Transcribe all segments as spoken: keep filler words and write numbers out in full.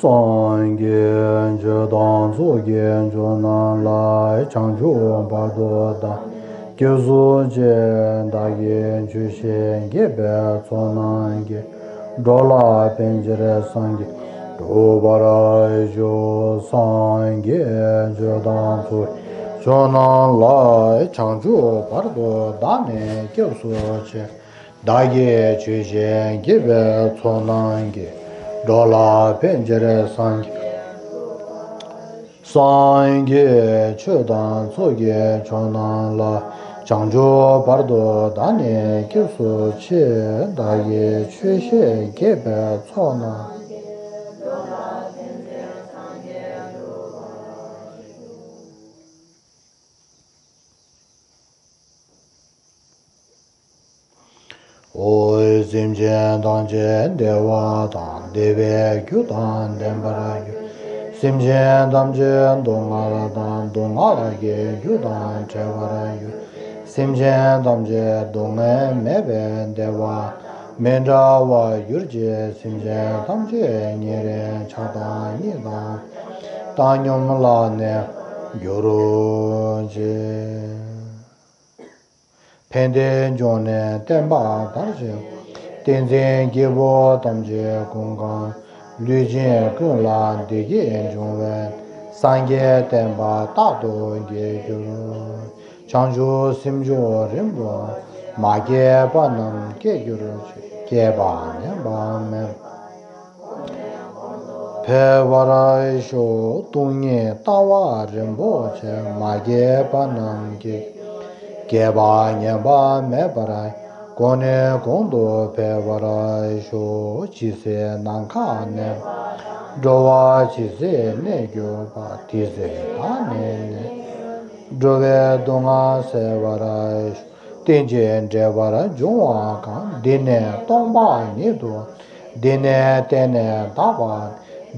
སངས་རྒྱས་ཆོས་དང་ཚོགས་ཀྱི་མཆོག་རྣམས་ལ། བྱང་ཆུབ་བར་དུ་བདག་སྐྱབས་སུ་མཆི། བདག་གིས་ཆོས་བཤད་དགེ་བའི་ཚོགས་རྣམས་ཀྱིས། འགྲོ་ལ་ཕན་ཕྱིར་སངས་རྒྱས་འགྲུབ་པར་ཤོག། སངས་རྒྱས་ཆོས་དང་ཚོགས་ཀྱི་མཆོག་རྣམས་ལ། བྱང་ཆུབ་བར་དུ་བདག་ནི་སྐྱབས་སུ་མཆི། བདག་གིས་ཆོས་བཤད་དགེ་བའི་ཚོགས་རྣམས་ཀྱིས། འགྲོ་ལ་ཕན་ཕྱིར་སངས་རྒྱས། སངས་རྒྱས་ཆོས་དང་ཚོགས་ཀྱི་མཆོག་རྣམས་ལ། བྱང་ཆུབ་བར་དུ་བདག་ནི་སྐྱབས་སུ་མཆི། བདག་གིས་ཆོས་བཤད་དགེ་བའི་ཚོགས་རྣམས། འོ། སེམས་ཅན་ཐམས་ཅད་བདེ་བ་དང་བདེ་བའི་རྒྱུ་དང་ལྡན་པར་གྱུར། སེམས་ཅན་ཐམས་ཅད་སྡུག་བསྔལ་དང་སྡུག་བསྔལ་གྱི་རྒྱུ་དང་བྲལ་བར་གྱུར། སེམས་ཅན་ཐམས་ཅད་སྡུག་བསྔལ་མེད་པའི་བདེ་བ་མི་འབྲལ་བར་གྱུར་ཅིག། སེམས་ཅན་ཐམས་ཅད་ཉེ་རིང་ཆགས་སྡང་གཉིས་དང་བཏང་སྙོམས་ལ་གནས་གྱུར་ཅིག། ཕན་བདེ་འབྱུང་གནས་བརྟན་པ་དར་ཞིང་། བསྟན་འཛིན་སྐྱེས་བུ་ཐམས་ཅད་ཀུན་གང་། ལུས་ཅན་ཀུན་ལ་བདེ་སྐྱིད་འབྱུང་བའི། སངས་རྒྱས་བསྟན་པ་རྟག་ཏུ་རྒྱས་གྱུར། བྱང་ཆུབ་སེམས་མཆོག་རིན་པོ་མ་སྐྱེས་པ་རྣམས་སྐྱེ་གྱུར་ཅིག། སྐྱེས་པ་ཉམས་པ་མེད། འཕེལ་བར་ཤོག། སྟོང་ཉིད་ལྟ་བ་རིན་པོ་ཆེ་མ་སྐྱེས་པ་རྣམས་ཀྱི། སྐྱེས་པ་ཉམས་པ་མེད་པར་གོང་ནས་གོང་དུ་འཕེལ་བར་ཤོག། ཇི་སྲིད་ནམ་མཁའ་གནས་འགྲོ་བ་ཇི་སྲིད་གནས་གྱུར་པ། དེ་སྲིད་བདག་ནི་གནས་འགྲོ་བའི་སྡུག་བསྔལ་སེལ་བར་ཤོག། རྟེན་ཅིང་འབྲེལ་བར་འབྱུང་བ་གང་། འདི་ནི་སྟོང་པ་ཉིད་དོ། འདི་ནི་བརྟེན་ནས་དག་པ།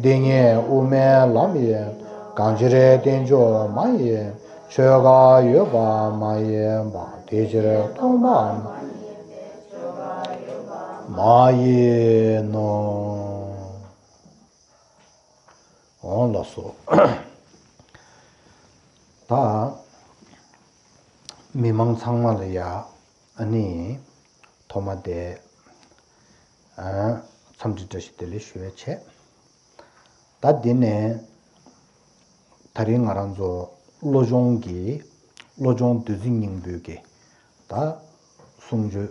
འདི་ཉིད་དབུ་མའི་ལམ་ཡིན། གང་ཕྱིར་བསྟན་བཅོས་མ་ཡིན། ཆོས་འགའ་ཡོད་པ་མ་ཡིན་པ། དེ་ཕྱིར་སྟོང་པ་མ་ཡིན་ནོ། འོང་ལགས་སོ། ད་མི་མང་ཚང་མ་ལ་ཡ་ཨ་ནི་ཐོག་མ་དེ་ཨ་འཚམས་འདྲི་བཀྲ་ཤིས་བདེ་ལེགས་ཞུ་ཡ་བྱས། ད་འདི་ནས་ད་རིང་ང་རང་ཚོ་བློ་སྦྱོང་གི་བློ་སྦྱོང་བདུད་རྩི་སྙིང་པོའི་གི་ད་གསུང་ཆོས།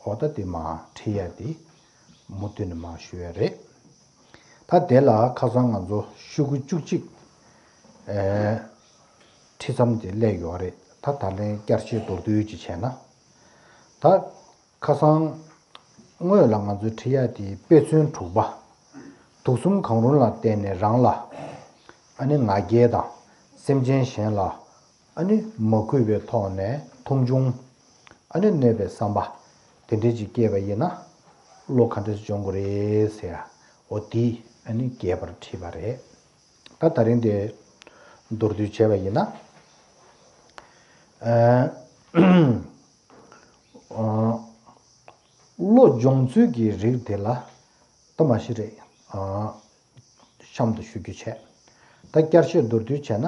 འོ་ད་དེ་མར་ཁྲིད་ཡ་དེ་མུ་མཐུད་ནས་མར་ཞུ་ཡ་རེད། ད་དེ་ལ་ཁ་སང་ང་ཚོ་ཤོག་གུ་བཅུ་གཅིག་ཨེ་ཁྲིད་མཚམས་དེ་སླེབས་ཡོད་རེད། ད་ད་ལན་བསྐྱར་བཤད་མདོར་བསྡུས་ཅིག་བྱས་ན། ད་ཁ་སང་སྔོན་ལ་ང་ཚོས་ཁྲིད་ཡ་དེ་དཔེ་མཚོན་དྲུག་པ། དུག་གསུམ་གང་རུང་ལ་བརྟེན་ནས་རང་ལ། ཨ་ནི་ང་རྒྱལ་དང་སེམས་ཅན་གཞན་ལ། ཨ་ནི་མ་གུས་པའི་ཐོག་ནས་མཐོང་ཆུང་། ཨ་ནི་གནོད་པའི་བསམ་པ་དེ་འདྲ་ཅིག་སྐྱེས་པ་ཡིན་ན། བློ་ག་འདྲ་སྦྱོང་དགོས་རེད་ཟེར་ཡ། འོ་དེ་ཨ་ནི་རྒྱས་པར་ཁྲིད་པ་རེད། ད་ད་རིང་དེ་མདོར་བསྡུས་བྱས་པ་ཡིན་ན། ཨ་ཨ་བློ་སྦྱོང་ཚུལ་གྱི་རིགས་དེ་ལ་ད་མ་གཞི་རེད། ཨ་གཤམ་དུ་ཞུ་རྒྱུ་བྱས། ད་བསྐྱར་བཤད་མདོར་བསྡུས་བྱས་ན།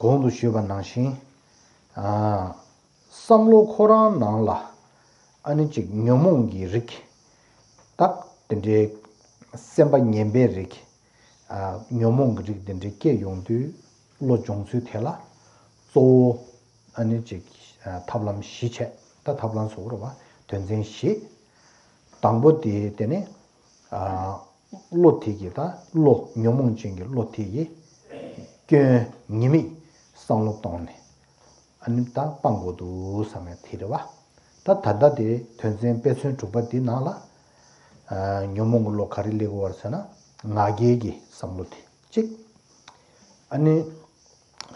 གོང་དུ་ཞུས་པ་ནང་བཞིན། ཨ་བསམ་བློ་ཁོ་རང་ནང་ལ་ཨ་ནི་ཅིག་ཉོན་མོངས་ཀྱི་རིགས། ད་དེ་འདྲའི་སེམས་པ་ངན་པའི་རིགས། ཨ་ཉོན་མོངས་ཀྱི་རིགས་དེ་འདྲའི་སྐྱེ་ཡོང་དུས་བློ་སྦྱོང་ཚུལ་དེ་ལ་གཙོ་བོ་ཨ་ནི་ཅིག་ཨ་ཐབས་ལམ་བཞི་བྱས། ད་ཐབས་ལམ་ཟེར་དགོས་རེད་པ། དོན་ཚན་བཞི། དང་པོ་དེ་དེ་ནི་ཨ་བློ་དེ་གིས་ད་བློ་ཉོན་མོངས་ཅན་གྱི་བློ་དེ་གིས་སྐྱོན་ཉེས་དམིགས་བསམ་བློ་གཏོང་ནས་ཨ་ནི་ད་སྤང་དགོས་འདུག་བསམ་ཡ་དེ་རེད་པ། ད་ད་ལྟ་དེ་དོན་ཚན་དཔེ་མཚོན་དྲུག་པ་འདི་ནང་ལ་ཨ་ཉོན་མོངས་ཀྱི་བློ་ག་རེ་སླེབས་ཀྱི་ཡོད་རེད་ཟེར་ན། ང་རྒྱལ་གྱི་བསམ་བློ་དེ་གཅིག། ཨ་ནི་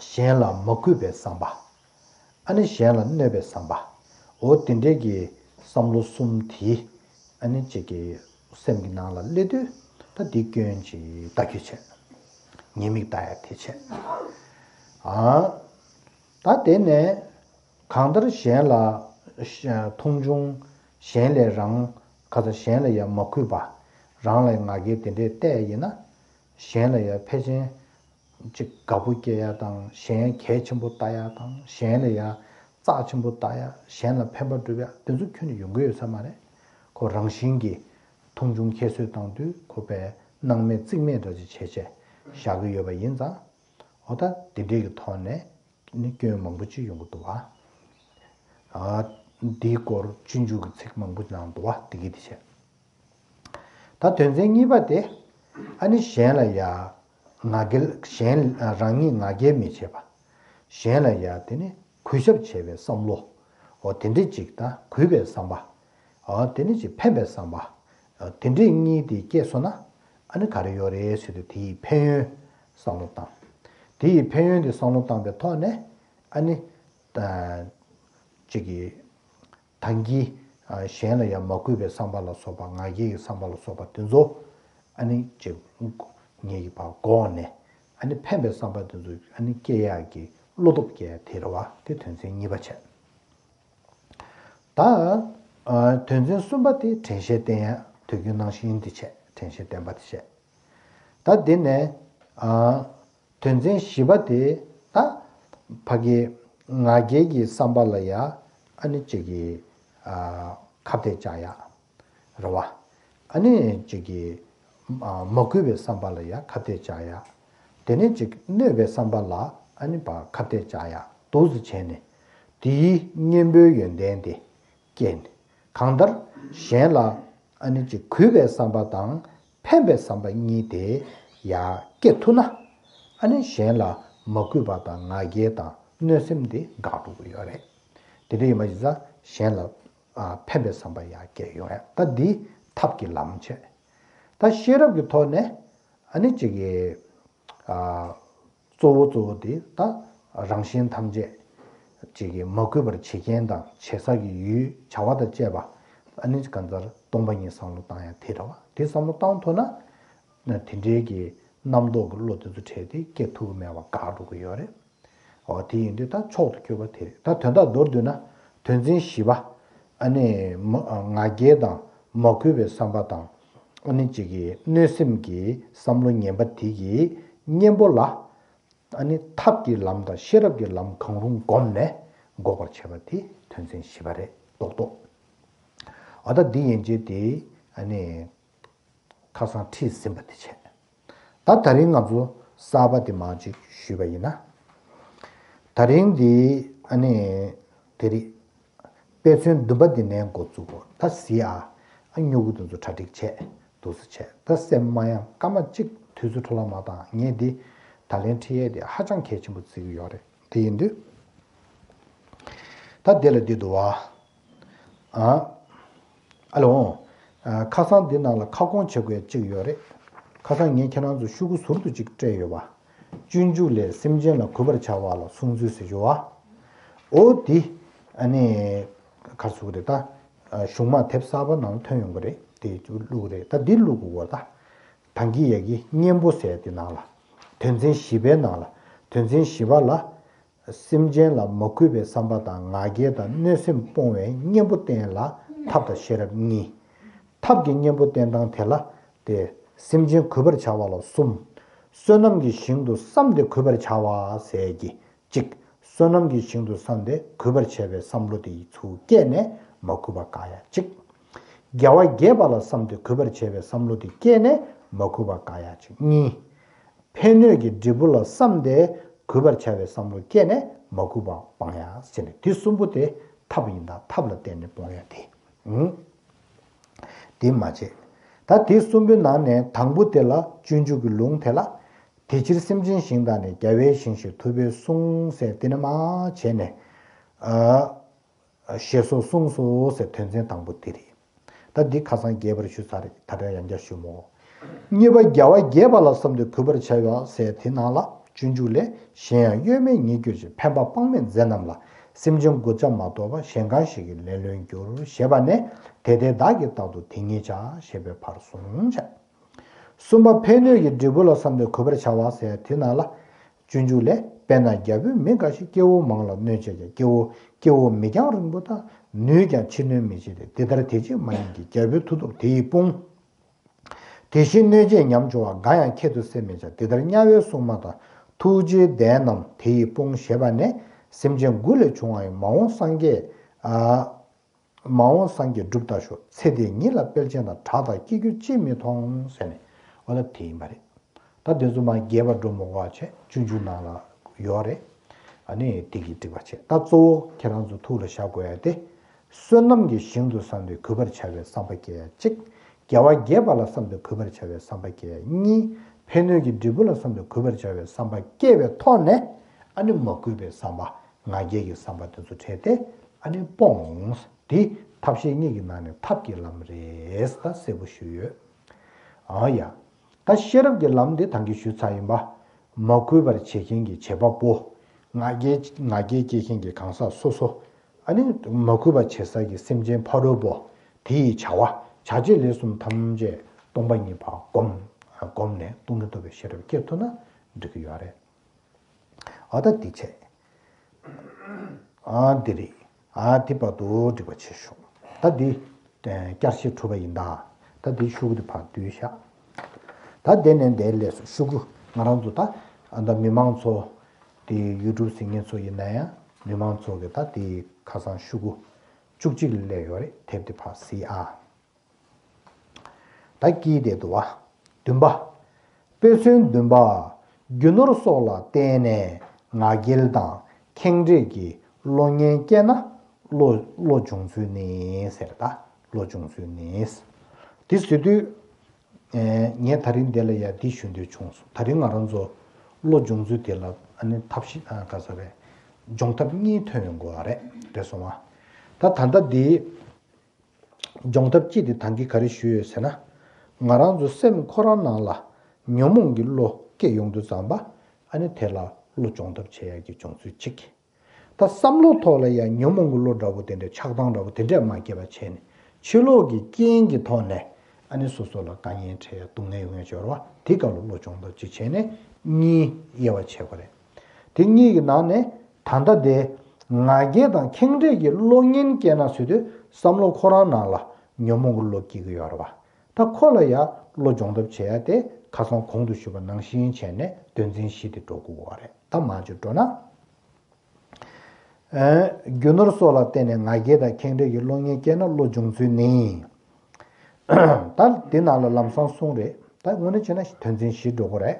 གཞན་ལ་མ་གུས་པའི་བསམ་པ། ཨ་ནི་གཞན་ལ་གནོད་པའི་བསམ་པ། འོ་དེ་འདྲས་ཀྱི་བསམ་བློ་གསུམ་དེ་ཨ་ནི་གཅིག་གི་སེམས་ཀྱི་ནང་ལ་སླེབས་དུས། ད་འདི་སྐྱོན་ཅིག་ལྟ་རྒྱུ་བྱས། ཉེས་དམིགས་ལྟ་ཡ་དེ་བྱས། ཨ་ད་དེ་ནས་གང་ལྟར་གཞན་ལ་མཐོང་ཆུང་། གཞན་ལས་རང་ག་ཚ་གཞན་ལ་ཡང་མ་གུས་པ། རང་ལ་ང་རྒྱལ་དེ་འདྲས་བལྟས་ཡིན་ན། གཞན་ལ་ཡང་ཕལ་ཆེར་ཅིག་དགའ་པོ་སྐྱེ་ཡ་དང་གཞན་གལ་ཆེན་པོ་ལྟ་ཡ་དང་གཞན་ལ་ཡང་རྩ་ཆེན་པོ་ལྟ་ཡ་གཞན་ལ་ཕན་པ་སྒྲུབ་ཡ་དེ་ཚོ་ཁྱོན་ནས་ཡོང་གི་ཡོད་ས་མ་རེད། ཁོ་རང་བཞིན་གྱིས་མཐོང་ཆུང་ཁྱད་གསོད་བཏང་དུས་ཁོ་པས་སྣང་མེད་རྩིས་མེད་འདྲ་ཅིག་བྱས་བྱས་བཞག་གི་ཡོད་པ་ཡིན་ཙང་། འོ་ད་དེ་འདྲའི་གི་ཐོག་ནས་ནི་སྐྱོན་མང་པོ་ཅིག་ཡོང་གི་འདུག་བ། ཨ། འདིའི་སྐོར་སྤྱོད་འཇུག་གི་ཚིག་མང་པོ་ནང་འདུག་བ་དེ་གི་དེ་བྱས། ད་དོན་ཚན་གཉིས་པ་དེ། ཨ་ནི་གཞན་ལ་ཡ། ང་རྒྱལ་གཞན་རང་ཉིད་ང་རྒྱལ་མི་བྱེད་པ། གཞན་ལ་ཡ་དེ་ནི་གུས་ཞབས་བྱེད་པའི་བསམ་བློ། འོ་དེ་འདྲས་ཅིག་དང་གུས་པའི་བསམ་པ། འོ་དེ་ནི་ཅིག་ཕན་པའི་བསམ་པ། འོ་དེ་འདྲས་གཉིས་དེ་སྐྱེས་སོང་ན་ཨ་ནི་ག་རེ་ཡོད་རེད་ཟེར་དུས་དེ་ཡི་ཕན་ཡོན་བསམ་བློ་བཏང་། དེ་ཡི་ཕན་ཡོན་དེ་བསམ་བློ་བཏང་པའི་ཐོག་ནས་ཨ་ནི། ཅིག་གི་ད་གིན་གཞན་ལ་ཡང་མ་གུས་པའི་བསམ་པ་ལ་སོགས་པ་ང་རྒྱལ་གྱི་བསམ་པ་ལ་སོགས་པ་དེ་ཚོ་ཨ་ནི་ཅིག་ངེད་ཀྱི་བར་འགོག་ནས་ཨ་ནི་ཕན་པའི་བསམ་པ་དེ་ཚོ་ཨ་ནི་སྐྱེ་ཡག་གི་བློ་སྟོབས་སྐྱེ་ཡག་དེ་རེད་བ། དེ་དོན་ཚན་གཉིས་པ་བྱས། ད་དོན་ཚན་གསུམ་པ་དེ་དྲན་ཤེས་བསྟེན་ཡག་དུས་རྒྱུན་ནང་བཞིན་དེ་བྱས། དྲན་ཤེས་བསྟེན་པ་དེ་བྱས། ད་འདི་ནས་ཨ། དོན་ཚན་བཞི་པ་དེ་ད་ཕ་གི་ང་རྒྱལ་གྱི་བསམ་པ་ལ་ཡ་ཨ་ནི་ཅིག་གི་ཨ། ཁ་གཏད་བཅག་ཡ་རེད་བ། ཨ་ནི་ཅིག་གི་ཨ། མ་གུས་པའི་བསམ་པ་ལ་ཡ་ཁ་གཏད་བཅག་ཡ། དེ་ནས་ཅིག་གནོད་པའི་བསམ་པ་ལ་ཨ་ནི་ཕར་ཁ་གཏད་བཅག་ཡ་འདུག་སེ་བྱས་ནས་དེའི་གཉེན་པོའི་ཡོན་ཏན་དེ་སྐྱེས་ནས་གང་ལྟར་གཞན་ལ་ཨ་ནི་ཅིག་གུས་པའི་བསམ་པ་དང་ཕན་པའི་བསམ་པ་གཉིས་དེ་ཡར་སྐྱེ་ཐུབ་ན། ཨ་ནི་གཞན་ལ་མ་གུས་པ་དང་ང་རྒྱལ་དང་གནོད་སེམས་དེ་འགག་འགྲོ་གི་ཡོད་རེད། དེ་འདྲ་ཡིན་པ་ཡིན་ཙང་གཞན་ལ་ཨ། ཕན་པའི་བསམ་པ་ཡར་སྐྱེ་ཡོང་ཡ། ད་འདི་ཐབས་ཀྱི་ལམ་བྱས། ད་ཤེས་རབ་ཀྱི་ཐོག་ནས་ཨ་ནི་ཅིག་གི་ཨ། གཙོ་བོ་གཙོ་བོ་དེ་ད་རང་གཞན་ཐམས་ཅད་ཅིག་གི་མ་གུས་པར་བྱེད་མཁན་དང་བྱེད་ས་ཀྱི་ཡུལ་བྱ་བ་དང་བཅས་པ་ཨ་ནི་གང་ལྟར་སྟོང་པ་ཉིད་བསམ་བློ་བཏང་ཡ་དེ་རེད་བ། དེ་བསམ་བློ་བཏང་ཐུབ་ན་དེ་འདྲའི་གི་རྣམ་རྟོག་གི་བློ་དེ་ཚོ་བྲལ་ཏེ་སྐྱེ་ཐུབ་ཀྱི་མེད་པ་འགག་འགྲོ་གི་ཡོད་རེད། འོ་དེ་ཡིན་དུས་ད་མཆོག་ཏུ་གྱུར་པ་དེ་རེད། ད་དོན་དག་མདོར་བསྡུས་ན་དོན་ཚན་བཞི་པ། ཨ་ནི་མ་ང་རྒྱལ་དང་མ་གུས་པའི་བསམ་པ་དང་ཨ་ནི་ཅིག་གི་གནོད་སེམས་ཀྱི་བསམ་བློ་ངན་པ་དེ་གི་གཉེན་པོ་ལ་ཨ་ནི་ཐབས་ཀྱི་ལམ་དང་ཤེས་རབ་ཀྱི་ལམ་གང་རུང་བསྒོམས་ནས་འགོག་པར་བྱེད་པ་དེ་དོན་ཚན་བཞི་པ་རེད། རྡོག་རྡོག་ཨ་ད་འདི་ཡན་ཆད་དེ་ཨ་ནི། ཁ་སང་ཁྲིད་ཟིན་པ་དེ་བྱས། ད་ད་རིང་ང་ཚོ་གསར་པ་དེ་མར་ཅིག་ཞུས་པ་ཡིན་ན། ད་རིང་འདི་ཨ་ནི་དེ་རིང་དཔེ་མཚོན་བདུན་པ་འདི་ནས་འགོ་བཙུགས་གོ། ད་གཟིགས་ཨ། ཨ་སྨྱུ་གུ་དེ་ཚོ་གྲ་སྒྲིག་བྱས་འདུག་སེ་བྱས། ད་སེམས་མ་ཡང་སྐར་མ་གཅིག་དུས་ཚོད་འཕྲོ་བརླག་མ་བཏང་། ངས་འདི་ད་ལན་ཁྲིད་ཡས་དེ་ཧ་ཅང་གལ་ཆེན་པོ་བརྩི་གི་ཡོད་རེད། དེ་ཡིན་དུས། ད་དེ་ལ་འདི་འདུག་བ། ཨ། ཨ་ལོ། ཨ། ཁ་སང་འདི་ནང་ལ་ཁ་སྐོང་བྱེད་དགོས་གཅིག་ཡོད་རེད། ཁ་སང་ངས་ཁྱེད་རང་ཚོ་ཤོག་གུ་ཟུར་དུ་གཅིག་སྤྲད་ཡོད་པ། སྤྱོད་འཇུག་ལས་སེམས་ཅན་ལ་གུས་པར་བྱ་བ་ལ་གསུངས་ཚུལ་ཟེར་ཞུ་བ། འོ་དེ། ཨ་ནི། ག་རེ་ཟེར་དགོས་རེད་ད། ཨ། གཞུང་མང་དེབ་གསར་པ་ནང་ཐོན་ཡོང་གི་རེད། དེ་བླུགས་རེད། ད་འདི་བླུགས་དགོས་ད། ད་གིན་ཡ་གི་གཉེན་པོ་ཟེར་དེ་ནང་ལ། དོན་ཚན་བཞི་པའི་ནང་ལ། དོན་ཚན་བཞི་པ་ལ། སེམས་ཅན་ལ་མ་གུས་པའི་བསམ་པ་དང་ང་རྒྱལ་དང་གནོད་སེམས་སྤོང་བའི་གཉེན་པོ་བསྟེན་ལ་ཐབས་དང་ཤེས་རབ་གཉིས། ཐབས་ཀྱི་གཉེན་པོ་བསྟེན་སྟངས་དེ་ལ་དེ་སེམས་ཅན་གུས་པར་བྱ་བ་ལ་གསུམ། བསོད་ནམས་ཀྱི་ཞིང་དུ་བསམས་ཏེ་གུས་པར་བྱ་བ་ཟེར་གྱི་གཅིག། བསོད་ནམས་ཀྱི་ཞིང་དུ་བསམས་ཏེ་གུས་པར་བྱ་བའི་བསམ་བློ་དེ་ཡི་ཚུར་སྐྱེས་ནས་མ་གུས་པ་བཀག་ཡ་གཅིག། རྒྱལ་བ་དགྱེས་པ་ལ་བསམས་ཏེ་གུས་པར་བྱ་བའི་བསམ་བློ་དེ་སྐྱེས་ནས་མ་གུས་པ་བཀག་ཡ་གཅིག་གཉིས། ཕན་གནོད་ཀྱི་འབྲས་བུ་ལ་བསམས་ཏེ་གུས་པར་བྱ་བའི་བསམ་བློ་སྐྱེས་ནས་མ་གུས་པ་སྤང་ཡ་ཟེར་ནས། དེ་གསུམ་པོ་དེ་ཐབས་ཡིན་ད། ཐབས་ལ་བརྟེན་ནས་སྤོང་ཡ་དེ། ཨང་། དེ་མ་བྱེད། ད་དེ་གསུམ་པོའི་ནང་ནས་དང་པོ་དེ་ལ་སྤྱོད་འཇུག་གི་ལུང་དེ་ལ། དེ་ཕྱིར་སེམས་ཅན་ཞིང་དག་ནས། རྒྱལ་བའི་ཞིང་བཞིན་ཐུབ་པས་བསྲུང་ཟེར་དེ་ནས་མར་བྱས་ནས། ཨ། ཞེས་སོགས་གསུངས་སོ་ཟེར་དོན་ཚན་དང་པོ་དེ་རེད། ད་འདི་ཁ་སང་རྒྱས་པར་ཞུས་ཚར་རེད། ད་ལྟ་ཡང་བསྐྱར་ཞུ་མོ། གཉིས་པ། རྒྱལ་བ་དགྱེས་པ་ལ་བསམས་ཏེ་གུས་པར་བྱ་བ་ཟེར་དེ་ནང་ལ། སྤྱོད་འཇུག་ལས། གཞན་ཡང་གཡོ་མེད་ཉིད་གྱུར་ཅིང་། ཕན་པ་དཔག་མེད་མཛད་རྣམས་ལ། སེམས་ཅན་མགུ་བྱ་མ་གཏོགས་པ། གཞན་གང་ཞིག་གིས་ལེན་ལོན་འགྱུར། ཞེས་པ་ནས། དེ་ལྟས་བདག་གིས་རྟག་ཏུ་དེ་ཉིད་བྱ། ཞེས་པའི་བར་གསུངས་བྱ། གསུམ་པ། ཕན་གནོད་ཀྱི་འབྲས་བུ་ལ་བསམས་ཏེ་གུས་པར་བྱ་བ་ཟེར་དེ་ནང་ལ། སྤྱོད་འཇུག་ལས། དཔེར་ན་རྒྱལ་པོའི་མི་འགའ་ཞིག་སྐྱེ་བོ་མང་ལ་གནོད་བྱེད་ཀྱང་། སྐྱེ་བོ། སྐྱེ་བོ་མི་རྒྱང་རིང་པོ་དག །ནུས་ཀྱང་ཕྱིར་གནོད་མི་བྱེད་དེ། འདི་ལྟར་དེ་ཅིས་མ་ཡིན་གྱི། རྒྱལ་པོའི་མཐུ་སྟོབས་དེ་ཡིས་སྤུངས། དེ་བཞིན་གནོད་བྱེད་ཉམ་ཆུང་བ། འགའ་ཡང་ཁྱད་དུ་གསད་མི་བྱ། འདི་ལྟར་དམྱལ་བའི་སྲུང་མ་དང་། ཐུགས་རྗེའི་གདན་རྣམས་དེ་ཡིས་སྤོང་ཞེས་པ་ནས། སེམས་ཅན་དགུ་ལས་བྱུང་བ་ཡི། མ་འོངས་སངས་རྒྱས། ཨ། མ་འོངས་སངས་རྒྱས་སྒྲུབ་ལྟ་ཞོག། ཚེ་འདིར་ཉིད་ལ་དཔལ་ཆེན་དང་། གྲགས་དང་སྐྱེ་འགྱུར་ཅིས་མི་མཐོང་ཟེར་ནས། འོ་ད་དེ་ཡིན་པ་རེད། ད་དེ་ཚོ་མ་རྒྱས་པ་འགྲོ་མི་དགོས་པ་བྱས། ཆུང་ཆུང་ནང་ལ་ཡོད་རེད། ཨ་ནི་དེ་གི་འགྲིག་པ་བྱས། ད་གཙོ་བོ་ཁྱེད་རང་ཚོ་ཐུགས་ལ་བཞག་དགོས་ཡ་དེ། བསོད་ནམས་ཀྱི་ཞིང་དུ་བསམ་སྟེ་གུས་པར་བྱ་བའི་བསམ་པ་སྐྱེ་ཡ་གཅིག། དགེ་བ་རྒྱས་པ་ལ་བསམ་སྟེ་གུས་པར་བྱ་བའི་བསམ་པ་སྐྱེ་ཡ་གཉིས། ཕན་གནོད་ཀྱི་འབྲས་བུ་ལ་བསམ་སྟེ་གུས་པར་བྱ་བའི་བསམ་པ་སྐྱེ་བའི་ཐོག་ནས། ཨ་ནི་མ་གུས་པའི་བསམ་པ། ང་རྒྱལ་གྱི་བསམ་པ་དེ་ཚོ་བྲལ་ཏེ། ཨ་ནི་སྤོངས། དེ་ཐབས་ཤེས་གཉིས་ཀྱི་ནང་ནས་ཐབས་ཀྱི་ལམ་རེད། ད་གསལ་པོ་ཞུས་ཡོད། ཨ་ཡ། ད་ཤེས་རབ་ཀྱི་ལམ་འདི་ད་གིན་ཞུས་ཚར་ཡིན་པ། མ་གུས་པར་བྱེད་མཁན་གྱི་བྱེད་པ་པོ། ང་རྒྱལ་ང་རྒྱལ་སྐྱེ་མཁན་གྱི་གང་ཟག་སོ་སོ། ཨ་ནི་མ་གུས་པ་བྱེད་ས་ཀྱི་སེམས་ཅན་ཕ་རོལ་པོ། དེ་ཡི་བྱ་བ། བྱ་བྱེད་ལས་གསུམ་ཐམས་ཅད་སྟོང་པ་ཉིད་ཕར་བསྒོམ། བསྒོམས་ནས་སྟོང་ཉིད་རྟོགས་པའི་ཤེས་རབ་སྐྱེ་ཐུབ་ན་འགྲིག་གི་ཡོད་རེད། ཨ་ད་འདི་བྱས། ཨ་འདི་རེད། ཨ་འདི་བར་དུ་འགྲིག་པ་བྱེད་ཤོག། ད་འདི་ཨ་བསྐྱར་བཤད་གྲུབ་པ་ཡིན་ད། ད་འདི་ཤོག་གུ་འདི་ཕར་བསྡུས་བཞག། ད་དེ་ནས་འདིའི་ལས་སུ་ཤོག་གུ་ང་རང་ཚོ་ད་ཨ་ད་མི་མང་ཚོ་དེ་ཡུ་ཊུབ་གཟིགས་མཁན་ཚོ་ཡིན་ན་ཡང་མི་མང་ཚོ་གི་ད་དེ་ཁ་སང་ཤོག་གུ་བཅུ་གཅིག་ལ་སླེབས་ཡོད་རེད། དེབ་དེ་ཕར་གཟིགས་ཨ། ད་ཀྱིས་བསྡད་འདུག་བ། བདུན་པ། དཔེ་མཚོན་བདུན་པ། རྒྱུ་ནོར་སོགས་ལ་བརྟེན་ནས་ང་རྒྱལ་དང་ཁེངས་དྲེགས་ཀྱི་བློ་ངན་སྐྱེས་ན་བློ་བློ་སྦྱོང་ཚུལ་ནི་ཟེར། ད་བློ་སྦྱོང་ཚུལ་ནི། དེ་ཟེར་དུས། ཨེ། ངས་ད་རིང་འདི་ལ་ཡ་འདི་ཞུ་འདོད་བྱུང་སོང་། ད་རིང་ང་རང་ཚོ་བློ་སྦྱོང་ཚུལ་དེ་ལ་ཨ་ནི་ཐབས་ཤེས་ཨ་ག་ས་རེད། སྦྱོང་ཐབས་གཉིས་ཐོན་ཡོང་དགོས་པ་རེད། རེད་སོང་ང་། ད་ད་ལྟ་འདི། སྦྱོང་ཐབས་གཅིག་དེ་ད་གིན་ག་རེ་ཞུས་ཡོད་ཟེར་ན། ང་རང་ཚོ་སེམས་ཁོ་རང་ནང་ལ་ཉོན་མོངས་ཀྱི་བློ་སྐྱེ་ཡོང་དུས་ཙམ་པ། ཨ་ནི་དེ་ལ་བློ་སྦྱོང་ཐབས་བྱེད་ཡག་གི་སྦྱོང་ཚུལ་གཅིག། ད་བསམ་བློ་ཐོག་ལ་ཡང་ཉོན་མོངས་ཀྱི་བློ་འདྲ་བོ་དེ་འདྲ་ཆགས་སྡང་འདྲ་བོ་དེ་འདྲ་མ་སྐྱེས་པ་བྱས་ནས། ཕྱི་ལོགས་ཀྱི་རྐྱེན་གྱི་ཐོག་ནས་ཨ་ནི་སོ་སོ་ལ་དཀའ་ངལ་འཕྲད་ཡ་སྡུག་བསྔལ་ཡོང་ཡ་སྦྱོར་བ་དེ་སྐབས་ལ་བློ་སྦྱོང་ཐབས་གཅིག་བྱས་ནས་གཉིས་དབྱེ་བ་ཕྱེ་དགོས་རེད། དེ་གཉིས་ཀྱི་ནང་ནས་ད་ལྟ་དེ་ང་རྒྱལ་དང་ཁེངས་དྲེགས་ཀྱི་བློ་ངན་སྐྱེས་ན་ཟེར་དུས་བསམ་བློ་ཁོ་རང་ནང་ལ་ཉོན་མོངས་ཀྱི་བློ་སྐྱེ་གི་ཡོད་རེད་བ། ད་ཁོ་ལ་ཡ་བློ་སྦྱོང་ཐབས་བྱེད་ཡ་དེ་ཁ་སང་གོང་དུ་ཞུས་པ་ནང་བཞིན་བྱས་ནས་དོན་ཚན་བཞི་དེ་འགྲོ་དགོས་པ་རེད། ད་མར་ཅིག་འགྲོ་ན། ཨེ། རྒྱུ་ནོར་སོགས་ལ་བརྟེན་ནས་ང་རྒྱལ་དང་ཁེངས་དྲེགས་ཀྱི་བློ་ངན་སྐྱེས་ན་བློ་སྦྱོང་ཚུལ་ནི། ད་འདི་ནང་ལ་ལམ་སང་གསུངས་རེད། ད་དངོས་གནས་བྱས་ན་དོན་ཚན་བཞི་འགྲོ་གི་རེད།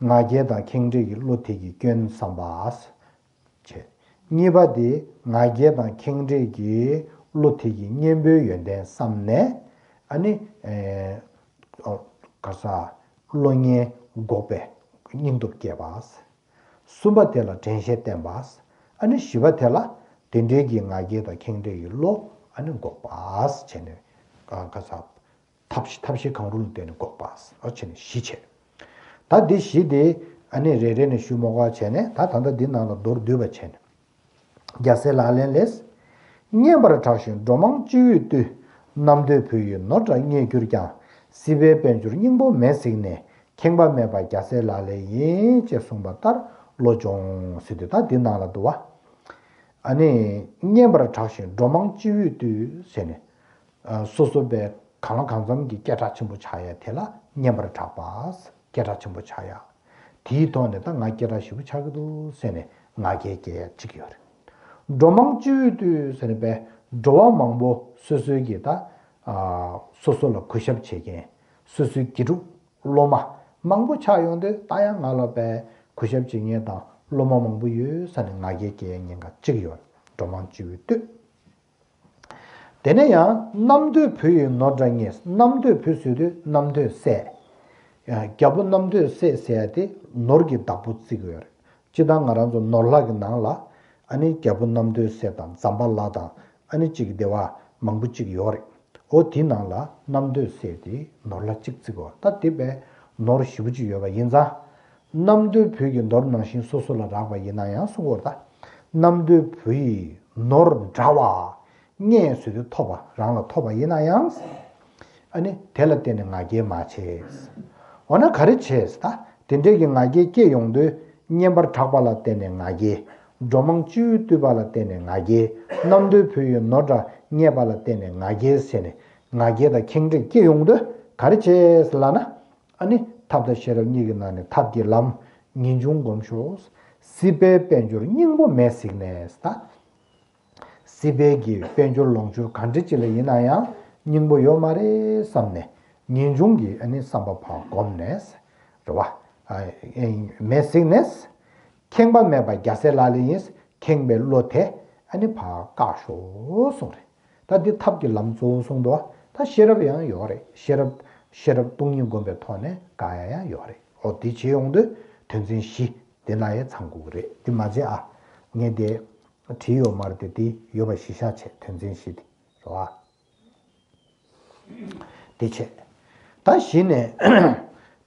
ང་རྒྱལ་དང་ཁེངས་དྲེགས་ཀྱི་བློ་དེ་གི་སྐྱོན་བསམ་པ། བྱས། གཉིས་པ་དེ་ང་རྒྱལ་དང་ཁེངས་དྲེགས་ཀྱི་བློ་དེ་གི་གཉེན་པོའི་ཡོན་ཏན་བསམ་ནས། ཨ་ནི། ཨེ། ག་ས། བློ་ངན་འགོག་པའི་སྙིང་སྟོབས་བསྐྱེད་པ། གསུམ་པ་དེ་ལ་དྲན་ཤེས་བསྟེན་པ། ཨ་ནི་བཞི་པ་དེ་ལ་དེ་འདྲའི་གི་ང་རྒྱལ་དང་ཁེངས་དྲེགས་ཀྱི་བློ་ཨ་ནི་འགོག་པ་བྱས་ནས། ག་ག་ས། ཐབས་ཤེས་ཐབས་ཤེས་གང་རུང་ལ་བརྟེན་ནས་འགོག་པ། ཨ་བྱས་ནས་བཞི་བྱས། ད་འདི་བཞི་དེ་ཨ་ནི་རེ་རེ་ནས་ཞུ་མ་དགོས་པ་བྱས་ནས། ད་ད་ལྟ་འདི་ནང་ལ་མདོར་བསྡུས་པ་བྱས་ནས། རྒྱལ་སྲས་ལག་ལེན་ལས། སྙན་པར་གྲགས་ཤིང་འགྲོ་མང་སྤྱི་བོས་བཏུད། རྣམ་ཐོས་བུ་ཡི་ནོར་འདྲ་རྙེད་གྱུར་ཀྱང་། སྲིད་པའི་དཔལ་འབྱོར་སྙིང་པོ་མེད་གཟིགས་ནས། ཁེངས་པ་མེད་པ་རྒྱལ་སྲས་ལག་ལེན་ཡིན། ཅེས་གསུངས་པ་ལྟར་བློ་སྦྱོང་ཟེར་དུས་ད་འདི་ནང་ལ་འདུག་བ། ཨ་ནི་སྙན་པར་གྲགས་ཤིང་འགྲོ་མང་སྤྱི་བོས་བཏུད་ཟེར་ནས། ཨ། སོ་སོ་པའི་གང་ལ་གང་འཚམ་གྱི་སྐད་གྲགས་ཆེན་པོ་ཆགས་ཡ་དེ་ལ་སྙན་པར་གྲགས་པ། སྐད་གྲགས་ཆེན་པོ་ཆགས་ཡ། དེའི་ཐོག་ནས་ད་ང་སྐད་གྲགས་ཞེ་པོ་ཆགས་ཀྱི་འདུག་ཟེར་ནས་ང་རྒྱལ་སྐྱེ་ཡ་གཅིག་ཡོད་རེད། འགྲོ་མང་སྤྱི་བོས་བཏུད་ཟེར་ནས་པའི་འགྲོ་བ་མང་པོ་སོ་སོའི་གི་ད། ཨ། སོ་སོ་ལ་གུས་ཞབས་བྱེད་མཁན། སོ་སོའི་དགེ་ཕྲུག་སློབ་མ་མང་པོ་ཆགས་ཡོང་དུས། ད་ཡང་ང་ལ་པའི་གུས་ཞབས་བྱེད་མཁན་དང་སློབ་མ་མང་པོ་ཡོད་ཟེར་ནས་ང་རྒྱལ་སྐྱེ་ཡ་ཉེན་ཁ་གཅིག་ཡོད་རེད། འགྲོ་མང་སྤྱི་བོས་བཏུད། དེ་ནས་ཡང་རྣམ་ཐོས་བུ་ཡི་ནོར་འདྲ་རྙེད། རྣམ་ཐོས་བུ་ཟེར་དུས་རྣམ་ཐོས་སྲས། རྒྱལ་པོ་རྣམ་ཐོས་སྲས་ཟེར་ཡ་དེ་ནོར་གྱི་བདག་པོ་བརྩི་གི་ཡོད་རེད། སྤྱིར་བཏང་ང་རང་ཚོ་ནོར་ལྷ་གི་ནང་ལ་ཨ་ནི་རྒྱལ་པོ་རྣམ་ཐོས་སྲས་དང་ཛམ་བྷ་ལ་དང་ཨ་ནི་གཅིག་སྡེ་བ་མང་པོ་གཅིག་ཡོད་རེད། འོ་དེའི་ནང་ལ་རྣམ་ཐོས་སྲས་དེ་ནོར་ལྷ་གཅིག་བརྩི་གི་ཡོད། ད་དེ་བས་ནོར་ཞེ་པོ་ཅིག་ཡོད་པ་ཡིན་ཙང་། རྣམ་ཐོས་བུ་ཡི་ནོར་ནང་བཞིན་སོ་སོ་ལ་རག་པ་ཡིན་ན་ཡང་གསུང་གི་ཡོད་རེད། ད་རྣམ་ཐོས་བུ་ཡི་ནོར་འདྲ་བ་རྙེད་ཟེར་དུས་ཐོབ་པ། རང་ལ་ཐོབ་པ་ཡིན་ན་ཡང་། ཨ་ནི་དེ་ལ་བརྟེན་ནས་ང་རྒྱལ་མ་བྱེད། འོ་ན་ག་རེ་བྱེད། ད་དེ་འདྲའི་གི་ང་རྒྱལ་སྐྱེ་ཡོང་དུས་སྙན་པར་གྲགས་པ་ལ་བརྟེན་ནས་ང་རྒྱལ། འགྲོ་མང་སྤྱི་བོས་བཏུད་པ་ལ་བརྟེན་ནས་ང་རྒྱལ། རྣམ་ཐོས་བུ་ཡི་ནོར་འདྲ་རྙེད་པ་ལ་བརྟེན་ནས་ང་རྒྱལ་ཟེར་ནས་ང་རྒྱལ་དང་ཁེངས་དྲེགས་སྐྱེ་ཡོང་དུས། ག་རེ་བྱས་ལབ་ན། ཨ་ནི་ཐབས་དང་ཤེས་རབ་གཉིས་ཀྱི་ནང་ནས་ཐབས་ཀྱི་ལམ་ངེས་འབྱུང་སྒོམ་ཤོག། སྲིད་པའི་དཔལ་འབྱོར་སྙིང་པོ་མེད་གཟིགས་ནས་ད། སྲིད་པའི་གི་དཔལ་འབྱོར་ལོངས་སྤྱོད་གང་འདྲ་ཅིག་ལ་ཡིན་ན་ཡང་སྙིང་པོ་ཡོད་མ་རེད་བསམ་ནས་ངེས་འབྱུང་གི་ཨ་ནི་བསམ་པ་ཕར་བསྒོམས་ནས། རེད་བ། ཨ་མེད་གཟིགས་ནས། ཁེངས་པ་མེད་པ་རྒྱལ་སྲས་ལག་ལེན་ཡིན། ཁེངས་པའི་བློ་དེ་ཨ་ནི་ཕར་བཀག་ཤོག་གསུངས་རེད། ད་འདི་ཐབས་ཀྱི་ལམ་གཙོ་བོ་གསུངས་འདུག་བ། ད་ཤེས་རབ་ཡང་ཡོད་རེད། ཤེས་རབ་ཤེས་རབ་སྟོང་ཉིད་སྒོམ་པའི་ཐོག་ནས་བཀག་ཡ་ཡང་ཡོད་རེད། འོ་འདི་བྱེད་ཡོང་དུས་དོན་ཚན་བཞི་འདི་ལ་ཡང་ཚང་དགོས་ཀྱི་རེད། འདི་མ་བྱེད་ཨ། ངས་དེ་བྲིས་ཡོད་མ་རེད་དེ། འདི་ཡོད་པ་གཞི་བཞག་བྱས་དོན་ཚན་བཞི་འདི་རེད་བ། དེ་བྱས། ད་གཞི་ནས་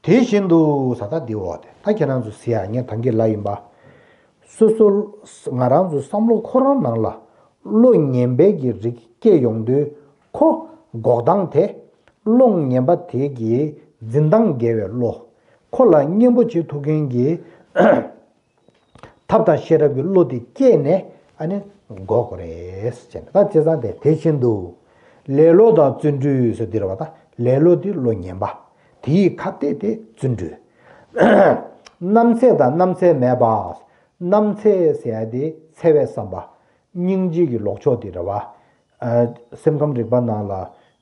དེ་བཞིན་དུ་ས་ད་འདི་འོག་དེ་ད་ཁྱེད་རང་ཚོ་གཟིགས་ཡ། ངས་ད་གིན་ལབ་ཡིན་པ། སོ་སོ་ང་རང་ཚོ་བསམ་བློ་ཁོ་རང་ནང་ལ་བློ་ངན་པའི་གི་རིགས་སྐྱེ་ཡོང་དུས་ཁོ་འགོག་སྟངས་དེ། བློ་ངན་པ་དེ་གི་འཛིན་སྟངས་དགེ་བའི་བློ། ཁོ་ལ་གཉེན་པོ་བྱེད་ཐུབ་མཁན་གྱི་ཐབས་དང་ཤེས་རབ་ཀྱི་བློ་དེ་སྐྱེས་ནས་ཨ་ནི་འགོག་དགོས་རེད་ཟེར་ནས། ད་བྱས་ཙང་དེ་དེ་བཞིན་དུ། ལེ་ལོ་དང་བརྩོན་འགྲུས་ཟེར་འདི་རེད་བ། ད་ལེ་ལོ་དེ་བློ་ངན་པ། དེའི་ཁ་གཏད་དེ་བརྩོན་འགྲུས། རྣམ་འཚེ་དང་རྣམ་འཚེ་མེད་པ། རྣམ་འཚེ་ཟེར་ཡ་དེ་འཚེ་བའི་བསམ་པ། སྙིང་རྗེ་གི་ལོག་ཕྱོགས་དེ་རེད་བ། ཨ་སེམས་ཁམས་རིག་པ་ནང་ལ་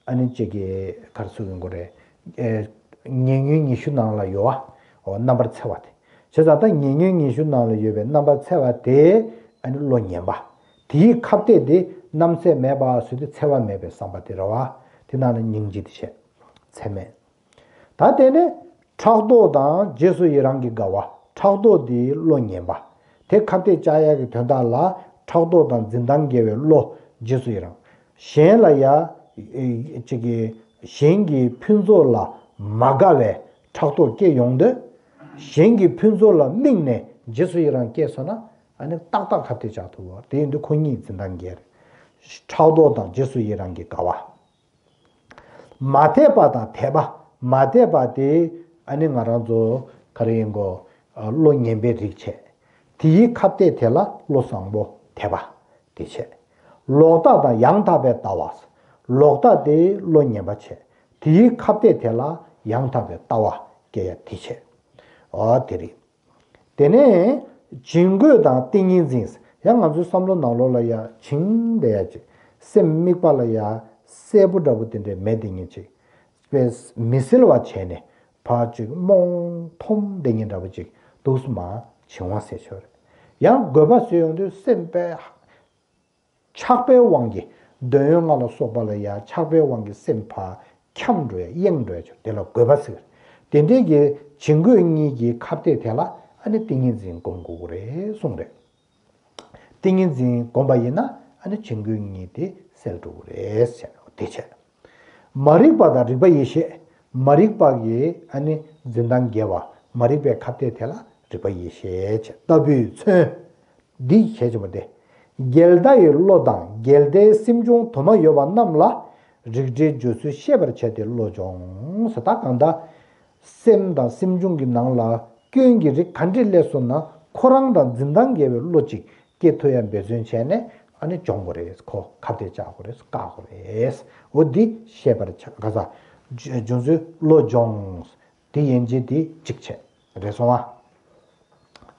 ཨ་ནི་གཅིག་གི་ག་རེ་ཟེར་དགོས་རེད། ཨེ་ཉེ་ཉོན་ཉི་ཤུ་ནང་ལ་ཡོད་བ། འོ་རྣམ་པར་འཚེ་བ་དེ། བྱས་ཙང་ད་ཉེ་ཉོན་ཉི་ཤུ་ནང་ལ་ཡོད་པའི་རྣམ་པར་འཚེ་བ་དེ་ཨ་ནི་བློ་ངན་པ། དེའི་ཁ་གཏད་དེ་རྣམ་འཚེ་མེད་པ་ཟེར་དུས་འཚེ་བ་མེད་པའི་བསམ་པ་དེ་རེད་བ། དེ་ནང་ལ་སྙིང་རྗེ་དེ་བྱས། འཚེ་མེད། ད་དེ་ནས་ཕྲག་དོག་དང་རྗེས་སུ་ཡི་རང་གི་དགའ་བ། ཕྲག་དོག་དེའི་བློ་ངན་པ། དེ་ཁ་གཏད་བཅག་ཡག་གི་དོན་དག་ལ་ཕྲག་དོག་དང་འཛིན་སྟངས་དགེ་བའི་བློ། རྗེས་སུ་ཡི་རང་། གཞན་ལ་ཡ་ཨེ་ཅིག་གི་གཞན་གྱི་ཕུན་ཚོགས་ལ་མ་དགའ་བའི་ཕྲག་དོག་སྐྱེ་ཡོང་དུས། གཞན་གྱི་ཕུན་ཚོགས་ལ་དམིགས་ནས་རྗེས་སུ་ཡི་རང་སྐྱེས་སོང་ན་ཨ་ནི་ཏག་ཏག་ཁ་གཏད་བཅག་ཐུབ་བ། དེ་ཡིན་དུས་ཁོ་གཉིས་འཛིན་སྟངས་དགེ་རེད། ཕྲག་དོག་དང་རྗེས་སུ་ཡི་རང་གི་དགའ་བ། མ་དད་པ་དང་དད་པ། མ་དད་པ་དེ་ཨ་ནི་ང་རང་ཚོ་ག་རེ་ཡིན་གོ། བློ་ངན་པའི་རིགས་བྱས། དེའི་ཁ་གཏད་དེ་ལ་བློ་བཟང་པོ་དད་པ་དེ་བྱས། ལོག་ལྟ་དང་ཡང་དག་པའི་ལྟ་བ། ལོག་ལྟ་དེ་བློ་ངན་པ་བྱས། དེའི་ཁ་གཏད་དེ་ལ་ཡང་དག་པའི་ལྟ་བ་སྐྱེ་ཡ་དེ་བྱས། ཨོ་དེ་རེད། དེ་ནས་བྱིང་རྒོད་དང་ཏིང་ངེ་འཛིན། ཡང་ང་ཚོའི་བསམ་བློ་ནང་ལོགས་ལ་ཡ་བྱིང་བསྡད་ཡ་ཅིག་སེམས་དམིགས་པ་ལ་ཡ་གསལ་པོ་འདྲ་པོ་དེ་འདྲས་མེད་དེ་ཉིད་ཅིག་དཔེ་མི་གསལ་བ་བྱས་ནས་ཕར་ཅིག་རྨོངས་འཐོམ་བསྡད་མཁན་འདྲ་པོ་ཅིག་འདུག་སེ་མར་བྱིང་བ་ཟེར་ཆོག་རེད། ཡང་རྒོད་པ་ཟེར་ཡོང་དུས་སེམས་དཔེ་ཆགས་པའི་དབང་གིས་འདོད་ཡོན་ལྔ་ལ་སོགས་པ་ལ་ཡ་ཆགས་པའི་དབང་གིས་སེམས་ཕར་འཁྱམས་འགྲོ་ཡ་གཡེང་འགྲོ་ཡ་ཆོག་དེ་ལ་རྒོད་པ་ཟེར། དེ་འདྲའི་གི་བྱིང་རྒོད་གཉིས་ཀྱི་ཁ་གཏད་དེ་ལ་ཨ་ནི་ཏིང་ངེ་འཛིན་སྒོམ་དགོས་ཀྱི་རེད་གསུངས་རེད། ཏིང་ངེ་འཛིན་སྒོམ་པ་ཡིན་ན་ཨ་ནི་བྱིང་རྒོད་གཉིས་དེ་སེལ་འགྲོ་གི་རེད་ཟེར་དེ་བྱས། མ་རིག་པ་དང་རིག་པ་ཡེ་ཤེས། མ་རིག་པ་གི་ཨ་ནི་འཛིན་སྟངས་དགེ་བ། མ་རིག་པའི་ཁ་གཏད་དེ་ལ་རིག་པ་ཡེ་ཤེས་བྱས། ལྟ་བུས་མཚོན། འདི་གལ་ཆེན་པོ་སྟེ། འགལ་ཟླ་ཡི་བློ་དང་འགལ་ཟླའི་སེམས་བྱུང་དུ་མ་ཡོད་པ་རྣམས་ལ་རིགས་འགྲེའི་སྦྱོར་ཚུལ་ཤེས་པར་བྱས་ཏེ་བློ་སྦྱོང་ཟེར། ད་གང་ལྟར་སེམས་དང་སེམས་བྱུང་གི་ནང་ལ་སྐྱོན་གྱི་རིགས་ག་འདྲས་སླེབས་སོང་ན་ཁོ་རང་དང་འཛིན་སྟངས་འགལ་བའི་བློ་གཅིག་སྐྱེ་ཐུབ་ཡ་འབད་བརྩོན་བྱས་ནས་ཨ་ནི་སྦྱོང་དགོས་རེད། ཁོ་ཁ་གཏད་བཅག་དགོས་རེད། བཀག་དགོས་རེད། འོ་འདི་ཤེས་པར་བྱ་ག་ས་སྦྱོར་ཚུལ་བློ་སྦྱོང་། དེ་ཡན་ཆད་དེ་གཅིག་བྱས། རེད་སོང་ཨ།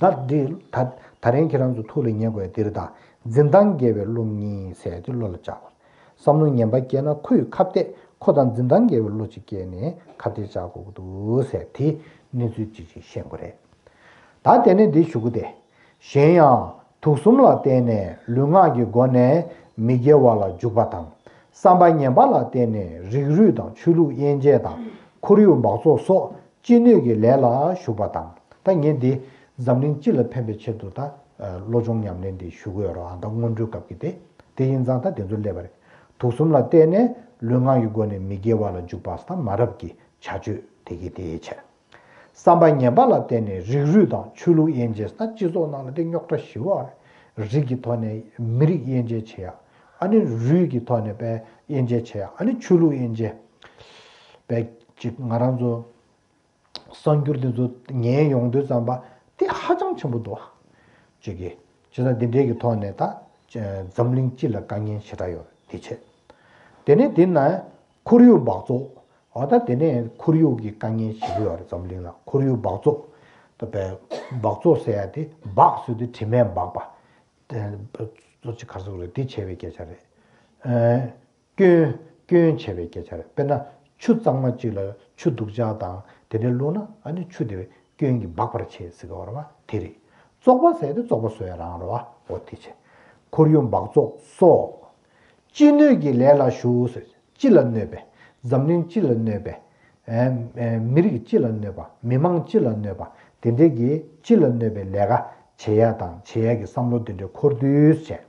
ད་འདི་ད་ད་རིང་ཁྱེད་རང་ཚོ་ཐུགས་ལ་ངེས་དགོས་ཡ་འདི་རེད། ད་འཛིན་སྟངས་འགལ་བའི་བློ་གཉིས་ཟེར་དེ་བློ་ལ་འཇགས་དགོས། བསམ་བློ་ངན་པ་སྐྱེས་ན་ཁོ་ཡི་ཁ་གཏད་ཁོ་དང་འཛིན་སྟངས་འགལ་བའི་བློ་གཅིག་སྐྱེས་ནས་ཁ་གཏད་བཅག་དགོས་ཀྱི་འདུག་ཟེར་དེ་གནས་ཚུལ་གཅིག་ཅིག་ཤེས་དགོས་རེད། ད་དེ་ནས་འདི་ཞུ་གི་དེ། གཞན་ཡང་དུག་གསུམ་ལ་བརྟེན་ནས་ལུས་ངག་གི་སྒོ་ནས་མི་དགེ་བ་ལ་འཇུག་པ་དང་། བསམ་པ་ངན་པ་ལ་བརྟེན་ནས་རིགས་རུས་དང་ཆོས་ལུགས་དབྱེ་འབྱེད་དང་ཁོར་ཡུག་འབག་བཙོག་སོགས་ཅི་ནུས་ཀྱི་ལས་ལ་ཞུགས་པ་དང་། ད་ངས་འདི་འཛམ་གླིང་སྤྱི་ལ་ཕན་པའི་ཆེད་དུ་ད་བློ་སྦྱོང་ཉམས་ལེན་འདི་ཞུ་གི་ཡོད་རེད། ད་སྔོན་འགྲོའི་སྐབས་ཀྱི་དེ་དེ་ཡིན་ཙང་ད་དེ་ཚོ་སླེབས་པ་རེད། དུག་གསུམ་ལ་བརྟེན་ནས་ལུས་ངག་གི་སྒོ་ནས་མི་དགེ་བ་ལ་འཇུག་པ་ཟེར་ད་མ་རབས་ཀྱི་བྱ་སྤྱོད་དེ་གི་དེ་བྱས། བསམ་པ་ངན་པ་ལ་བརྟེན་ནས་རིགས་རུས་དང་ཆོས་ལུགས་དབྱེ་འབྱེད་ཟེར་ན་སྤྱི་ཚོགས་ནང་ལ་དེ་རྙོག་དྲ་ཞི་བ་རེད། རིགས་ཀྱི་ཐོག་ནས་མི་རིགས་དབྱེ་འབྱེད་བྱེད་ཡ། ཨ་ནི་རུས་ཀྱི་ཐོག་ནས་པའི་དབྱེ་འབྱེད་བྱེད་ཡ། ཨ་ནི་ཆོས་ལུགས་དབྱེ་འབྱེད་པའི་ཅིག་ང་རང་ཚོ་གསར་འགྱུར་དེ་ཚོ་ཉན་ཡོང་དུས་ཙམ་པ་དེ་ཧ་ཅང་ཆེན་པོ་འདུག་ཅིག་གི་བྱས་ཙང་འདི་འདྲའི་གི་ཐོག་ནས་ད་འཛམ་གླིང་སྤྱི་ལ་དཀའ་ངལ་ཞེ་དྲག་ཡོད་རེད། དེ་བྱས། དེ་ནས་དེ་ན་ཁོར་ཡུག་འབག་བཙོག་འོ་ད་དེ་ནས་ཁོར་ཡུག་གི་དཀའ་ངལ་ཞེ་པོ་ཡོད་རེད། འཛམ་གླིང་ལ་ཁོར་ཡུག་འབག་བཙོག་ད་བའི་འབག་བཙོག་ཟེར་ཡ་དེ་འབག་ཟེར་དུས་དྲི་མས་འབག་པ། དེ་གཙོ་ཆེ་ག་རེ་ཟེར་དགོས་རེད། དེ་བྱས་པའི་སྐད་ཆ་རེད། ཨེ། སྐྱོན། སྐྱོན་བྱས་པའི་སྐད་ཆ་རེད། དཔེར་ན་ཆུ་གཙང་མ་གཅིག་ལ་ཆུ་སྡུག་ཅག་དང་དེ་འདྲའི་བླུགས་ན་ཨ་ནི་ཆུ་དེ་སྐྱོན་གྱིས་འབག་པར་བྱེད་ཟེར་གྱི་ཡོད་རེད་བ། དེ་རེད། བཙོག་པ་ཟེར་དེ་བཙོག་པ་བཟོ་ཡ་རང་རེད་བ། འོ་དེ་བྱས། ཁོར་ཡུག་འབག་བཙོག་སོགས། ཅི་གནོད་ཀྱི་ལས་ལ་ཞུགས་ཟེར། སྤྱི་ལ་གནོད་པའི། འཛམ་གླིང་སྤྱི་ལ་གནོད་པའི། ཨེ། ཨེ། མི་རིགས་སྤྱི་ལ་གནོད་པ། མི་མང་སྤྱི་ལ་གནོད་པ། དེ་འདྲའི་གི་སྤྱི་ལ་གནོད་པའི་ལས་ཀ་བྱེད་ཡ་དང་བྱེད་ཡ་གི་བསམ་བློ་དེ་འདྲའི་འཁོར་དུས་བྱས།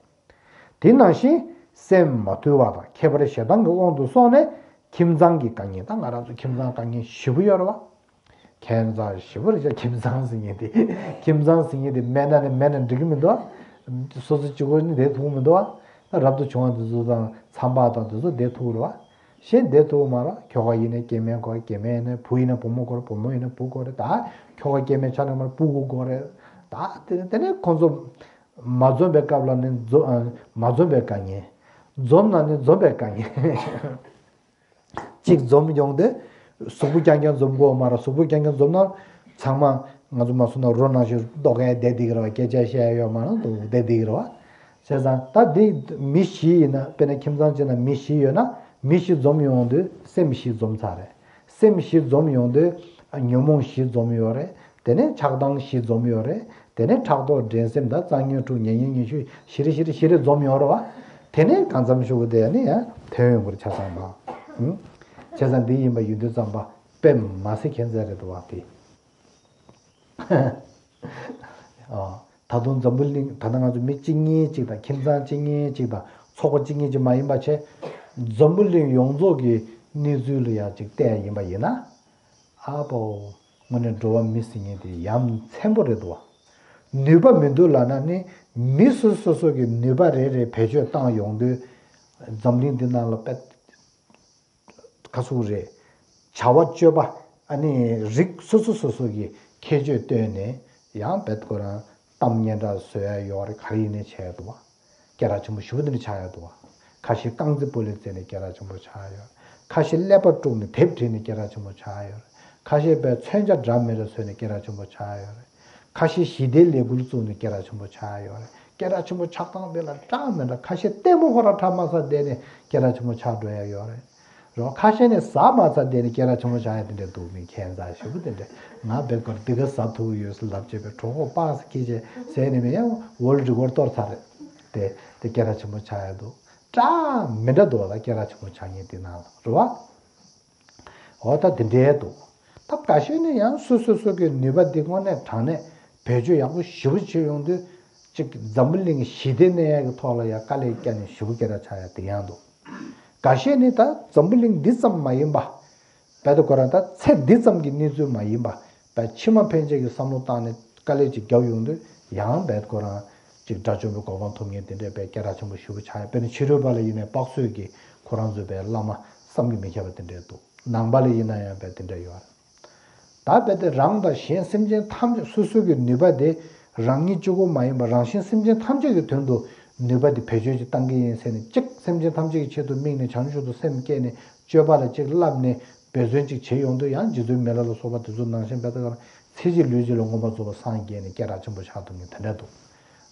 དེ་ནང་བཞིན་སེམས་མ་དུལ་བ་དང་ཁྱད་པར་ཞེ་སྡང་གི་དབང་དུ་སོང་ནས་ཁྱིམ་ཚང་གི་དཀའ་ངལ། ད་ང་རང་ཚོ་ཁྱིམ་ཚང་དཀའ་ངལ་ཞེ་པོ་ཡོད་རེད་བ། ཁྱིམ་ཚང་ཞེ་པོ་རེད་བྱས། ཁྱིམ་ཚང་ཟེར་མཁན་དེ། ཁྱིམ་ཚང་ཟེར་མཁན་དེ་མེད་ན་ནི་མེད་ན་འགྲིག་གི་མི་འདུག་བ། སོ་སོ་གཅིག་པོ་ནི་བསྡད་ཐུབ་ཀྱི་མི་འདུག་བ། ད་རབ་ཏུ་བྱུང་བ་དེ་ཚོ་དང་མཚམས་པ་དང་དེ་ཚོ་བསྡད་ཐུབ་ཀྱི་རེད་བ། གཞན་བསྡད་ཐུབ་ཀྱི་མ་རེད། ཁྱོ་ག་ཡིན་ན་སྐྱེ་དམན་དགོས་རེད། སྐྱེ་དམན་ཡིན་ན། བུ་ཡིན་ན་བུ་མོ་དགོས་རེད། བུ་མོ་ཡིན་ན་བུ་དགོས་རེད། ད་ཁྱོ་ག་སྐྱེ་དམན་ཆགས་ན་མ་རེད། སྤུ་གུ་དགོས་རེད། ད་དེ་དེ་ནས་ཁོང་ཚོ་མ་འཛོམས་པའི་སྐབས་ལ་ནི་འཛོམས། མ་འཛོམས་པའི་དཀའ་ངལ། འཛོམས་ན་ནི་འཛོམས་པའི་དཀའ་ངལ། གཅིག་འཛོམས་ཡོང་དུས་གཟུགས་པོ་རྐྱང་རྐྱང་འཛོམས་དགོས་མ་རེད། གཟུགས་པོ་རྐྱང་རྐྱང་འཛོམས་ན་ཚང་མ་ང་ཚོ་མ་སོང་ན་རོ་ནང་བཞིན་ལྡོག་གས་བསྡད་བསྡད་ཀྱི་རེད་བ། སྐད་ཆ་བཤད་ཡ་ཡོད་མ་རེད། འདུག་བསྡད་བསྡད་ཀྱི་རེད་བ། བྱས་ཙང་ད་འདི་མི་བཞི་ཡིན་ན། དཔེར་ན་ཁྱིམ་ཚང་གཅིག་ན་མི་བཞི་ཡོད་ན། མི་བཞི་འཛོམས་ཡོང་དུས་སེམས་བཞི་འཛོམས་ཚར་རེད། སེམས་བཞི་འཛོམས་ཡོང་དུས་ཉོན་མོངས་བཞི་འཛོམས་ཡོད་རེད། དེ་ནས་ཆགས་སྡང་བཞི་འཛོམས་ཡོད་རེད། དེ་ནས་ཕྲག་དོག་འགྲན་སེམས་དང་། གཙང་ཉོན་དྲུག་ཉེ་ཉོན་ཉི་ཤུ་བཞི་རེ་བཞི་རེ་བཞི་རེ་འཛོམས་ཡོད་རེད་བ། དེ་ནས་གང་འཚམ་ཤོག་གུ་དེ་ནི་ཡང་ཐོན་ཡོང་གི་རེད། ཆ་ཚང་མ། ཨུ། བྱས་ཙང་འདི་ཡིན་པ་ཡིན་དུས་ཙམ་པ་དཔེ་མ་སྲིད་ཁྱད་མཚར་རེད་འདུག་བ་དེ། ཨ། ད་དུང་འཛམ་བུ་གླིང་། ད་ལྟ་ང་ཚོ་མི་གཅིག་གཉིས་གཅིག་དང་། ཁྱིམ་ཚང་གཅིག་གཉིས་གཅིག་དང་། ཚོགས་པ་གཅིག་གཉིས་གཅིག་མ་ཡིན་པ་བྱས། འཛམ་བུ་གླིང་ཡོངས་རྫོགས་ཀྱི་གནས་ཚུལ་ལ་ཡང་གཅིག་བལྟས་ཡིན་པ་ཡིན་ན། ཨ་པོ། དངོས་གནས་འགྲོ་བ་མི་ཟེར་མཁན་དེ་ཡ་མཚན་པོ་རེད་འདུག་བ། ནུས་པ་མི་འདུག་ལབ་ན་ནི། མི་སོ་སོ་སོ་གི་ནུས་པ་རེ་རེ་བེད་སྤྱོད་བཏང་ཡོང་དུས། འཛམ་གླིང་འདི་ནང་ལ་དཔེ་ཁ་ཚུགས་རེད། བྱ་བ་སྤྱོད་པ། ཨ་ནི་རིགས་སོ་སོ་སོ་སོ་གི་ཁྱད་ཆོས་བཏོན་ནས་ཡང་བེད་ཁོ་རང་གཏམ་སྙན་གྲགས་བཟོ་ཡ་ཡོད་རེད། ག་རེ་ཡིན་ནའི་བྱས་འདུག་བ། སྐད་གྲགས་ཆེན་པོ་ཞེ་པོ་དེ་འདྲ་ཆགས་ཡ་འདུག་བ། ཁ་ཤས་རྐང་རྩེད་སྤོ་ལོ་རྩེས་ནས་སྐད་གྲགས་ཆེན་པོ་ཆགས་ཡོད་རེད། ཁ་ཤས་ཀླད་པ་དཀྲུགས་ནས་དེབ་བྲིས་ནས་སྐད་གྲགས་ཆེན་པོ་ཆགས་ཡོད་རེད། ཁ་ཤས་པའི་མཚོན་ཆ་འདྲ་མི་འདྲ་བཟོས་ནས་སྐད་གྲགས་ཆེན་པོ་ཆགས་ཡོད་རེད། ཁ་ཤས་ཞི་བདེའི་ལས་འགུལ་བཙུགས་ནས་སྐད་གྲགས་ཆེན་པོ་ཆགས་ཡོད་རེད། སྐད་གྲགས་ཆེན་པོ་ཆགས་སྟངས་དེ་ལ་འདྲ་མི་འདྲ། ཁ་ཤས་ལྟད་མོ་ཁོ་རང་འཁྲབ་མ་ཚར་བསྡད་ནས་སྐད་གྲགས་ཆེན་པོ་ཆགས་འགྲོ་ཡ་ཡོད་རེད། རོ། ཁ་ཤས་ནས་ཟ་མ་ཚར་བསྡད་ནས་སྐད་གྲགས་ཆེན་པོ་ཆགས་ཡ་དེ་འདྲ་འདུག་མི་ཁྱད་མཚར་ཞེ་པོ་དེ་འདྲ། ང་བེད་ཀར་འདི་ག་ཟ་ཐུབ་ཡོད་ཟེར་ལབ་བྱས་པའི་གྲོད་ཁོག་པགས་སུ་འཁྱེར་བྱས་ཟས་ནས་མི་ཡང་ཝོལ་རི་ཀོཌ་གཏོར་ཚར་རེད། དེ་དེ་སྐད་གྲགས་ཆེན་པོ་ཆགས་ཡ་འདུག་འདྲ་མི་འདྲ་འདུག་བ། ད་སྐད་གྲགས་ཆེན་པོ་ཆགས་མཁན་དེ་ནང་ལ་རེད་བ། འོ་ད་དེ་འདྲའི་འདུག་ད་འགའ་ཤས་ནི་ཡང་སོ་སོ་སོ་གི་ནུས་པ་འདི་དངོས་གནས་དྲང་གནས་བེད་སྤྱོད་ཡག་པོ་ཞེ་པོ་བྱེད་ཡོང་དུས། གཅིག་འཛམ་བུ་གླིང་ཞི་བདེ་གནས་ཡག་གི་ཐོག་ལ་ཡང་དཀའ་ལས་བརྒྱབ་ནས་ཞེ་པོ་སྐད་གྲགས་ཆགས་ཡ་དེ་ཡང་འདུག་འགའ་ཤས་ནི་ད་འཛམ་བུ་གླིང་འདི་ཙམ་མ་ཡིན་པ། བལ་དུ་ཁོ་རང་ད་ཚེ་འདི་ཙམ་གྱི་གནས་ཚུལ་མ་ཡིན་པ། བལ་ཕྱི་མ་ཕན་ཆད་ཀྱི་བསམ་བློ་བཏང་ནས་དཀའ་ལས་ཅིག་བརྒྱབ་ཡོང་དུས་ཡང་བལ་ཁོ་རང་ཅིག་དགྲ་བཅོམ་པའི་གོ་འཕང་ཐོབ་མཁན་དེ་འདྲས་བལ་སྐད་གྲགས་ཆེན་པོ་ཞེ་པོ་ཆགས་ཡ། དཔེར་ན་ཕྱི་རོལ་པ་ལ་ཡིན་ནའི་དཔག་ཚོད་ཀྱི་ཁོ་རང་ཚོའི་བལ་བླ་མ་བསམ་གྱིས་མི་ཁྱབ་པ་དེ་འདྲས་འདུག་ནང་པ་ལ་ཡིན་ན་ཡང་བལ་དེ་འདྲས་ཡོད་རེད། ད་བལ་དེ་རང་དང་གཞན་སེམས་ཅན་ཐམས་ཅད། སོ་སོ་གི་ནུས་པ་དེ་རང་ཉིད་གཅིག་པོ་མ་ཡིན་པར་རང་གཞན་སེམས་ཅན་ཐམས་ཅད་ཀྱི་དོན་དུ་ནུས་པ་དེ་བེད་སྤྱོད་ཅིག་བཏང་གི་ཡིན་ཟེར་ནས། གཅིག་སེམས་ཅན་ཐམས་ཅད་ཀྱི་ཆེད་དུ་དམིགས་ནས་བྱང་ཆུབ་ཏུ་སེམས་བསྐྱེད་ནས་སྤྱོད་པ་ལ་གཅིག་བསླབས་ནས་འབད་བརྩོན་ཅིག་བྱེད་ཡོང་དུས། ཡང་རྗེ་བཙུན་མི་ལ་ལ་སོགས་པ་དེ་ཚོ་ནང་བཞིན་བལ་དེ་གར་ཚེ་གཅིག་ལུས་གཅིག་ལ་མངོན་པར་རྫོགས་པར་སངས་རྒྱས་ནས་སྐད་གྲགས་ཆེན་པོ་ཆགས་ཐུབ་མཁན་དེ་འདྲ་འདུག་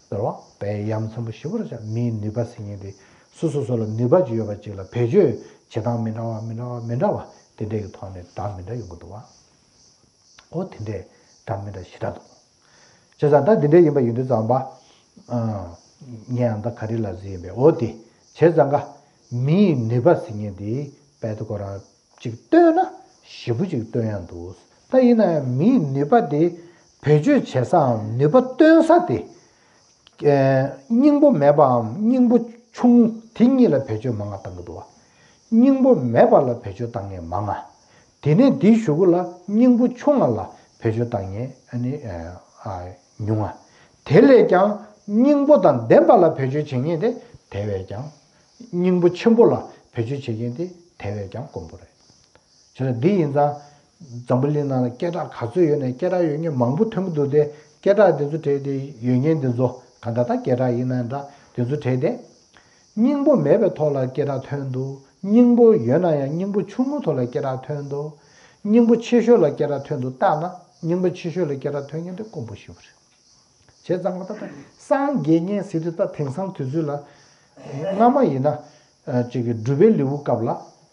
ཟེར་བ། བལ་ཡ་མཚན་པོ་ཞེ་པོ་རེད་བཞག་མིའི་ནུས་པ་ཟེར་མཁན་དེ་སོ་སོ་སོ་ལ་ནུས་པ་ཅིག་ཡོད་པ་ཅིག་ལ་བེད་སྤྱོད་བྱེད་སྟངས་མི་འདྲ་བ་མི་འདྲ་བ་མི་འདྲ་བ་དེ་འདྲས་ཀྱི་ཐོག་ནས་འདྲ་མི་འདྲ་ཡོང་གི་འདུག་བ། ཨོ་དེ་འདྲས་འདྲ་མི་འདྲ་ཞེ་དྲག་འདུག་བྱས་ཙང་ད་དེ་འདྲས་ཡིན་པ་ཡིན་དུས་ཙམ་པ། ཨ། ངས་ཡང་ད་ག་རེ་ལབ་ཟིན་ཡིན་པས། ཨོ་དེ། བྱས་ཙང་ཀ་མིའི་ནུས་པ་ཟེར་མཁན་དེ་བལ་དུ་ཁོ་རང་ཅིག་བཏོན་ན་ཞེ་པོ་ཅིག་བཏོན་ཡག་འདུག་ད་ཡིན་ན་ཡང་མིའི་ནུས་པ་དེ་བེད་སྤྱོད་བྱེད་སའམ་ནུས་པ་བཏོན་ས་དེ། ཨེ། སྙིང་པོ་མེད་པའམ་སྙིང་པོ་ཆུང་དེ་གཉིས་ལ་བེད་སྤྱོད་མང་ང་བཏང་གི་འདུག་བ། སྙིང་པོ་མེད་པ་ལ་བེད་སྤྱོད་བཏང་མཁན་མང་ང་། དེ་ནས་དེའི་གཞུག་གུ་ལ་སྙིང་པོ་ཆུང་ང་ལ་བེད་སྤྱོད་བཏང་མཁན་ཨ་ནི་ཨ་ཉུང་ང་། དེ་ལས་ཀྱང་སྙིང་པོ་དང་ལྡན་པ་ལ་བེད་སྤྱོད་བྱེད་མཁན་དེ་དེ་བས་ཀྱང་། སྙིང་པོ་ཆེན་པོ་ལ་བེད་སྤྱོད་བྱེད་མཁན་དེ་དེ་བས་ཀྱང་དཀོན་པོ་རེད། བྱས་ཙང་འདི་ཡིན་ཙང་། འཛམ་བུ་གླིང་ནང་ལ་སྐད་གྲགས་ག་ཚོད་ཡོད་ནའི་སྐད་གྲགས་ཡོད་མཁན་མང་པོ་ཐོན་གྱི་འདུག་སྟེ། སྐད་གྲགས་དེ་ཚོ་གྲས་དེ་ཡོད་མཁན་དེ་ཚོ་གང་ལྟར་ད་སྐད་གྲགས་ཡིན་ན་འདྲ་དེ་ཚོ་གྲས་དེ། སྙིང་པོ་མེད་པའི་ཐོག་ལ་སྐད་གྲགས་ཐོན་འདུག་སྙིང་པོ་ཡོད་ན་ཡང་སྙིང་པོ་ཆུང་ངུ་ཐོག་ལ་སྐད་གྲགས་ཐོན་འདུག་སྙིང་པོ་ཆེ་ཤོས་ལ་སྐད་གྲགས་ཐོན་འདུག་བརྟག་ན་སྙིང་པོ་ཆེ་ཤོས་ལ་སྐད་གྲགས་ཐོན་མཁན་དེ་དཀོན་པོ་ཞེ་པོ་རེད། བྱས་ཙང་ད་ལྟ་སངས་རྒྱས་མཁན་ཟེར་དུས་ད་དེང་སང་དུས་ཚོད་ལ་སྔ་མ་ཡིན་ན་ཅིག་གི་སྒྲུབ་པའི་ལེའུ་སྐབས་ལ་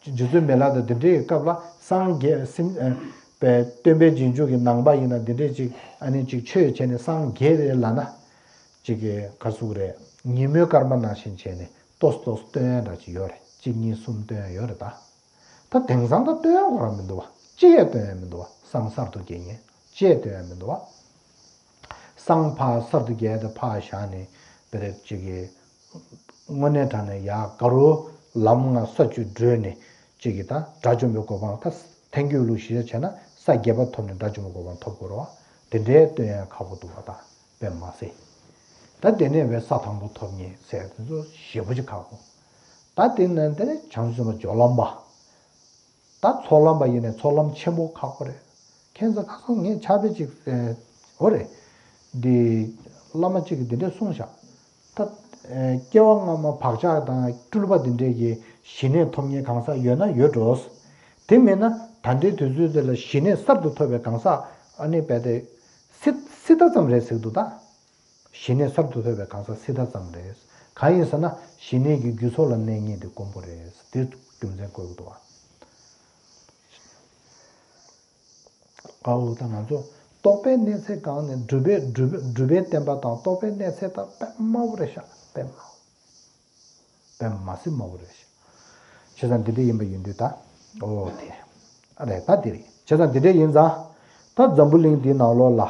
རྗེ་བཙུན་མི་ལ་དང་དེ་འདྲའི་སྐབས་ལ་སངས་རྒྱས་སེམས་པའི་སྟོན་པའི་རྗེས་འཇུག་གི་ནང་པ་ཡིན་ན་དེ་འདྲའི་ཅིག་ཨ་ནི་ཅིག་ཆོས་བྱས་ནས་སངས་རྒྱས་རེད་ལབ་ན། ཅིག་གི་ག་ཟེར་རེད། ཉིན་མོའི་སྐར་མ་ནང་བཞིན་བྱས་ནས་ཏོག་ཙམ་ཏོག་ཙམ་སྟོན་ཡ་འདྲ་ཅིག་ཡོད་རེད། གཅིག་གཉིས་གསུམ་སྟོན་ཡ་ཡོད་རེད་ད། ད་དེང་སང་ད་སྟོན་ཡ་ཁོ་རང་མི་འདུག་བ། ཅི་ཡང་སྟོན་ཡ་མི་འདུག་བ། སང་གསར་དུ་རྒྱས་ཉེན་ཅི་ཡང་སྟོན་ཡ་མི་འདུག་བ། སང་ཕ་གསར་དུ་རྒྱས་ཏེ་ཕར་བཞག་ནས་དཔེ་རེད་ཅིག་གི་དངོས་གནས་དྲང་ནས་ཡ་ག་རུ་ལམ་ལྔ་ས་བཅུ་བགྲོད་ནས་ཅིག་གི་ད་དགྲ་བཅོམ་པའི་གོ་འཕང་ད་ཐལ་འགྱུར་ལུགས་གཞི་བྱས་ན་ས་བརྒྱད་པ་ཐོབ་ནས་དགྲ་བཅོམ་པའི་གོ་འཕང་ཐོབ་དགོས་རེད་བ། དེ་འདྲའི་སྟོན་ཡ་ཁག་པོ་འདུག་བ་ད། དཔེ་མ་སྲིད། ད་དེ་ནས་བས་ས་དང་པོ་ཐོབ་ཉེན་ཟེར་དེ་ཚོ་ཞེ་པོ་ཅིག་ཁག་པོ། ད་དེ་ནས་དེ་ནས་བྱང་སེམས་པ་སྦྱོར་ལམ་པ། ད་ཚོགས་ལམ་པ་ཡིན་ནས་ཚོགས་ལམ་ཆེན་པོ་ཁག་པོ་རེད། ཁྱེད་ཚོ་ཁ་སང་ངས་ཕྱག་དཔེ་ཅིག་ཨེ། འོ་རེད། འདི། བླ་མ་གཅིག་གིས་འདི་འདྲས་གསུངས་བཞག་ད། ཨེ། སྐྱེ་བ་སྔ་མ་བག་ཆགས་དང་སྤྲུལ་པ་འདི་འདྲས་ཀྱི་ཞི་གནས་ཐོབ་ཉེན་གང་ཟག་ཡོད་ན་ཡོད་འགྲོ། དེ་མེད་ན་ད་ལྟའི་དུས་ཚོད་འདི་ལ་ཞི་གནས་གསར་དུ་ཐོབ་པའི་གང་ཟག་ཨ་ནི་རྦད་དེ། སྲིད་སྲིད་ད་ཙམ་རེད་ཟེར་འདུག་ད། ཞི་གནས་གསར་དུ་ཐོབ་པའི་གང་ཟག་སྲིད་ད་ཙམ་རེད། གང་ཡིན་ཟེར་ན་ཞི་གནས་ཀྱི་རྒྱུ་ཚོགས་ལ་གནས་ཉེན་དེ་དཀོན་པོ་རེད། དེ་རྒྱུ་མཚན་བཀོད་ཀྱི་འདུག་བ། ཨའོ་ད་ང་ཚོ་རྟོགས་པའི་གནས་ཚད་སྒང་ནས་སྒྲུབ་པའི་སྒྲུབ་པའི་སྒྲུབ་པའི་བསྟན་པ་དང་རྟོགས་པའི་གནས་ཚད་ད་དཔེ་དམའ་བོ་རེད་ཤག་དཔེ་དམའ་བོ། དཔེ་མ་སྲིད་དམའ་བོ་རེད་ཤག་བྱས་ཙང་འདི་འདྲ་ཡིན་པ་ཡིན་དུས་ད། ཨོ་དེ། ཨ་རེད་ད་འདི་རེད། བྱས་ཙང་འདི་འདྲ་ཡིན་ཙང་། ད་འཛམ་བུ་གླིང་འདིའི་ནང་ལོགས་ལ།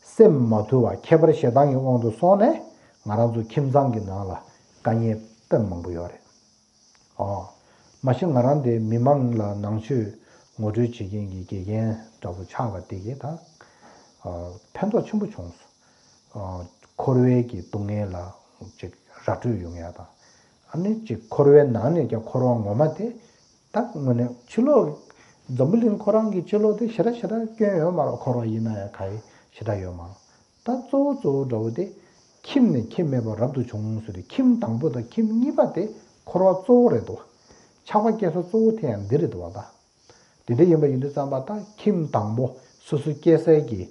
སེམས་མ་དུལ་བ་ཁྱད་པར་ཞེ་སྡང་གི་དབང་དུ་སོང་ནས་ང་རང་ཚོ་ཁྱིམ་ཚང་གི་ནང་ལ་དཀའ་ངལ་དཔེ་མང་པོ་ཡོད་རེད། ཨོ། མ་གཞི་ང་རང་དེ་མི་མང་ལ་ནང་ཆོས་ངོ་སྤྲོད་བྱེད་མཁན་གྱི་དགེ་རྒན་འདྲ་པོ་ཆགས་པ་དེ་གིས་ད། ཨ། ཕན་ཐོགས་ཆེན་པོ་བྱུང་སོང་། ཨ། འཁོར་བའི་གི་སྡུག་བསྔལ་ལ་ཅིག་ར་སྤྲོད་ཡོང་ཡ་དང་། ཨ་ནི་ཅིག་འཁོར་བའི་ནང་ནས་ཀྱང་འཁོར་བ་ངོ་མ་དེ། ད་དངོས་གནས་ཕྱི་ལོགས། འཛམ་བུ་གླིང་ཁོ་རང་གི་ཕྱི་ལོགས་དེ་ཞེ་དྲག་ཞེ་དྲག་སྐྱོན་ཡོད་མ་རེད། འཁོར་བ་ཡིན་ན་ཡང་ག་ཡེ་ཞེ་དྲག་ཡོད་མ་རེད། ད་གཙོ་བོ་གཙོ་བོ་འདྲ་བོ་དེ། ཁྱིམ་ནས་ཁྱིམ་མེད་པར་རབ་ཏུ་བྱུང་ཟེར་ཏེ་ཁྱིམ་དང་པོ་དང་ཁྱིམ་གཉིས་པ་དེ་འཁོར་བ་གཙོ་བོ་རེད་དོ། ཆགས་པ་སྐྱེ་ས་གཙོ་བོ་དེ་ཡང་འདི་རེད་དོ་བ་ད། དེ་འདྲ་ཡིན་པ་ཡིན་དུས་ཙམ་པ་ད་ཁྱིམ་དང་པོ་སོ་སོ་སྐྱེ་སའི་གི་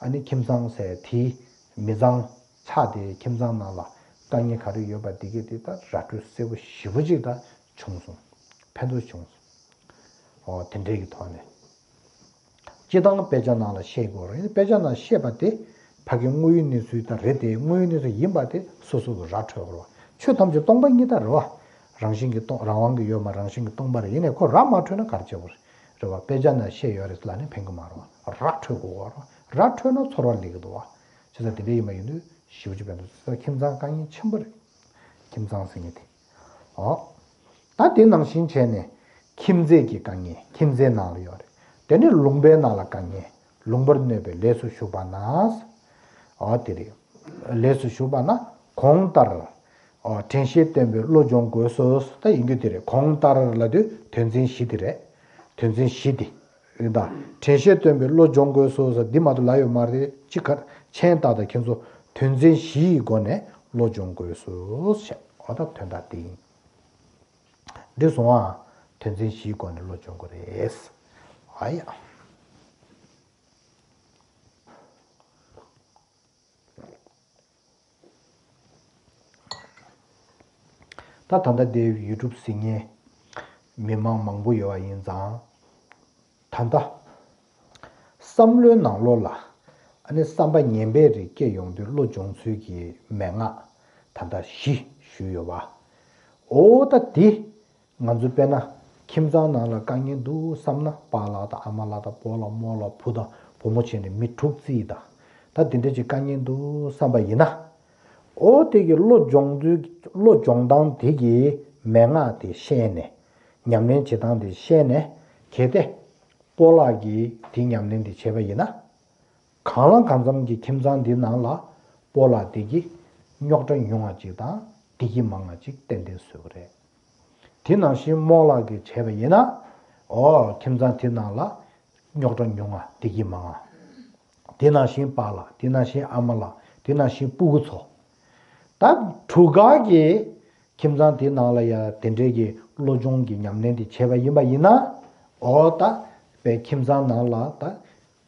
ཨ་ནི་ཁྱིམ་ཚང་ཟེར་དེའི་མི་ཚང་ཆགས་ཏེ་ཁྱིམ་ཚང་ནང་ལ་དཀའ་ངལ་ག་རེ་ཡོད་པ་དེ་གས་དེ་ད་ར་སྤྲོད་གསལ་པོ་ཞེ་པོ་ཅིག་ད་བྱུང་སོང་། ཕན་ཐོགས་བྱུང་སོང་། ཨོ་དེ་འདྲའི་གི་ཐོག་ནས། སྤྱིར་བཏང་དཔེ་ཆ་ནང་ལ་བཤད་དགོས་རེད། དཔེ་ཆ་ནང་བཤད་པ་དེ་ཕ་གི་དངོས་ཡོད་གནས་ཚུལ་ད་རེད་དེ་དངོས་ཡོད་གནས་ཚུལ་ཡིན་པ་དེ་སོ་སོ་གི་ར་འཕྲོད་དགོས་རེད་བ། ཆོས་ཐམས་ཅད་སྟོང་པ་ཉིད་ད་རེད་བ། རང་བཞིན་གྱིས་སྟོང་རང་དབང་གི་ཡོད་མ་རང་བཞིན་གྱིས་སྟོང་པ་རེད། ཡིན་ནའི་ཁོ་ར་མ་འཕྲོད་ན་ག་རེ་བྱེད་དགོས་རེད། རེད་བ། དཔེ་ཆ་ནང་བཤད་ཡོད་རེད་ལབ་ནས་ཕན་གི་མ་རེད་བ། ར་འཕྲོད་དགོས་བ་རེད་བ། ར་འཕྲོད་ན་ཚོར་བ་སླེབས་ཀྱི་འདུག་བ། བྱས་ཙང་དེ་འདྲ་ཡིན་པ་ཡིན་དུས་ཞེ་པོ་ཅིག་ཕན་ཐོགས་ཟེར། ཁྱིམ་ཚང་དཀའ་ངལ་ཆེན་པོ་རེད། ཁྱིམ་ཚང་ཟེར་མཁན་དེ། ཨོ། ད་དེ་ནང་བཞིན་བྱས་ནས་ཁྱིམ་མཚེས་ཀྱི་དཀའ་ངལ་ཁྱིམ་མཚེས་ནང་ལ་ཡོད་རེད། དེ་ནས་ལུང་པའི་ནང་ལ་དཀའ་ངལ་ལུང་པར་གནོད་པའི་ལས་སུ་ཞུགས་པ་ན། ཨོ་དེ་རེད། ལས་སུ་ཞུགས་པ་ན་གོང་ལྟར། ཨོ་དྲན་ཤེས་བསྟེན་པའི་བློ་སྦྱོང་དགོས་སོ། ད་ཡིན་རྒྱུ་དེ་རེད། གོང་ལྟར་ལབ་དུས་དོན་ཚན་བཞི་དེ་རེད། དོན་ཚན་བཞི་དེ། ཡིན་ད། དྲན་ཤེས་བསྟེན་པའི་བློ་སྦྱོང་དགོས་སོ་ཟེར་འདི་མ་གཏོགས་ལབ་ཡོད་མ་རེད། ཅི་ག་མཆན་བཏགས་དང་ཁྱེད་ཚོ་དོན་ཚན་བཞི་ཡི་སྒོ་ནས་བློ་སྦྱོང་དགོས་སོ་ཞེས། འོ་ད་དོན་དག་འདི་ཡིན། འགྲིག་སོང་ཨ། དོན་ཚན་བཞིའི་སྒོ་ནས་བློ་སྦྱོང་དགོས་རེད། ཨ་ཡ། ད་ད་ལྟ་དེ་ཡུ་ཊུབ་གཟིགས་མཁན་མི་མང་མང་པོ་ཡོད་པ་ཡིན་ཙང་། ད་ལྟ་བསམ་བློའི་ནང་ལོགས་ལ་ཨ་ནི་བསམ་པ་ངན་པའི་རིགས་སྐྱེ་ཡོང་དུས་བློ་སྦྱོང་ཚུལ་གྱི་མན་ངག་ད་ལྟ་བཞི་ཞུས་ཡོད་པ། འོ་ད་དེ། ང་ཚོ་དཔེར་ན་ཁྱིམ་ཚང་ནང་ལ་དཀའ་ངལ་འདུག་བསམ་ན་པཱ་ལགས་དང་ཨ་མ་ལགས་དང་སྤོ་ལགས་རྨོ་ལགས་བུ་དང་བུ་མོ་བྱས་ནས་མི་དྲུག་རྩིས་དང་། ད་དེ་འདྲ་ཅིག་དཀའ་ངལ་འདུག་བསམ་པ་ཡིན་ན། ཨོ་དེ་གི་བློ་སྦྱོང་ཚུལ་བློ་སྦྱོང་སྟངས་དེ་གི་མན་ངག་དེ་ཤེས་ནས། ཉམས་ལེན་བྱེད་སྟངས་དེ་ཤེས་ནས། གལ་ཏེ། སྤོ་ལགས་ཀྱིས་དེ་ཉམས་ལེན་དེ་བྱས་པ་ཡིན་ན། གང་ལ་གང་འཚམ་གྱི་ཁྱིམ་ཚང་འདི་ནང་ལ་སྤོ་ལགས་དེ་གི་རྙོག་དྲ་ཉུང་བ་ཅིག་དང་བདེ་སྐྱིད་མང་བ་ཅིག་ཏན་ཏན་བཟོས་པ་རེད། དེ་ནང་བཞིན་རྨོ་ལགས་ཀྱིས་བྱས་པ་ཡིན་ན། ཨོ་ཁྱིམ་ཚང་དེ་ནང་ལ་རྙོག་དྲ་ཉུང་བ་བདེ་སྐྱིད་མང་བ། དེ་ནང་བཞིན་པཱ་ལགས། དེ་ནང་བཞིན་ཨ་མ་ལགས། དེ་ནང་བཞིན་སྤུ་གུ་ཚོ། ད་དྲུག་ཀ་གི་ ཁྱིམ་ཚང་དེའི་ནང་ལ་ཡང་དེ་འདྲའི་གི་བློ་སྦྱོང་གི་ཉམས་ལེན་དེ་བྱས་པ་ཡིན་པ་ཡིན་ན། འོ་ད་པའི་ཁྱིམ་ཚང་ནང་ལ་ད་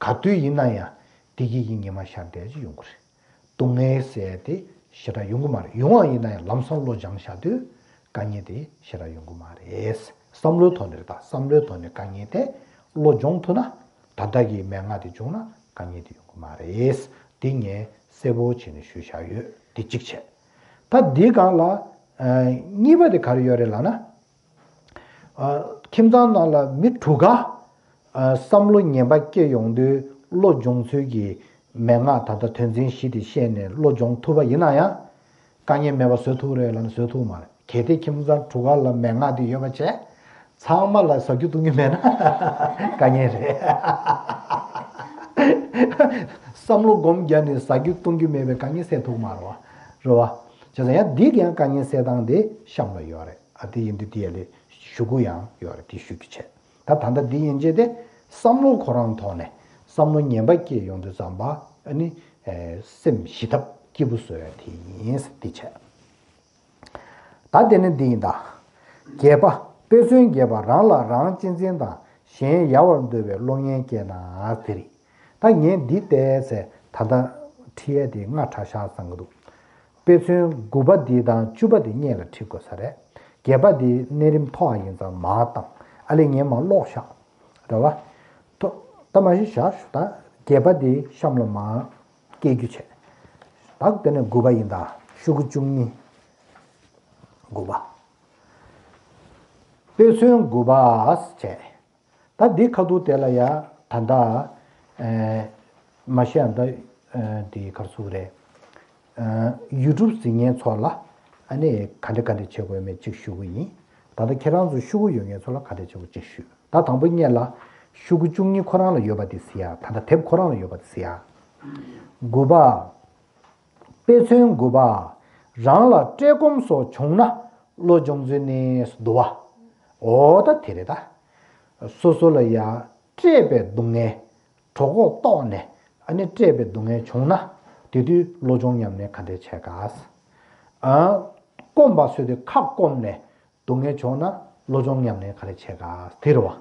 ག་དུས་ཡིན་ན་ཡང་བདེ་སྐྱིད་ཀྱི་ཉི་མ་ཤར་བསྡད་ཀྱི་ཡོང་གི་རེད། སྡུག་བསྔལ་ཟེར་དེ་ཞེ་དྲག་ཡོང་གི་མ་རེད། ཡོང་བ་ཡིན་ན་ཡང་ལམ་སང་བློ་སྦྱངས་བཞག་དུས་དཀའ་ངལ་དེ་ཞེ་དྲག་ཡོང་གི་མ་རེད། བསམ་བློའི་ཐོག་ནས་རེད། ད་བསམ་བློའི་ཐོག་ནས་དཀའ་ངལ་དེ་བློ་སྦྱོང་ཐུབ་ན། ད་ལྟ་གི་མན་ངག་དེ་བྱུང་ན་དཀའ་ངལ་དེ་ཡོང་གི་མ་རེད། འདི་ངས་གསལ་པོ་བྱས་ནས་ཞུས་བཞག་ཡོད། འདི་གཅིག་བྱས། ད་འདིའི་སྒང་ལ་ཨ་གཉིས་པ་དེ་ག་རེ་ཡོད་རེད་ལབ་ན། ཨ་ཁྱིམ་ཚང་ནང་ལ་མི་དྲུག་ག་ཨ་བསམ་བློ་ངན་པ་སྐྱེ་ཡོང་དུས་བློ་སྦྱོང་ཚུལ་གྱི་མན་ངག་ད་ལྟ་དོན་ཚན་བཞི་དེ་བཤད་ནས་བློ་སྦྱོང་ཐུབ་པ་ཡིན་ན་ཡང་། དཀའ་ངལ་མེད་པ་བཟོ་ཐུབ་རེད་ལབ་ན་བཟོ་ཐུབ་མ་རེད། གལ་ཏེ་ཁྱིམ་ཚང་དྲུག་ག་ལ་མན་ངག་དེ་ཡོད་པ་བྱས། ཚང་མ་ལ་ཟ་རྒྱུ་བཏུང་རྒྱུ་མེད་ན་དཀའ་ངལ་རེད། བསམ་བློ་སྒོམ་རྒྱག་ནས་ཟ་རྒྱུ་བཏུང་རྒྱུ་མེད་པའི་དཀའ་ངལ་སེལ་ཐུབ་མ་རེད་བ། རེད་བ། བྱས་ཙང་ཡང་འདི་གི་ཡང་དཀའ་ངལ་སེལ་སྟངས་དེ་གཤམ་ལ་ཡོད་རེད། ཨ་དེ་ཡིན་དུས་དེ་ཡ་ལས་ཞུ་གུ་ཡང་ཡོད་རེད། དེ་ཞུ་རྒྱུ་བྱས། ད་ད་ལྟ་འདི་ཡན་ཆད་དེ་བསམ་བློ་ཁོ་རང་ཐོག་ནས་བསམ་བློ་ངན་པ་སྐྱེས་ཡོང་དུས་ཙམ་པ་ཨ་ནི་སེམས་ཞི་ཐབས་སྐྱིད་པོ་བཟོ་ཡ་དེ་ཡིན། འདི་བྱས། ད་དེ་ནི་འདི་ཡིན་ད། བརྒྱད་པ། དཔེ་མཚོན་བརྒྱད་པ། རང་ལ་རང་གཅེས་འཛིན་དང་གཞན་ཡལ་བར་འདོད་པའི་བློ་ངན་སྐྱེས་ན་དེ་རེད། ད་ངས་འདི་བལྟས་ཚེ་ད་ལྟ་ཁྲིད་ཡས་དེ་སྔ་དྲགས་ཤག་བསམ་གྱི་འདུག་དཔེ་མཚོན་དགུ་པ་འདི་དང་བཅུ་པ་འདི་སྔོན་ལ་ཁྲིད་དགོས་ས་རེད། བརྒྱད་པ་འདི་གནས་རིམ་མཐོ་བ་ཡིན་ཙང་མར་བཏང་། ཨ་ལས་ངས་མར་ཀློག་བཞག་རེད་བ། ཐོ། ད་མ་གཞི་བཞག་ཞུ་ད། བརྒྱད་པ་འདི་གཤམ་ལ་མར་སྐྱེལ་རྒྱུ་བྱས། ད་དེ་ནས་དགུ་པ་ཡིན་ད། ཤོག་གུ་བཅུ་གཉིས། དགུ་པ། དཔེ་མཚོན་དགུ་པ་བྱས། ད་འདི་ཁ་ཐུག་དེ་ལ་ཡ་ད་ལྟ་ཨེ་མ་གཞི་ཡང་ད་ཨེ་འདི་ག་རེ་ཟེར་དགོས་རེད། ཨེ་ཡུ་ཊུབ་གཟིགས་མཁན་ཚོ་ལ་ཨ་ནི་ག་འདྲ་ག་འདྲ་བྱེད་དགོས་མེད་ཅིག་ཞུ་གི་ཡིན། ད་ལྟ་ཁྱེད་རང་ཚོ་ཤོག་གུ་ཡོད་མཁན་ཚོ་ལ་ག་འདྲ་བྱེད་དགོས་ཅིག་ཞུ། ད་དང་པོ་སྔོན་ལ་ཤོག་གུ་བཅུ་གཉིས་ཁོ་རང་ལ་ཡོད་པ་དེ་གཟིགས་ཡ། ད་ལྟ་དེབ་ཁོ་རང་ལ་ཡོད་པ་དེ་གཟིགས་ཡ། དགུ་པ། དཔེ་མཚོན་དགུ་པ། རང་ལ་བཀྲེས་སྐོམ་སོགས་བྱུང་ན་བློ་སྦྱོང་ཚུལ་ནི་འདུག་བ། འོ་ད་དེ་རེད་ད། སོ་སོ་ལ་ཡ་བཀྲེས་པའི་སྡུག་བསྔལ། གྲོད་ཁོག་ལྟོགས་ནས་ཨ་ནི་བཀྲེས་པའི་སྡུག་བསྔལ་བྱུང་ན། དེ་དུས་བློ་སྦྱོང་ཉམས་ལེན་ག་འདྲས་བྱས་ག་ཨ། སྐོམ་པ་ཟོས་ཏེ་ཁ་སྐོམ་ནས་སྡུག་བསྔལ་བྱུང་ན་བློ་སྦྱོང་ཉམས་ལེན་ག་རེ་བྱེད་ག་དེ་རེད་བ།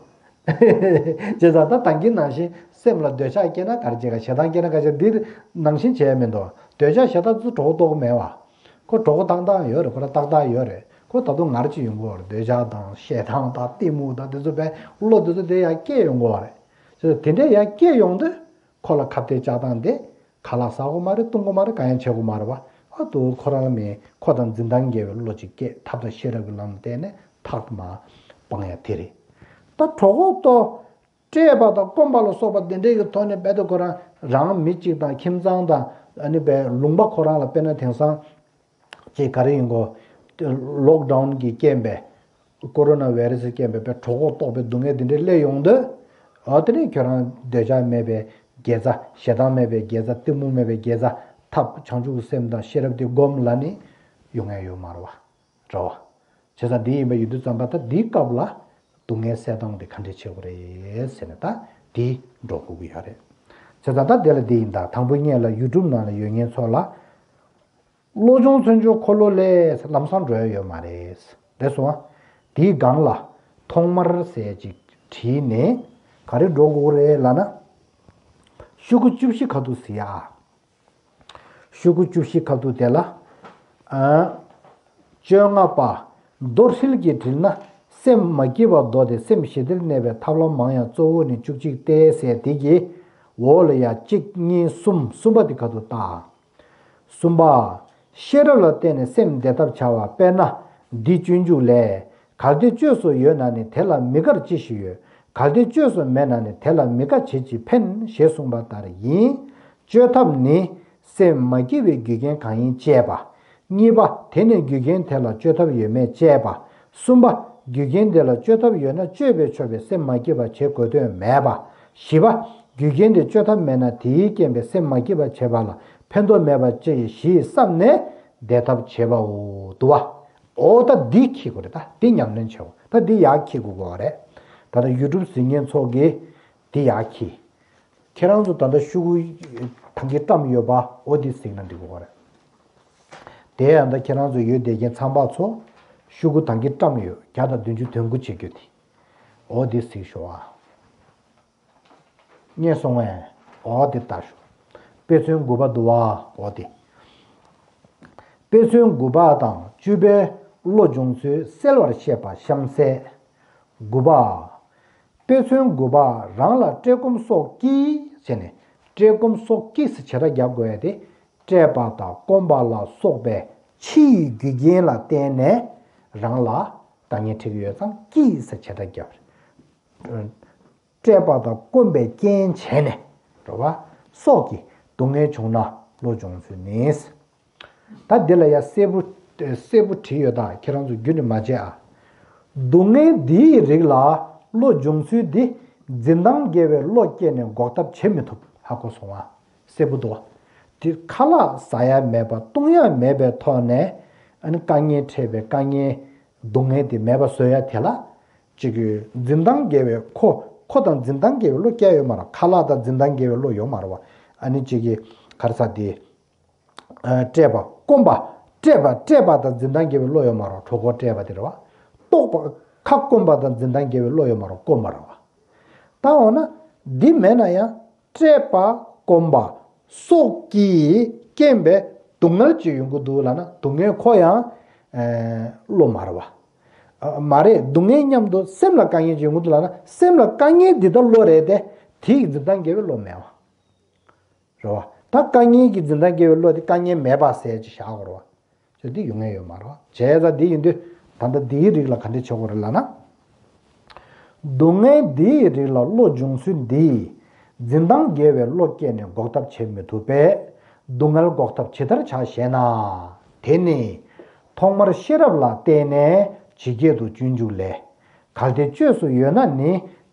བྱས་ཙང་ད་ད་གིན་ནང་བཞིན་སེམས་ལ་འདོད་ཆགས་སྐྱེས་ན་ག་རེ་བྱེད་ག་ཞེ་སྡང་སྐྱེས་ན་ག་ཞེ་འདི་ནང་བཞིན་བྱས་མི་འདུག་འདོད་ཆགས་ཞེ་སྡང་ཚོ་གྲོད་ཁོག་ལྟོགས་མེད་བ། ཁོ་གྲོད་ཁོག་ཏག་ཏག་ཡོད་རེད། ཁོ་ར་ཏག་ཏག་ཡོད་རེད། ཁོ་ད་དུང་ངར་གཅིག་ཡོང་གི་ཡོད་རེད། འདོད་ཆགས་དང་ཞེ་སྡང་དང་གཏི་མུག་དང་དེ་ཚོ་བས་བློ་དེ་ཚོ་དེ་ཡང་སྐྱེས་ཡོང་གི་ཡོད་རེད། བྱས་ཙང་དེ་འདྲས་ཡང་སྐྱེས་ཡོང་དུས། ཁོ་ལ་ཁ་གཏད་བཅག་སྟངས་དེ་ཁ་ལག་ཟ་དགོས་མ་རེད། བཏུང་དགོས་མ་རེད། གང་ཡང་བྱེད་དགོས་མ་རེད་བ། ཨ་ཏུ་ཁོ་རང་ལ་མེད། ཁོ་དང་འཛིན་སྟངས་འགལ་བའི་བློ་ཅིག་སྐྱེས། ཐབས་དང་ཤེས་རབ་ཀྱི་ལམ་བསྟན་ནས་ཐག་མ་སྤང་ཡ་དེ་རེད། ད་གྲོད་ཁོག་ལྟོགས། བཀྲེས་པ་དང་སྐོམ་པ་ལ་སོགས་པ་དེ་འདྲའི་གི་ཐོག་ནས་རྦད་དེ་ཁོ་རང་རང་མི་གཅིག་དང་ཁྱིམ་ཚང་དང་ཨ་ནི་བའི་ལུང་པ་ཁོ་རང་ལ་དཔེར་ན་དེང་སང་ཅེས་ག་རེ་ཡིན་གོ། ལོག་ཌའུན་གྱི་རྐྱེན་པས། ཀོ་རོ་ན་བྷའི་རེ་སི་རྐྱེན་པས་པའི་གྲོད་ཁོག་ལྟོགས་པའི་སྡུག་བསྔལ་འདི་འདྲའི་སླེབས་ཡོང་དུས། འོ་དེ་ནས་ཁྱོད་རང་འདོད་ཆགས་མེད་པའི་དགེ་རྩ། ཞེ་སྡང་མེད་པའི་དགེ་རྩ། གཏི་མུག་མེད་པའི་དགེ་རྩ། ཐབས་བྱང་ཆུབ་སེམས་དང་ཤེས་རབ་དེ་སྒོམ་ལ་ནི་ཡོང་ཡ་ཡོད་མ་རེད་བ། རེད་བ། བྱས་ཙང་འདི་ཡིན་པ་ཡིན་དུས་ཙམ་པ་ད་འདིའི་སྐབས་ལ་སྡུག་བསྔལ་སེལ་སྟངས་དེ་ག་འདྲས་བྱེད་དགོས་རེད་ཟེར་ནས་ད་འདི་འགྲོ་དགོས་ཀྱི་ཡོད་རེད། བྱས་ཙང་ད་དེ་ལ་འདི་ཡིན་ད། དང་པོ་སྔོན་ལ་ཡུ་ཊུབ་ནང་ལ་ཡོད་མཁན་ཚོ་ལ། བློ་སྦྱོང་མཚོན་བྱེད་འཁོར་ལོ་ལས་ལམ་སང་འགྲོ་ཡ་ཡོད་མ་རེད། རེད་སོང་ཨ། དེའི་སྒང་ལ་ཐོག་མར་ཟེར་ཅིག་བྲིས་ནས་ག་རེ་འགྲོ་དགོས་རེད་ལབ་ན། ཤོག་གུ་བཅུ་བཞི་ཁ་ཐུག་ཟེར་ཡ། ཤོག་གུ་བཅུ་བཞི་ཁ་ཐུག་དེ་ལ། ཨ། བཅོ་ལྔ་པ། མདོ་ཧྲིལ་གྱིས་དྲིལ་ན་སེམས་མ་སྐྱིད་པ་མདོ་སྟེ་སེམས་ཞི་བདེར་གནས་པའི་ཐབས་ལམ་མང་ཡང་གཙོ་བོ་ནི་བཅུ་གཅིག་སྟེ་ཟེར་དེ་གི་འོག་ལ་ཡ་གཅིག་གཉིས་གསུམ། གསུམ་པ་དེ་ཁ་ཐུག་བལྟ། གསུམ་པ། ཤེས་རབ་ལ་བརྟེན་ནས་སེམས་བདེ་ཐབས་བྱ་བ། དཔེར་ན། འདི་སྤྱོད་འཇུག་ལས། གལ་ཏེ་བཅོས་སུ་ཡོད་ན་ནི་དེ་ལ་མི་དགར་ཅི་ཞིག་ཡོད། གལ་ཏེ་བཅོས་སུ་མེད་ན་ནི་དེ་ལ་མི་དགའ་བྱེད་ཅིག་ཕན་ཞེས་གསུངས་པ་ལྟར་ཡིན། བཅོས་ཐབས་ནི། སེམས་མ་སྐྱིད་པའི་རྒྱུ་རྐྱེན་གང་ཡིན་དཔྱད་པ། གཉིས་པ། དེ་ནི་རྒྱུ་རྐྱེན་དེ་ལ་བཅོས་ཐབས་ཡོད་མེད་དཔྱད་པ། གསུམ་པ། རྒྱུ་རྐྱེན་དེ་ལ་བཅོས་ཐབས་ཡོད་ན་བཅོས་པས་ཆོག་པའི་སེམས་མ་སྐྱིད་པ་བྱེད་དགོས་དོན་མེད་པ། བཞི་པ། རྒྱུ་རྐྱེན་དེ་བཅོས་ཐབས་མེད་ན་དེའི་རྐྱེན་པས་སེམས་མ་སྐྱིད་པ་བྱེད་པ་ལ་ཕན་ཐོགས་མེད་པ་ཅི་ཞིག་བསམ་ནས་བདེ་ཐབས་བྱེད་པའོ། འདུག་བ། འོ་ད་འདི་འཁྱེར་དགོས་རེད། ད་འདི་ཉམས་ལེན་བྱེད་དགོས། ད་འདི་ཡག་འཁྱེར་དགོས་དགོས་རེད། ད་ལྟ་ཡུ་ཊུབ་གཟིགས་མཁན་ཚོ་གིས་འདི་ཡག་འཁྱེར། ཁྱེད་རང་ཚོ་ད་ལྟ་ཤོག་གུ་ཐང་གི་བཀྲམ་ཡོད་པ་འོ་འདི་གཟིགས་ན་འགྲིག་གི་རེད། དེ་ཡང་ད་ཁྱེད་རང་ཚོ་ཡོད་བསྡད་མཁན་ཚང་མ་ཚོ་ ཤོག་གུ་དང་གི་བཀྲམ་ཡོད། བརྒྱ་དང་བདུན་ཅུ་དོན་དགུ་བྱེད་རྒྱུ་དེ། འོ་དེ་གཟིགས་ཤོག་ཨ། རྙེད་སོང་ངས། འོ་དེ་ལྟ་ཤོག་དཔེ་མཚོན་དགུ་པ་འདུག་བ། འོ་དེ། དཔེ་མཚོན་དགུ་པ་དང་བཅུ་པའི་བློ་སྦྱོང་ཚུལ་གསལ་བར་བཤད་པ་གཤམ་གསལ། དགུ་པ། དཔེ་མཚོན་དགུ་པ་རང་ལ་བཀྲེས་སྐོམ་སོགས་ཀྱིས་བྱས་ནས། བཀྲེས་སྐོམ་སོགས་ཀྱིས་བྱེ་བྲག་རྒྱབ་དགོས་ཡ་དེ། བཀྲེས་པ་དང་སྐོམ་པ་ལ་སོགས་པའི་ཕྱི་ཡི་རྒྱུ་རྐྱེན་ལ་བརྟེན་ནས་རང་ལ་དཀའ་ངལ་འཕྲད་ཀྱི་ཡོད་ཙང་ཀྱིས་བྱེ་བྲག་རྒྱབ། བཀྲེས་པ་དང་སྐོམ་པའི་རྐྱེན་བྱས་ནས། རེད་བ། སོགས་ཀྱིས་སྡུག་བསྔལ་བྱུང་ན་བློ་སྦྱོང་ཚུལ་ནི། ད་འདི་ལ་ཡ་གསལ་པོ་གསལ་པོ་བྲིས་ཡོད། ད་ཁྱེད་རང་ཚོ་རྒྱུན་ནས་མ་བརྗེད་ཨ། སྡུག་བསྔལ་འདིའི་རིགས་ལ་བློ་སྦྱོང་ཚུལ་འདི། འཛིན་སྟངས་དགེ་བའི་བློ་སྐྱེས་ནས་འགོག་ཐབས་བྱེད་མི་ཐུབ། ཧ་གོ་སོང་ཨ། གསལ་པོ་འདུག་བ། དེ་ཁ་ལག་ཟ་ཡ་མེད་པ་བཏུང་ཡ་མེད་པའི་ཐོག་ནས། ཨ་ནི་དཀའ་ངལ་འཕྲད་པའི་དཀའ་ངལ་སྡུག་བསྔལ་དེ་མེད་པ་བཟོ་ཡ་དེ་ལ། གཅིག་གི་འཛིན་སྟངས་དགེ་བའི་ཁོ་ཁོ་དང་འཛིན་སྟངས་དགེ་བའི་བློ་སྐྱེ་ཡོད་མ་རེད། ཁ་ལག་དང་འཛིན་སྟངས་དགེ་བའི་བློ་ཡོད་མ་རེད་བ། ཨ་ནི་གཅིག་གི་ག་རེ་ཟ་དེ། བཀྲེས་པ་སྐོམ་པ། བཀྲེས་པ་བཀྲེས་པ་དང་འཛིན་སྟངས་དགེ་བའི་བློ་ཡོད་མ་རེད། གྲོད་ཁོག་བཀྲེས་པ་དེ་རེད་བ། ལྟོགས་པ་ཁ་སྐོམ་པ་དང་འཛིན་སྟངས་དགེ་བའི་བློ་ཡོད་མ་རེད། སྐོམ་པ་རེད་བ། ད་འོ་ན་འདི་མེད་ན་ཡང་། བཀྲེས་པ་སྐོམ་པ་སོགས་ཀྱིས་རྐྱེན་པས་སྡུག་བསྔལ་ཅིག་ཡོང་གི་འདུག་ལབ་ན་སྡུག་བསྔལ་ཁོ་ཡང་བློ་མ་རེད་བ། མ་རེད། སྡུག་བསྔལ་མཉམ་དུ་སེམས་ལ་དཀའ་ངལ་ཅིག་ཡོང་གི་འདུག་ལབ་ན་སེམས་ལ་དཀའ་ངལ་འདི་ལྟར་བློ་རེད་དེ། དེ་ཡི་འཛིན་སྟངས་དགེ་བའི་བློ་མེད་བ། རེད་བ། ད་དཀའ་ངལ་གྱི་འཛིན་སྟངས་དགེ་བའི་བློ་དེ་དཀའ་ངལ་མེད་པ་ཟེར་ཅིག་བཞག་དགོས་རེད་བ། ཅེས་འདི་ཡོང་ངེས་ཡོད་མ་རེད་བ། བྱས་ཙང་འདི་ཡིན་དུས་ད་ལྟ་འདིའི་རིགས་ལ་ག་འདྲ་བྱེད་དགོས་རེད་ལབ་ན། སྡུག་བསྔལ་འདིའི་རིགས་ལ་བློ་སྦྱོང་ཚུལ་འདི། འཛིན་སྟངས་དགེ་བའི་བློ་སྐྱེས་ནས་འགོག་ཐབས་བྱེད་མི་ཐུབ་པས། སྡུག་བསྔལ་འགོག་ཐབས་ཇི་ལྟར་བྱ་ཞེ་ན། དེ་ནི། ཐོག་མར་ཤེས་རབ་ལ་བརྟེན་ནས་ཇི་སྐད་དུ་སྤྱོད་འཇུག་ལས། གལ་ཏེ་བཅོས་སུ་ཡོད་ན་ནི་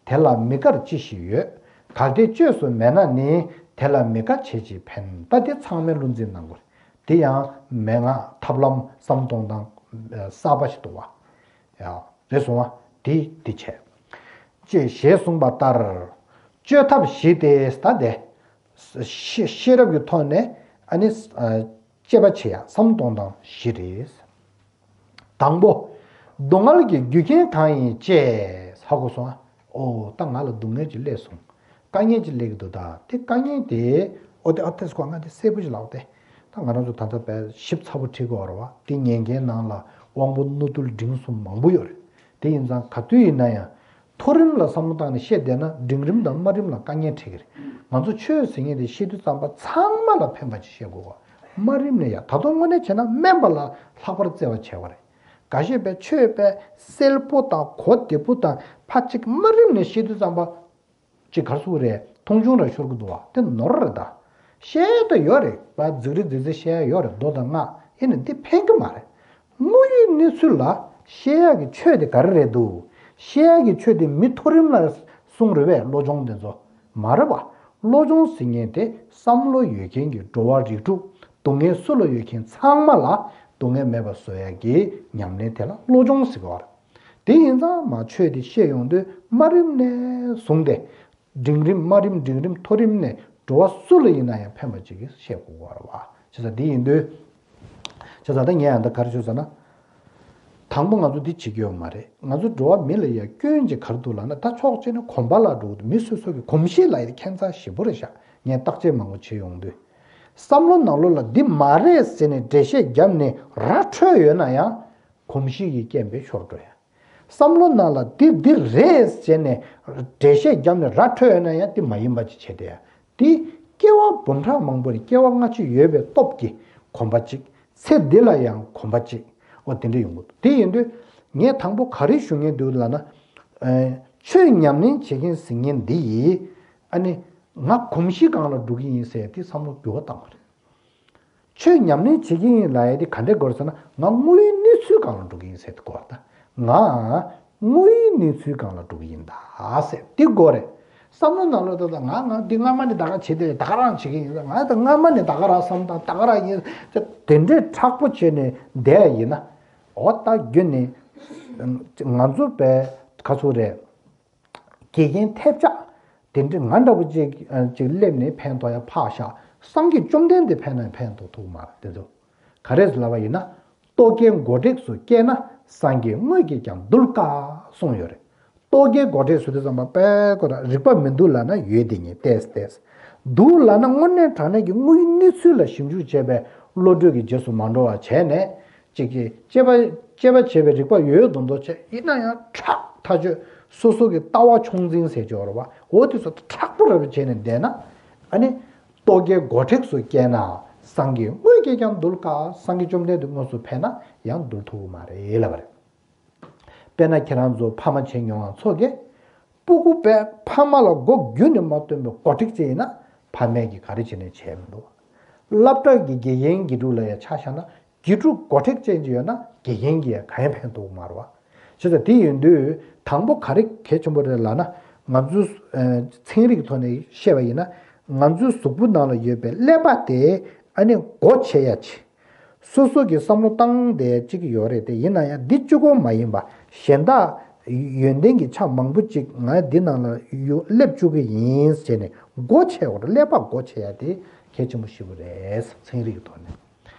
དེ་ལ་མི་དགར་ཅི་ཞིག་ཡོད། གལ་ཏེ་བཅོས་སུ་མེད་ན་ནི་དེ་ལ་མི་དགའ་བྱས་ཅི་ཕན། ད་དེ་ཚང་མའི་བློ་འཛིན་གནང་དགོས། དེ་ཡང་མན་ངག་ཐབས་ལམ་བསམ་གཏོང་སྟངས་གསར་པ་ཞིག་འདུག་བ། ཡ། རེད་སོང་བ། དེ་དེ་བྱས། ཅེས་ཞེས་གསུངས་པ་ལྟར། བཅོས་ཐབས་བཞི་སྟེ་ད་དེ། ཤེས་ཤེས་རབ་ཀྱི་ཐོག་ནས་ཨ་ནི། དཔྱད་པ་བྱེད་ཡ་བསམ་གཏོང་སྟངས་བཞི་རེད། དང་པོ། སྡུག་བསྔལ་གྱི་རྒྱུ་རྐྱེན་གང་ཡིན་དཔྱད། ཧ་གོ་སོང་ཨ། ཨོ་ད་ང་ལ་སྡུག་བསྔལ་ཅིག་སླེབས་སོང་། དཀའ་ངལ་ཅིག་སླེབས་ཀྱི་འདུག་ད་དེ་དཀའ་ངལ་དེ། ཨོ་དེ་ཨ་ཐེ་སྐོར་ང་དེ་གསལ་པོ་ཞིག་ལབ་སྟེ། ད་ང་རང་ཚོ་ད་ལྟ་བས་ཞིབ་ཚགས་པོ་ཁྲིད་དགོས་རེད་བ། དེ་ཉན་མཁན་ནང་ལ་དབང་པོ་རྣོ་རྟུལ་འབྲིང་གསུམ་མང་པོ་ཡོད་རེད། དེ་ཡིན་ཙང་ག་དུས་ཡིན་ན་ཡང་། མཐོ་རིམ་ལ་བསམ་བློ་བཏང་ནས་བཤད་བསྡད་ན་འབྲིང་རིམ་དང་དམའ་རིམ་ལ་དཀའ་ངལ་འཕྲད་ཀྱི་རེད། ང་ཚོ་ཆོས་ཟེར་མཁན་དེ་བཤད་དུས་ཙམ་པ་ཚང་མ་ལ་ཕན་པ་ཅིག་བཤད་དགོས་པ། དམའ་རིམ་ནས་ཡ་ད་དུང་དངོས་གནས་བྱས་ན་དམན་པ་ལ་ལྷག་པར་བརྩེ་བ་བྱས་པ་རེད། འགའ་ཤས་པས་ཆོས་པས་གསལ་པོ་དང་གོ་བདེ་པོ་དང་ཕ་གཅིག་དམའ་རིམ་ནས་བཤད་དུས་ཙམ་པ། ཅིག་གར་སོང་རེད། མཐོང་ཆུང་ར་ཤོར་གི་འདུག་བ། དེ་ནོར་རེད་ད། བཤད་ད་ཡོད་རེད་པ། རྫིག་རི་རྫིག་རྫི་བཤད་ཡ་ཡོད་རེད། མདོ་དང་སྔགས་ཡིན་ན་འདི་ཕན་གི་མ་རེད། དངོས་ཡོད་གནས་ཚུལ་ལ་བཤད་ཡག་གི་ཆོས་དེ་ག་རེ་རེད་འདུག་བཤད་ཡག་གི་ཆོས་དེ་མི་མཐོ་རིམ་ལ་གསུང་རེད་པས་བློ་སྦྱོང་དེ་ཚོ། མ་རེད་པ། བློ་སྦྱོང་ཟེར་མཁན་དེ་བསམ་བློ་ཡོད་མཁན་གྱི་འགྲོ་བ་རིགས་དྲུག་སྡུག་བསྔལ་སུ་ལ་ཡོད་མཁན་ཚང་མ་ལ་སྡུག་བསྔལ་མེད་པ་བཟོ་ཡག་གི་ཉམས་ལེན་དེ་ལ་བློ་སྦྱོང་ཟེར་གི་ཡོད་རེད། དེ་ཡིན་ཙང་མ་ཆོས་དེ་བཤད་ཡོང་དུས་དམའ་རིམ་ནས་བཟུང་སྟེ། འབྲིང་རིམ་དམའ་རིམ་འབྲིང་རིམ་མཐོ་རིམ་ནས་འགྲོ་བ་སུ་ལ་ཡིན་ན་ཡང་ཕན་པ་ཅིག་གིས་བཤད་དགོས་པ་རེད་བ། བྱས་ཙང་འདི་ཡིན་དུས། བྱས་ཙང་ད་ངས་ཡང་ད་ག་རེ་ཞུ་ཟེར་ན། དང་པོ་ང་ཚོ་འདི་བྱེད་ཀྱི་ཡོད་མ་རེད། ང་ཚོ་འགྲོ་བ་མི་ལ་ཡང་སྐྱོན་ཅིག་ག་རེ་འདུག་ལབ་ན་ད་ཕྱོགས་གཅིག་ནས་གོམས་པ་ལ་འགྲོ་གི་འདུག་མི་སོ་སོ་གི་གོམས་གཤིས་ལ་ཡང་ཁྱད་མཚར་ཞེ་པོ་རེད་ཤག་ངས་བརྟག་དཔྱད་མང་པོ་བྱེད་ཡོང་དུས། བསམ་བློ་ནང་ལོགས་ལ་འདི་མ་རེད་ཟེར་ནས་འགྲེལ་བཤད་བརྒྱབ་ནས་ར་འཕྲོད་ཡོད་ན་ཡང་། གོམས་གཤིས་ཀྱི་རྐྱེན་པས་ཤོར་འགྲོ་ཡ། བསམ་བློ་ནང་ལ་འདི་འདི་རེད་ཟེར་ནས་འགྲེལ་བཤད་བརྒྱབ་ནས་ར་འཕྲོད་ཡོད་ན་ཡང་འདི་མ་ཡིན་པ་ཅིག་བྱས་ཏེ། འདི་སྐྱེ་བ་འབུམ་ཕྲག་མང་པོ་ནས་སྐྱེ་བ་སྔ་ཕྱི་ཡོད་པའི་སྟོབས་ཀྱིས་གོམས་པ་གཅིག་ཚེ་འདི་ལ་ཡང་གོམས་པ་གཅིག་འོ་དེ་འདྲ་ཡོང་གི་འདུག་དེ་ཡིན་དུས་ངས་དང་པོ་ག་རེ་ཞུ་ངེས་འདུག་ལབ་ན། ཆོས་ཉམས་ལེན་བྱེད་མཁན་ཟེར་མཁན་འདི་ཡིས་ཨ་ནི་ང་གོམས་གཤིས་སྒང་ལ་འགྲོ་གི་ཡིན་ཟེར་དེ་བསམ་བློ་འགྱུར་བ་བཏང་བ་རེད། ཆོས་ཉམས་ལེན་བྱེད་ཀྱི་ཡིན་ལབ་ཡ་དེ་ག་འདྲས་དགོས་རེད་ཟེར་ན་ང་དངོས་ཡོད་གནས་ཚུལ་སྒང་ལ་འགྲོ་གི་ཡིན་ཟེར་དེ་དགོས་རེད་ད། ང་དངོས་ཡོད་གནས་ཚུལ་སྒང་ལ་འགྲོ་གི་ཡིན་ད་ཟེར་དེ་དགོས་རེད། བསམ་བློ་ནང་ལོགས་ད་ད་ང་ང་འདི་སྔ་མ་ནས་ད་ག་བྱེད་དེ་ད་ག་རང་བྱེད་ཀྱི་ཡིན་ད་ང་ད་སྔ་མ་ནས་ད་ག་རང་བསམ་དང་ད་ག་རང་ཡིན་དེ་འདྲས་མཁྲེགས་པོ་བྱས་ནས་བསྡད་ཡ་ཡིན་ན། འོ་ད་རྒྱུ་ནི་ང་ཚོ་པའི་ག་ཚོད་རེད། དགེ་རྒན་ཐེབས་ཆག་དེ་འདྲ་ང་འདྲ་པོ་ཅིག་ཅིག་སླེབས་ནས་ཕན་ཐོགས་ཡ་ཕག་ཤག་སངས་རྒྱས་བཅོམ་ལྡན་འདས་ཕན་ན་ཕན་ཐོགས་ཐུབ་མ་རེད་དེ་ཚོ། ག་རེ་ཟེར་ལབ་པ་ཡིན་ན། རྟོག་གེའི་མགོ་མཁྲེགས་སུ་སྐྱེས་ན། སངས་རྒྱས་དངོས་ཀྱིས་ཀྱང་འདུལ་དཀའ་གསུངས་ཡོད་རེད། རྟོག་གེའི་མགོ་མཁྲེགས་སུ་དེ་ཙམ་པ་དཔེ་ཁོ་ར་རིག་པ་མི་འདུག་ལབ་ན་ཡོད་དེ་ཉིད་ཏེས་ཏེས། འདུག་ལབ་ན་དངོས་གནས་དྲང་གནས་ཀྱི་དངོས་ཡོད་གནས་ཚུལ་ལ་ཞིབ་འཇུག་བྱས་པའི་བློ་གྲོས་ཀྱི་རྗེས་སུ་མ་འགྲོ་བ་བྱས་ནས། གཅིག་གིས་དཔྱད་པ་དཔྱད་པ་བྱས་པའི་རིག་པ་ཡོད་ཡོད་མདོག་མདོག་བྱས་ཡིན་ན་ཡང་ཁྲག་ཐག་ཆོད་སོ་སོ་གི་ལྟ་བ་ཆུང་འཛིན་ཟེར་གྱི་ཡོད་རེད་བ། འོ་དེ་ཚོ་མཁྲེགས་པོ་རེ་རེ་བྱས་ནས་བསྡད་ན། ཨ་ནི། རྟོག་གེའི་མགོ་མཁྲེགས་སུ་སྐྱེས་ན། སངས་རྒྱས་དངོས་ཀྱིས་ཀྱང་འདུལ་དཀའ། སངས་རྒྱས་བཅོམ་ལྡན་འདས་དངོས་སུ་ཕེབས་ན་ཡང་འདུལ་ཐུབ་ཀྱི་མ་རེད་ལབ་པ་རེད། དཔེར་ན་ཁྱེད་རང་ཚོ་ཕ་མ་བྱས་མྱོང་བ་ཚོ་གིས། སྤུ་གུ་དཔེ་ཕ་མ་ལ་མགོ་རྒྱུད་ནས་མ་སྟོན་པའི་མགོ་མཁྲེགས་ཅིག་ཡིན་ན་ཕ་མས་ཀྱིས་ག་རེ་བྱས་ནས་བྱས་མི་འདུག་སློབ་གྲྭ་གི་དགེ་རྒན་དགེ་ཕྲུག་ལ་ཡང་ཆ་བཞག་ན་དགེ་ཕྲུག་མགོ་མཁྲེགས་ཅན་ཅིག་ཡོད་ན་དགེ་རྒན་གྱིས་ཡང་གང་ཡང་ཕན་ཐོགས་མ་རེད་བ། བྱས་ཙང་དེ་ཡིན་དུས་དང་པོ་ག་རེ་གལ་ཆེན་པོ་རེད་ལབ་ན། ང་ཚོའི་ཚན་རིག་གི་ཐོག་ནས་བཤད་པ་ཡིན་ན། ང་ཚོའི་གཟུགས་པོ་ནང་ལ་ཡོད་པའི་ཀླད་པ་དེ་ཨ་ནི་སྒོ་ཕྱེ་ཡ་ཆེ། སོ་སོ་གིས་བསམ་བློ་བཏང་བསྡད་ཅིག་ཡོད་རེད་དེ། ཡིན་ན་ཡང་འདི་གཅིག་པོ་མ་ཡིན་པ་གཞན་དག་ཡོན་ཏན་གྱི་ཆ་མང་པོ་ཅིག་ང་འདི་ནང་ལ་ཡོད་སླེབས་བཅུག་གི་ཡིན་ཟེར་ནས་སྒོ་ཕྱེ་བ་རེད། ཀླད་པ་སྒོ་ཕྱེ་ཡ་དེ་གལ་ཆེན་པོ་ཞེ་པོ་རེད། ཚན་རིག་གི་ཐོག་ནས།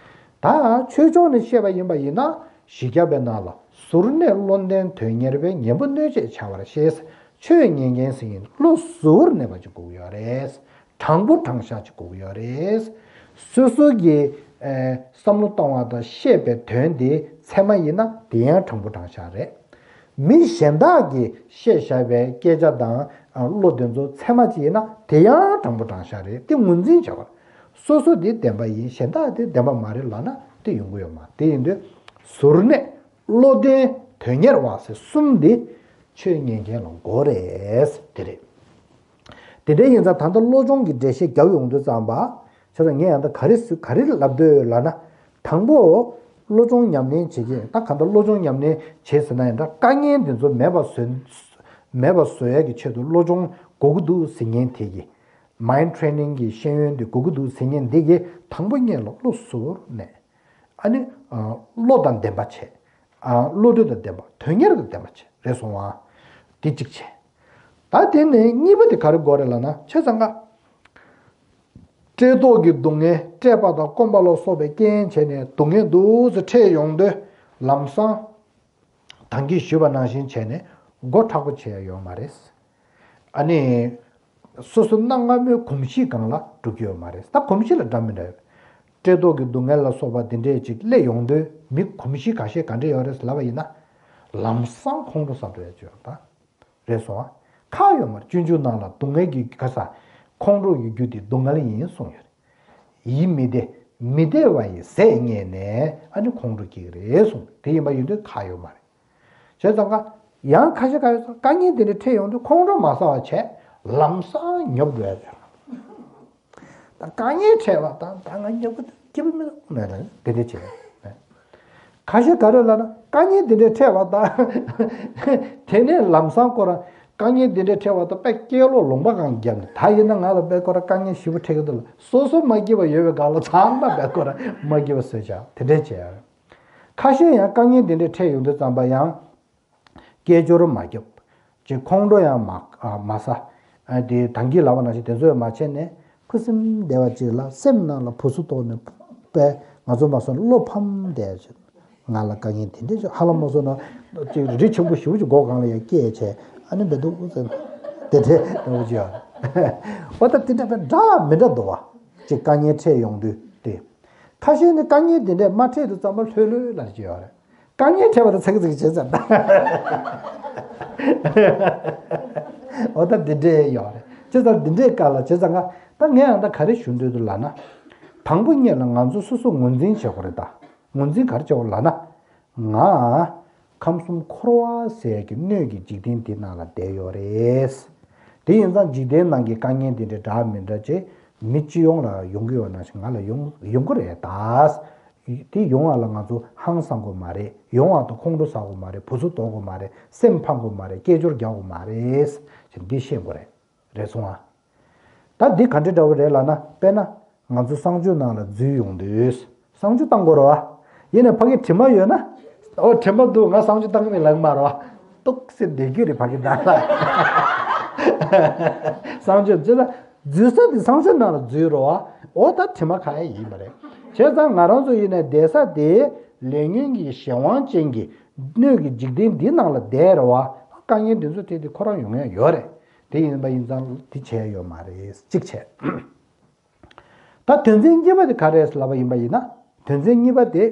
ད་ཆོས་ཕྱོགས་ནས་བཤད་པ་ཡིན་པ་ཡིན་ན། བཞི་བརྒྱ་པའི་ནང་ལ་ཟུར་གནས་བློ་ལྡན་དོན་གཉེར་བས། གཉེན་པོ་གནོད་བྱེད་བྱ་བར་ཤེས། ཆོས་ཉན་མཁན་ཟེར་མཁན་བློ་གཟུར་གནས་པ་ཅིག་དགོས་ཀྱི་ཡོད་རེད། དྲང་པོ་དྲང་བཞག་ཅིག་དགོས་ཀྱི་ཡོད་རེད། སོ་སོ་གིས་ཨེ་བསམ་བློ་བཏང་བ་དང་བཤད་པའི་དོན་དེ་ཚད་མ་ཡིན་ན་དེ་ཡང་དྲང་པོ་དྲང་བཞག་རེད། མི་གཞན་དག་གིས་བཤད་བཞག་པའི་སྐད་ཆ་དང་བློ་དེ་ཚོ་ཚད་མ་ཅིག་ཡིན་ན་དེ་ཡང་དྲང་པོ་དྲང་བཞག་རེད། དེ་ངོས་འཛིན་བྱ་བ། སོ་སོ་དེ་བདེན་པ་ཡིན། གཞན་དག་དེ་བདེན་པ་མ་རེད་ལབ་ན་དེ་ཡོང་གི་ཡོད་མ་རེད། དེ་ཡིན་དུས་ཟུར་གནས་བློ་ལྡན་དོན་གཉེར་བ་ཟེར་གསུམ་དེ་ཆོས་ཉན་མཁན་ལ་དགོས་རེད། དེ་རེད། དེ་འདྲ་ཡིན་ཙང་ད་ལྟ་བློ་སྦྱོང་གི་འགྲེལ་བཤད་རྒྱབ་ཡོང་དུས་ཙམ་པ། བྱས་ཙང་ངས་ཡང་ད་ག་རེ་ག་རེ་ལབ་འདོད་ལབ་ན། དང་པོ། བློ་སྦྱོང་ཉམས་ལེན་བྱེད་ཀྱི་ད་ག་འདྲ་བློ་སྦྱོང་ཉམས་ལེན་བྱེད་ཟེར་ན་ཡང་འདྲ། དཀའ་ངལ་འདི་ཚོ་མེད་པ་བཟོ། མེད་པ་བཟོ་ཡ་གི་ཆེད་དུ་བློ་སྦྱོང་དགོས་ཀྱི་འདུག་ཟེར་མཁན་དེ་གི། Mind Training གི་ཤེས་ཡོན་དེ་དགོས་ཀྱི་འདུག་ཟེར་མཁན་འདི་གི་དང་པོ་ཉིད་ལ་བློ་གཟུར་ནས། ཨ་ནི། བློ་དང་ལྡན་པ་བྱས། བློ་གྲོས་དང་ལྡན་པ། དོན་གཉེར་དང་ལྡན་པ་བྱས། རེད་སོང་ཨ། དེ་གཅིག་བྱས། ད་དེ་ནས་གཉིས་པ་དེ་ག་རེ་དགོས་རེད་ལབ་ན། བྱས་ཙང་ཀ། བཀྲེས་ལྟོགས་ཀྱི་སྡུག་བསྔལ། བཀྲེས་པ་དང་སྐོམ་པ་ལ་སོགས་པའི་རྐྱེན་བྱས་ནས་སྡུག་བསྔལ་འདུག་ཟེར་འཕྲད་ཡོང་དུས་ལམ་སང་། ད་གིན་ཞུས་པ་ནང་བཞིན་བྱས་ནས་མགོ་མཁྲེགས་པོ་བྱེད་ཡ་ཡོད་མ་རེད། ཨ་ནི། སོ་སོ་གནའ་སྔ་མོའི་གོམས་གཤིས་སྒང་ལ་འགྲོ་གི་ཡོད་མ་རེད། ད་གོམས་གཤིས་ལ་འདྲ་མི་འདྲ་ཡོད། བཀྲེས་ལྟོགས་ཀྱི་སྡུག་བསྔལ་ལ་སོགས་པ་འདི་འདྲས་ཅིག་སླེབས་ཡོང་དུས་མི་གོམས་གཤིས་ཁ་ཤས་ག་འདྲས་ཡོད་རེད་ལབ་པ་ཡིན་ན། ལམ་སང་ཁོང་ཁྲོ་ཟ་འགྲོ་ཡ་ཅིག་ཡོད་ད། རེད་སོང་ཨ། ཁག་ཡོད་མ་རེད། སྤྱོད་འཇུག་ནང་ལ་སྡུག་བསྔལ་གྱི་ག་ས། ཁོང་ཁྲོ་ཡི་རྒྱུ་དེ་སྡུག་བསྔལ་ཡིན་གསུངས་ཡོད་རེད། ཡིད་མི་བདེ། མི་བདེ་བ་ཡི་ཟས་རྙེད་ནས་ཨ་ནི་ཁོང་ཁྲོ་སྐྱེ་གི་རེད་གསུངས། དེ་ཡིན་པ་ཡིན་དུས་ཁག་ཡོད་མ་རེད། བྱས་ཙང་ཀ། ཡང་ཁ་ཤས་ཁ་ཤས་དཀའ་ངལ་དེ་འདྲ་འཕྲད་ཡོང་དུས་ཁོང་ཁྲོ་མ་ཟ་བ་བྱས་ལམ་སང་ཉོབ་འགྲོ་ཡ་རེད། ད་དཀའ་ངལ་འཕྲད་པ་དང་ད་ང་ཉོབ་གི་འདུག་སྐྱིད་པོ་མི་འདུག་ནས་དེ་འདྲ་བྱས། ཁ་ཤས་ག་རེ་ལབ་ན་དཀའ་ངལ་དེ་འདྲ་འཕྲད་པ་དང་། དེ་ནས་ལམ་སང་ཁོ་རང་དཀའ་ངལ་དེ་འདྲ་འཕྲད་པ་དང་དཔེ་སྐྱེ་ལོ་ལུང་པ་གང་བརྒྱབ་ནས། ད་ཡིན་ན་ང་ལ་དཔེ་ཁོ་རང་དཀའ་ངལ་ཞེ་པོ་འཕྲད་ཀྱི་འདུག་ལ། སོ་སོ་མ་སྐྱིད་པ་ཡོད་པའི་སྒང་ལ་ཚང་མ་དཔེ་ཁོ་རང་མ་སྐྱིད་པ་བཟོས་བཞག་དེ་འདྲ་བྱས། ཁ་ཤས་ཡང་དཀའ་ངལ་དེ་འདྲ་འཕྲད་ཡོང་དུས་ཙམ་པ་ཡང་། སྐད་ཅོར་མ་རྒྱབ། ཅིག་ཁོང་ཁྲོ་ཡང་མ་མ་ཟ། དེ་ད་གིན་ལབ་པ་ནང་བཞིན་དེ་ཚོ་ཡང་མ་བྱས་ནས་ཁུ་སིམ་བསྡད་པ་ཅིག་ལ་སེམས་ནང་ལ་བུ་སུ་གཏོགས་ནས་པས་ང་ཚོ་མ་སོང་བློ་ཕམ་བསྡད་ཅིག་ང་ལ་དཀའ་ངལ་དེ་འདྲས་ཅིག་ཧ་ལམ་མ་སོང་ན་ཅིག་རི་ཆེན་པོ་ཞེ་པོ་ཅིག་སྒོ་སྒང་ལ་ཡང་སྐྱེས་བྱས་ཨ་ནི་འབད་འདུག་ཟེར་དེ་འདྲས་འདྲ་པོ་ཅིག་ཡོད་རེད། འོ་ད་དེ་འདྲ་པའི་འདྲ་མི་འདྲ་འདུག་བ། ཅིག་དཀའ་ངལ་འཕྲད་ཡོང་དུས་དེ། ཁ་ཤས་ནི་དཀའ་ངལ་དེ་འདྲས་མ་འཕྲད་དུས་ཙམ་པ་ལྷོད་ལྷོད་ལ་ཅིག་ཡོད་རེད། དཀའ་ངལ་འཕྲད་པ་དང་ཚིག་ཚིག་བྱེད་ཙམ། འོ་ད་འདི་འདྲས་ཡོད་རེད། བྱས་ཙང་འདི་འདྲས་དཀའ་ལ་བྱས་ཙང་ང་ད་ངས་ཡང་ད་ག་རེ་ཞུ་འདོད་འདུག་ལབ་ན། དང་པོ་ཉིད་ལ་ང་ཚོ་སོ་སོ་ངོས་འཛིན་བྱེད་དགོས་རེད་ད། ངོས་འཛིན་ག་རེ་བྱེད་དགོས་ལབ་ན། ང་ཁམས་གསུམ་འཁོར་བ་ཟེར་གྱི་སྣོད་ཀྱི་འཇིག་རྟེན་འདི་ནང་ལ་བསྡད་ཡོད་རེད། དེ་ཡིན་ཙང་འཇིག་རྟེན་ནང་གི་དཀའ་ངལ་འདི་འདྲ་འདྲ་མི་འདྲ་ཅིག་མི་སྤྱི་ཡོངས་ལ་ཡོང་གི་ཡོད་ནང་བཞིན་ང་ལ་ཡོང་ཡོང་གི་རེད་ད། དེ་ཡོང་བ་ལ་ང་ཚོ་ཧང་སང་དགོས་མ་རེད། ཡོང་བ་དང་ཁོང་ཁྲོ་ཟ་དགོས་མ་རེད། བུ་ཚུགས་དོགས་དགོས་མ་རེད། སེམས་ཕམ་དགོས་མ་རེད། སྐད་ཅོར་རྒྱག་དགོས་མ་རེད། ཅེས་འདི་ཤེས་དགོས་རེད། རེད་སོང་ཨ། ད་འདི་ག་འདྲ་འདྲ་བོ་རེད་ལབ་ན། དཔེར་ན་ང་ཚོ་གསང་སྤྱོད་ནང་ལ་འཛུལ་ཡོང་དུས་གསང་སྤྱོད་བཏང་དགོས་རེད་བ། ཡིན་ནའི་ཕ་གི་དྲི་མ་ཡོད་ན། ཨོ་དྲི་མ་འདུག་ང་གསང་སྤྱོད་བཏང་གི་མིན་ལབ་གི་མ་རེད་བ། ཏོག་ཙམ་བསྡད་རྒྱུ་རེད་ཕ་གི་ནང་ལ། གསང་སྤྱོད་འཛུལ་ལ། འཛུལ་ས་དེ་གསང་སྤྱོད་ནང་ལ་འཛུལ་རོ། འོ་ད་དྲི་མ་ཁ་ཡ་ཡིན་པ་རེད། བྱས་ཙང་ང་རང་ཚོ་ཡིན་ནའི་བསྡད་ས་དེ་ ལས་ཉོན་གྱི་གཞན་དབང་ཅན་གྱི་སྣོད་ཀྱི་འཇིག་རྟེན་འདི་ནང་ལ་བསྡད་རེད་བ། དཀའ་ངལ་འདི་ཚོ་དེ་དེ་ཁོ་རང་ཡོང་ཡ་ཡོད་རེད། དེ་ཡིན་པ་ཡིན་ཙང་དེ་བྱས་ཡོད་མ་རེད། གཅིག་བྱས། ད་དོན་ཚན་གཉིས་པ་དེ་ག་རེ་རེད་ལབ་པ་ཡིན་པ་ཡིན་ན། དོན་ཚན་གཉིས་པ་དེ།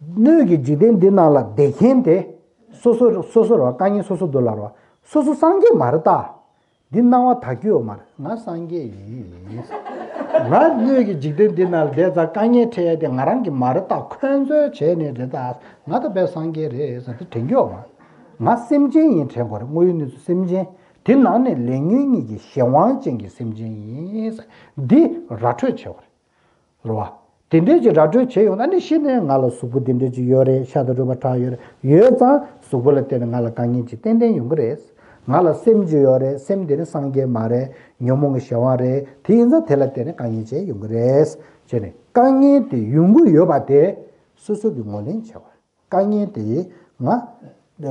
སྣོད་ཀྱི་འཇིག་རྟེན་འདི་ནང་ལ་བསྡད་མཁན་དེ། སོ་སོ་སོ་སོ་རེད་བ། དཀའ་ངལ་སོ་སོ་འདུག་ལབ་རེད་བ། སོ་སོ་སངས་རྒྱས་མ་རེད་ད། འདི་སྣང་བ་དག་རྒྱུ་ཡོད་མ་རེད། ང་སངས་རྒྱས་ཡིན། ང་སྣོད་ཀྱི་འཇིག་རྟེན་འདི་ནང་ལ་བསྡད་ཙང་དཀའ་ངལ་འཕྲད་ཡ་དེ་ང་རང་གི་མ་རེད་ད། འཁོན་འཛོལ་བྱས་ནས་རེད་ད། ང་ད་དཔེ་སངས་རྒྱས་རེད་ཟེར་དེ་དྲན་རྒྱུ་ཡོད་མ་རེད། ང་སེམས་ཅན་ཡིན་དྲན་དགོས་རེད། དངོས་ཡོད་གནས་ཚུལ་སེམས་ཅན། དེ་ནང་ནས་ལས་ཉོན་གཉིས་ཀྱི་གཞན་དབང་ཅན་གྱི་སེམས་ཅན་ཡིན་ཟེར་འདི་ར་འཕྲོད་བྱེད་དགོས་རེད། རེད་བ། དེ་འདྲའི་ཅིག་ར་སྤྲོད་བྱས་ཡོང་ན་ནི་གཞི་ནས་ང་ལ་གཟུགས་པོ་དེ་འདྲའི་ཅིག་ཡོད་རེད། ཤ་དང་རུས་པ་ཁྲག་ཡོད་རེད། ཡོད་ཙང་གཟུགས་པོ་ལ་བརྟེན་ནས་ང་ལ་དཀའ་ངལ་ཅིག་ཏན་ཏན་ཡོང་གི་རེད། ང་ལ་སེམས་ཅིག་ཡོད་རེད། སེམས་དེ་ནི་སངས་རྒྱས་མ་རེད། ཉོན་མོངས་ཀྱི་གཞན་དབང་རེད། དེ་ཡིན་ཙང་དེ་ལ་བརྟེན་ནས་དཀའ་ངལ་ཅིག་ཡོང་གི་རེད། བྱས་ནས་དཀའ་ངལ་དེ་ཡོང་གི་ཡོད་པ་དེ་སོ་སོ་གིས་ངོས་ལེན་བྱེད་དགོས་རེད། དཀའ་ངལ་དེ་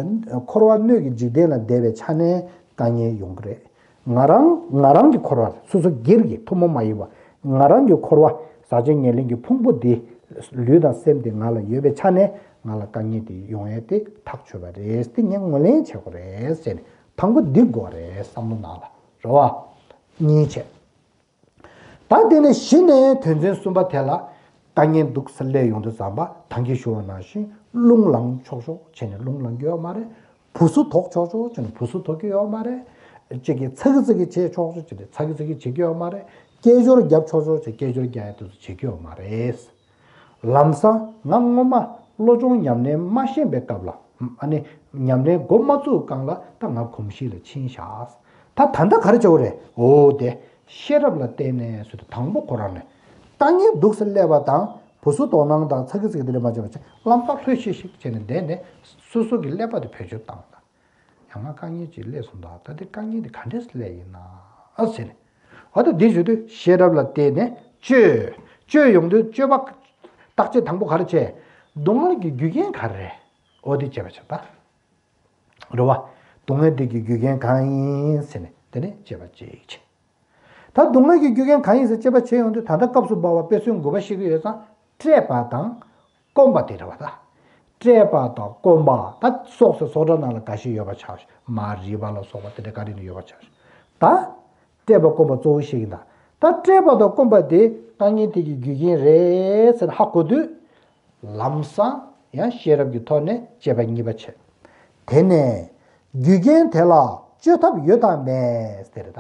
ང་འཁོར་བ་སྣོད་ཀྱི་འཇིག་རྟེན་ལ་བསྡད་པའི་ཆ་ནས་དཀའ་ངལ་ཡོང་གི་རེད། ང་རང་ང་རང་གི་འཁོར་བ་སོ་སོ་སྒེར་གྱི་ཐུན་མོང་མ་ཡིན་པ། ང་རང་གི་འཁོར་བ་ཟག་བཅས་ཉེར་ལེན་གྱི་ཕུང་པོ་འདི་ལུས་དང་སེམས་དེ་ང་ལ་ཡོད་པའི་ཆ་ནས་ང་ལ་དཀའ་ངལ་དེ་ཡོང་ཡས་དེ་ཐག་ཆོད་པ་རེད། དེ་ངས་ངོས་ལེན་བྱེད་དགོས་རེད་ཟེར་ནས་དང་པོ་འདི་དགོས་རེད། བསམ་བློ་ནང་ལ་རེད་བ། གཉིས་བྱས། ད་དེ་ནས་གཞི་ནས་དོན་ཚན་གསུམ་པ་དེ་ལ་དཀའ་ངལ་འདུག་ཟེར་སླེབས་ཡོང་དུས་ཙམ་པ་ད་གིན་ཞུ་བ་ནང་བཞིན་རླུང་ལངས་ཆོག་ཆོག་བྱས་ནས་རླུང་ལངས་ཀྱི་ཡོད་མ་རེད། བུ་སུ་དོག་ཆོག་ཆོག་བྱས་ནས་བུ་སུ་དོག་གི་ཡོད་མ་རེད། གཅིག་གིས་ཚ་གི་ཚ་གི་བྱས་ཆོག་ཆོག་བྱས་ནས་ཚ་གི་ཚ་གི་བྱེད་ཀྱི་ཡོད་མ་རེད། སྐད་ཅོར་རྒྱབ་ཆོག་ཆོག་བྱས་སྐད་ཅོར་རྒྱག་ཡ་དེ་ཚོ་བྱེད་ཀྱི་ཡོད་མ་རེད། ལམ་སང་ང་སྔོན་མ་བློ་སྦྱོང་ཉམས་ལེན་མ་ཤེས་པའི་སྐབས་ལ་ཨ་ནི་ཉམས་ལེན་འགོ་མ་བཙུགས་སྒང་ལ་ད་ང་གོམས་གཤིས་ལ་ཕྱིན་བཞག་ད་ད་ལྟ་ག་རེ་བྱེད་དགོས་རེད། འོ་དེ་ཤེས་རབ་ལ་བརྟེན་ནས་ཟེར་དུས་དང་པོ་ཁོ་རང་ནས་དཀའ་ངལ་འདུག་ཟེར་སླེབས་པ་དང་བུ་སུ་དོག་སྣང་དང་ཚ་གི་ཚ་གི་དེ་འདྲ་མ་བྱས་པ་བྱས་ལམ་ཁ་ལྷོད་ཤིག་ཤིག་བྱས་ནས་བསྡད་ནས་སོ་སོ་གི་ཀླད་པ་དེ་བེད་སྤྱོད་བཏང་ད། ཡང་ང་དཀའ་ངལ་ཅིག་སླེབས་སོང་ད། ད་དེ་དཀའ་ངལ་དེ་ག་འདྲས་སླེབས་ཡིན་ན་ཨ་ཟེར་ནས། འོ་ད་འདི་ཞུ་དུས་ཤེས་རབ་ལ་བརྟེན་ནས་དཔྱོད། དཔྱོད་ཡོང་དུས་དཔྱོད་པ་བརྟག་དཔྱད་དང་པོ་ག་རེ་བྱས། སྡུག་བསྔལ་གྱི་རྒྱུ་རྐྱེན་ག་རེ་རེད། འོ་དེ་དཔྱད་པ་བྱས་ད། རེད་བ། སྡུག་བསྔལ་འདི་གི་རྒྱུ་རྐྱེན་གང་ཡིན་ཟེར་ནས་དེ་ནས་དཔྱད་པ་ཅིག་བྱས། ད་སྡུག་བསྔལ་གྱི་རྒྱུ་རྐྱེན་གང་ཡིན་ཟེར་དཔྱད་པ་བྱེད་ཡོང་དུས་ད་ལྟ་སྐབས་སུ་བབ་པ་དཔེ་མཚོན་དགུ་པ་ཤེས་ཀྱི་ཡོད་ཙང་བཀྲེས་པ་དང་སྐོམ་པ་དེ་རེད་བ་ད། བཀྲེས་པ་དང་སྐོམ་པ་ད་སོགས་སུ་སོགས་སྒྲ་ནང་ལ་འགའ་ཞིག་ཡོད་པ་ཆགས་ཤིང་མ་རིག་པ་ལ་སོགས་པ་དེ་འདྲ་ག་རེ་ནས་ཡོད་པ་ཆགས་ཤིང་ད། བཀྲེས་པ་སྐོམ་པ་གཙོ་བོ་ཤེས་ཀྱི་ད། ད་བཀྲེས་པ་དང་སྐོམ་པ་དེ་དཀའ་ངལ་དེ་གི་རྒྱུ་རྐྱེན་རེད་ཟེར་ཧ་གོ་དུས། ལམ་སང་ཡང་ཤེས་རབ་ཀྱི་ཐོག་ནས་དཔྱད་པ་གཉིས་པ་བྱས། དེ་ནས་རྒྱུ་རྐྱེན་དེ་ལ་བཅོས་ཐབས་ཡོད་དམ་མེད་ཟེར་ད།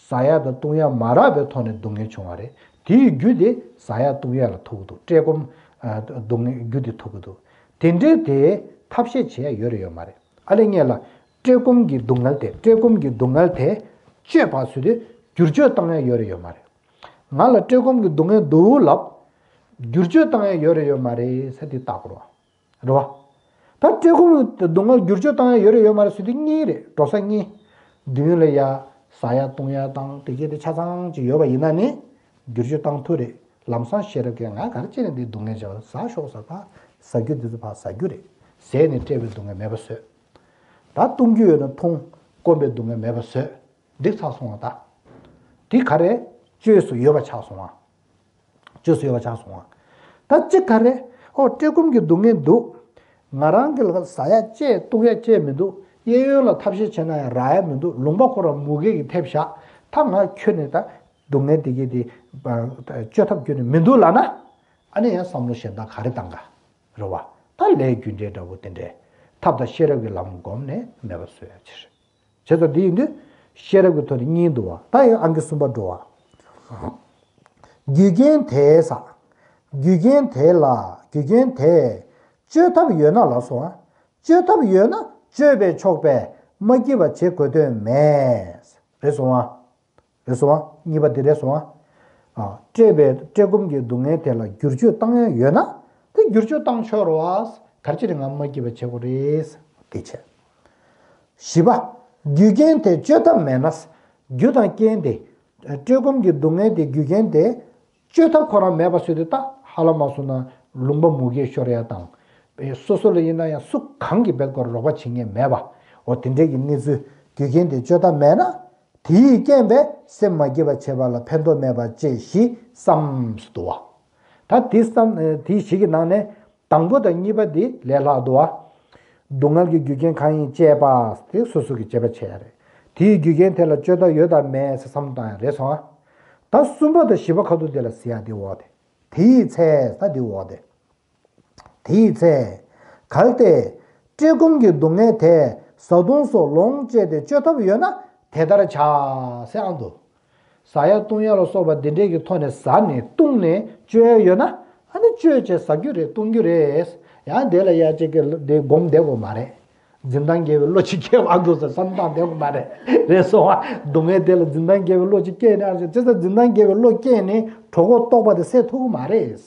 ཟ་ཡ་དང་བཏུང་ཡ་མ་རག་པའི་ཐོག་ནས་སྡུག་བསྔལ་བྱུང་བ་རེད། དེའི་རྒྱུ་དེ་ཟ་ཡ་བཏུང་ཡ་ལ་ཐུག་འདུག་བཀྲེས་སྐོམ། ཨ། སྡུག་བསྔལ་རྒྱུ་དེ་ཐུག་གི་འདུག་དེ་འདྲའི་དེ་ཐབས་ཤེས་བྱེད་ཡ་ཡོད་རེད་ཡོད་མ་རེད། ཨ་ལས་ངས་ལ་བཀྲེས་སྐོམ་གྱི་སྡུག་བསྔལ་དེ་བཀྲེས་སྐོམ་གྱི་སྡུག་བསྔལ་དེ་བཅོས་པ་ཟེར་དུས་བསྒྱུར་བཅོས་བཏང་ཡ་ཡོད་རེད་ཡོད་མ་རེད། ང་ལ་བཀྲེས་སྐོམ་གྱི་སྡུག་བསྔལ་འདུག་ལབ། བསྒྱུར་བཅོས་བཏང་ཡ་ཡོད་རེད་ཡོད་མ་རེད་ཟེར་དེ་བལྟ་དགོས་རེད་བ། རེད་བ། ད་བཀྲེས་སྐོམ་སྡུག་བསྔལ་བསྒྱུར་བཅོས་བཏང་ཡ་ཡོད་རེད་ཡོད་མ་རེད་ཟེར་དུས་གཉིས་རེད། འགྲོ་ས་གཉིས། མདུན་ལ་ཡ་ཟ་ཡ་བཏུང་ཡ་དང་དེ་གས་དེ་ཆ་ཚང་ཅིག་ཡོད་པ་ཡིན་ན་ནི་བསྒྱུར་བཅོས་བཏང་ཐུབ་རེད། ལམ་སང་ཤེས་རབ་ཀྱིས་ང་ག་རེ་བྱས་ནས་འདི་སྡུག་བསྔལ་བྱ་བ་ཟ་ཤོག་ཟེར་བ། ཟ་རྒྱུ་འདི་ཚོ་ཕར་ཟ་རྒྱུ་རེད། ཟས་ནི་བཀྲེས་པའི་སྡུག་བསྔལ་མེད་པ་བཟོས། ད་བཏུང་རྒྱུ་ཡོད་ན་འཐུང་། སྐོམ་པའི་སྡུག་བསྔལ་མེད་པ་བཟོས། འགྲིག་ཚར་སོང་བ་ད། འདི་ག་རེ། བཅོས་སུ་ཡོད་པ་ཆགས་སོང་བ། བཅོས་སུ་ཡོད་པ་ཆགས་སོང་བ། ད་གཅིག་ག་རེ། ཨོ་བཀྲེས་སྐོམ་གྱི་སྡུག་བསྔལ་འདུག་ང་རང་གི་ལ་ཟ་ཡ་བཅས་བཏུང་ཡ་བཅས་མི་འདུག་གཡས་གཡོན་ལ་ཐབས་ཤེས་བྱས་ན་ཡང་རག་ཡ་མི་འདུག་ལུང་པ་ཁོ་རང་མུ་གེ་གིས་ཐེབས་བཞག་ད་ང་ཁྱོན་ནས་ད་སྡུག་བསྔལ་འདི་གས་དེ་བཅོས་ཐབས་ཁྱོན་ནས་མི་འདུག་ལབ་ན། ཨ་ནི་ཡང་བསམ་བློ་གཞན་དག་ག་རེ་བཏང་ག་རེད་བ། ད་ལས་རྒྱུ་འབྲས་འདྲ་བོ་དེ་འདྲའི་ཐབས་དང་ཤེས་རབ་ཀྱི་ལམ་བསྒོམས་ནས་མེད་པ་བཟོ་ཡ་ཕྱིར། བྱས་ཙང་འདི་ཡིན་དུས་ཤེས་རབ་ཀྱི་ཐོག་ནས་གཉིས་འདུག་བ། ད་ཡང་ཨང་ཀི་གསུམ་པ་འགྲོ་བ། རྒྱུ་རྐྱེན་དེས། རྒྱུ་རྐྱེན་དེ་ལ་རྒྱུ་རྐྱེན་དེས་བཅོས་ཐབས་ཡོད་ན་ལ་སོ། བཅོས་ཐབས་ཡོད་ན་བཅོས་པས་ཆོག་པས་མ་སྐྱིད་པ་བྱེད་དགོས་དོན་མེད། རེད་སོང་ཨ། རེད་སོང་ཨ། གཉིས་པ་དེ་རེད་སོང་ཨ། ཨ། བཀྲེས་པའི་བཀྲེས་སྐོམ་གྱི་སྡུག་བསྔལ་དེ་ལ་བསྒྱུར་བཅོས་བཏང་ཡ་ཡོད་ན་དེ་བསྒྱུར་བཅོས་བཏང་ཆོག་རེད་བ། ག་རེ་བྱས་ནས་ང་མ་སྐྱིད་པ་བྱེད་དགོས་རེད། དེ་བྱས། བཞི་པ། རྒྱུ་རྐྱེན་དེ་བཅོས་ཐབས་མེད་ན། རྒྱུ་དང་རྐྱེན་དེ། བཀྲེས་སྐོམ་གྱི་སྡུག་བསྔལ་དེ་རྒྱུ་རྐྱེན་དེ། བཅོས་ཐབས་ཁོ་རང་མེད་པ་བཟོས་ཏེ་ད་ཧ་ལམ་མ་སོང་ན་ལུང་པ་མུ་གེ་ཤོར་ཡ་དང་། སོ་སོ་ལ་ཡིན་ན་ཡང་སུ་གང་གིས་རྦད་ཀོར་རོགས་པ་བྱེད་མཁན་མེད་པ། འོ་དེ་འདྲའི་གི་གནས་ཚུལ་རྒྱུ་རྐྱེན་དེ་བཅོས་ཐབས་མེད་ན། དེའི་རྐྱེན་པས་སེམས་མ་སྐྱིད་པ་བྱེད་པ་ལ་ཕན་ཐོགས་མེད་པ་བཅས་ཞེས་བསམ་སུ་འདུག་བ། ད་དེ་བསམ་དེ་བཞི་གི་ནང་ནས་དང་པོ་དང་གཉིས་པ་འདི་ལས་ལྷག་འདུག་བ། སྡུག་བསྔལ་གྱི་རྒྱུ་རྐྱེན་གང་ཡིན་དཔྱད་པ་དེ་སོ་སོ་གི་དཔྱད་པ་བྱེད་ཡ་རེད། དེའི་རྒྱུ་རྐྱེན་དེ་ལ་བཅོས་ཐབས་ཡོད་དམ་མེད་ཟེར་བསམ་བློ་བཏང་ཡ་རེད་སོང་ཨ། ད་གསུམ་པ་དང་བཞི་པ་ཁ་ཐུག་དེ་ལ་ཟེར་ཡ་དེ་འོག་དེ། དེའི་ཚེ་ད་དེ་འོག་དེ། དེའི་ཚེ། གལ་ཏེ། བཀྲེས་སྐོམ་གྱི་སྡུག་བསྔལ་དེ་བཟའ་བཏུང་སོགས་ལོངས་སྤྱད་དེ་བཅོས་ཐབས་ཡོད་ན་དེ་ལྟར་བྱ། ཟེར་ཨང་འདུག་ཟ་ཡ་བཏུང་ཡ་ལ་སོགས་པ་འདི་འདྲས་ཀྱི་ཐོག་ནས་ཟ་ནས་བཏུང་ནས་བཅོས་ཡ་ཡོད་ན་ཨ་ནི་བཅོས་བྱས་ཟ་རྒྱུ་རེད་བཏུང་རྒྱུ་རེད། ཡང་དེ་ལ་ཡ་གཅིག་གི་དེ་སྒོམ་བསྡད་དགོས་མ་རེད། འཛིན་སྟངས་དགེ་བའི་བློ་ཅིག་སྐྱེ་བ་འདུག་ཟེར་བསམ་སྟངས་བསྡད་དགོས་མ་རེད། རེད་སོང་བ། སྡུག་བསྔལ་དེ་ལ་འཛིན་སྟངས་དགེ་བའི་བློ་ཅིག་སྐྱེས་ནས་ཨ་ཅེ་ཅེ་ས་འཛིན་སྟངས་དགེ་བའི་བློ་སྐྱེས་ནས་གྲོད་ཁོག་ལྟོགས་པ་དེ་སེལ་ཐུབ་ཀྱི་མ་རེད།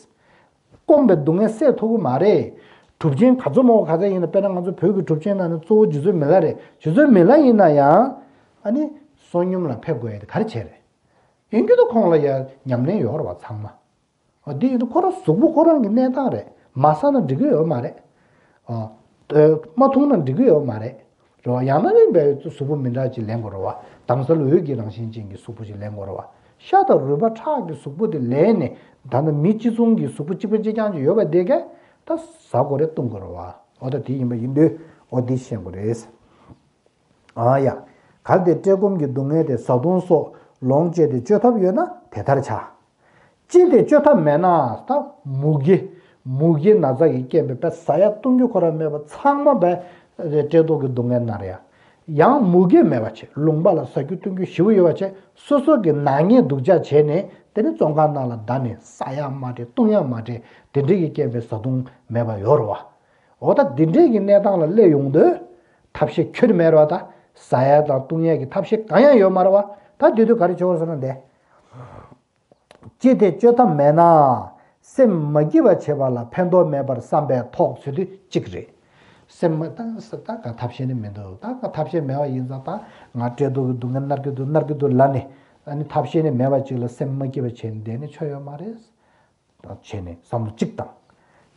སྐོམ་པའི་སྡུག་བསྔལ་སེལ་ཐུབ་ཀྱི་མ་རེད། གྲུབ་ཆེན་ག་ཚོད་མང་བ་ག་ཚོད་ཡིན་ན་དཔེར་ན་ང་ཚོ་བོད་ཀྱི་གྲུབ་ཆེན་ནང་ནས་གཙོ་བོ་རྗེ་བཙུན་མི་ལ་རེད། རྗེ་བཙུན་མི་ལ་ཡིན་ན་ཡང་ཨ་ནི་བསོད་སྙོམས་ལ་ཕེབས་དགོས་ཡ་དེ་ག་རེ་བྱས་རེད། ཡིན་རྒྱུ་དུ་ཁོང་ལ་ཡ་ཉམས་ལེན་ཡོད་རེད་བ་ཚང་མ། འོ་དེ་ཡིན་དུ་ཁོ་རང་གཟུགས་པོ་ཁོ་རང་གི་གནས་སྟངས་རེད། མ་ཟ་ན་འགྲིག་གི་ཡོད་མ་རེད། ཨ། མ་འཐུང་ན་འགྲིག་གི་ཡོད་མ་རེད། རེད་བ། ཡང་ན་ནི་བའི་གཟུགས་པོ་མི་འདྲ་ཅིག་ལེན་དགོས་རེད་བ། དྭངས་གསལ་འོད་ཀྱི་རང་བཞིན་ཅན་གྱི་གཟུགས་པོ་ཅིག་ལེན་དགོས་རེད་བ། ཤ་དང་རུས་པ་ཁྲག་གི་གཟུགས་པོ་དེ་ལེན་ནས་ད་ནི་མི་གཅིག་མཚུངས་ཀྱི་གཟུགས་པོ་གཅིག་པ་གཅིག་རྐྱང་ཅིག་ཡོད་པ་དེ་གས་ད་ཟ་དགོས་རེད་བཏུང་དགོས་རེད་བ། འོ་ད་དེ་ཡིན་པ་ཡིན་དུས་འོ་འདི་ཤེས་དགོས་རེད། ཨ་ཡ། གལ་ཏེ་བཀྲེས་སྐོམ་གྱི་སྡུག་བསྔལ་དེ་བཟའ་བཏུང་སོགས་ལོངས་སྤྱད་དེ་བཅོས་ཐབས་ཡོད་ན་དེ་ལྟར་བྱ། ཅི་སྟེ་བཅོས་ཐབས་མེད་ན་ད་མུ་གེ། མུ་གེ་ན་ཚ་གི་རྐྱེན་པས་པས་ཟ་ཡ་བཏུང་རྒྱུ་ཁོ་རང་མེད་པ་ཚང་མ་པས་བཀྲེས་ལྟོགས་ཀྱི་སྡུག་བསྔལ་ན་རེ་ཡ། ཡང་མུ་གེ་མེད་པ་བྱེད་ལུང་པ་ལ་ཟ་རྒྱུ་བཏུང་རྒྱུ་ཞེ་པོ་ཡོད་པ་བྱེད་སོ་སོ་གི་ནག་ཉེས་སྡུག་ཅག་བྱས་ནས་དེ་ནི་བཙོན་ཁང་ནང་ལ་བསྡད་ནས་ཟ་ཡ་མ་སྤྲད་བཏུང་ཡ་མ་སྤྲད་དེ་འདྲས་ཀྱི་རྐྱེན་པས་བཟའ་བཏུང་མེད་པ་ཡོད་རེད་བ། འོ་ད་འདི་འདྲས་ཀྱི་གནས་སྟངས་ལ་སླེབས་ཡོང་དུས་ཐབས་ཤེས་ཁྱོན་མེད་རེད་བ། ད་ཟ་ཡ་དང་བཏུང་ཡ་གི་ཐབས་ཤེས་གང་ཡང་ཡོད་མ་རེད་བ། ད་དེ་དུས་ག་རེ་བྱེད་དགོས་ཟེར་ན་འདི། ཅི་སྟེ་བཅོས་ཐབས་མེད་ན། སེམས་མ་སྐྱིད་པ་བྱེད་པ་ལ་ཕན་ཐོགས་མེད་པར་བསམ་པའི་ཐོག་ཚོད་དུས་གཅིག་རེད། སེམས་མ་ད་ད་ག་ཐབས་ཤེས་ནི་མི་འདུག་ད་ག་ཐབས་ཤེས་མེད་པ་ཡིན་ཙང་ད་ང་བཀྲེས་ལྟོགས་ཀྱི་སྡུག་བསྔལ་མནར་གྱི་འདུག་མནར་གྱི་འདུག་ལབ་ནས་ཨ་ནི་ཐབས་ཤེས་ནི་མེད་པ་ཅིག་ལ་སེམས་མ་སྐྱིད་པ་བྱས་ནས་བསྡད་ནས་ཆོ་ཡོད་མ་རེད། བྱས་ནས་བསམ་བློ་གཅིག་བཏང་།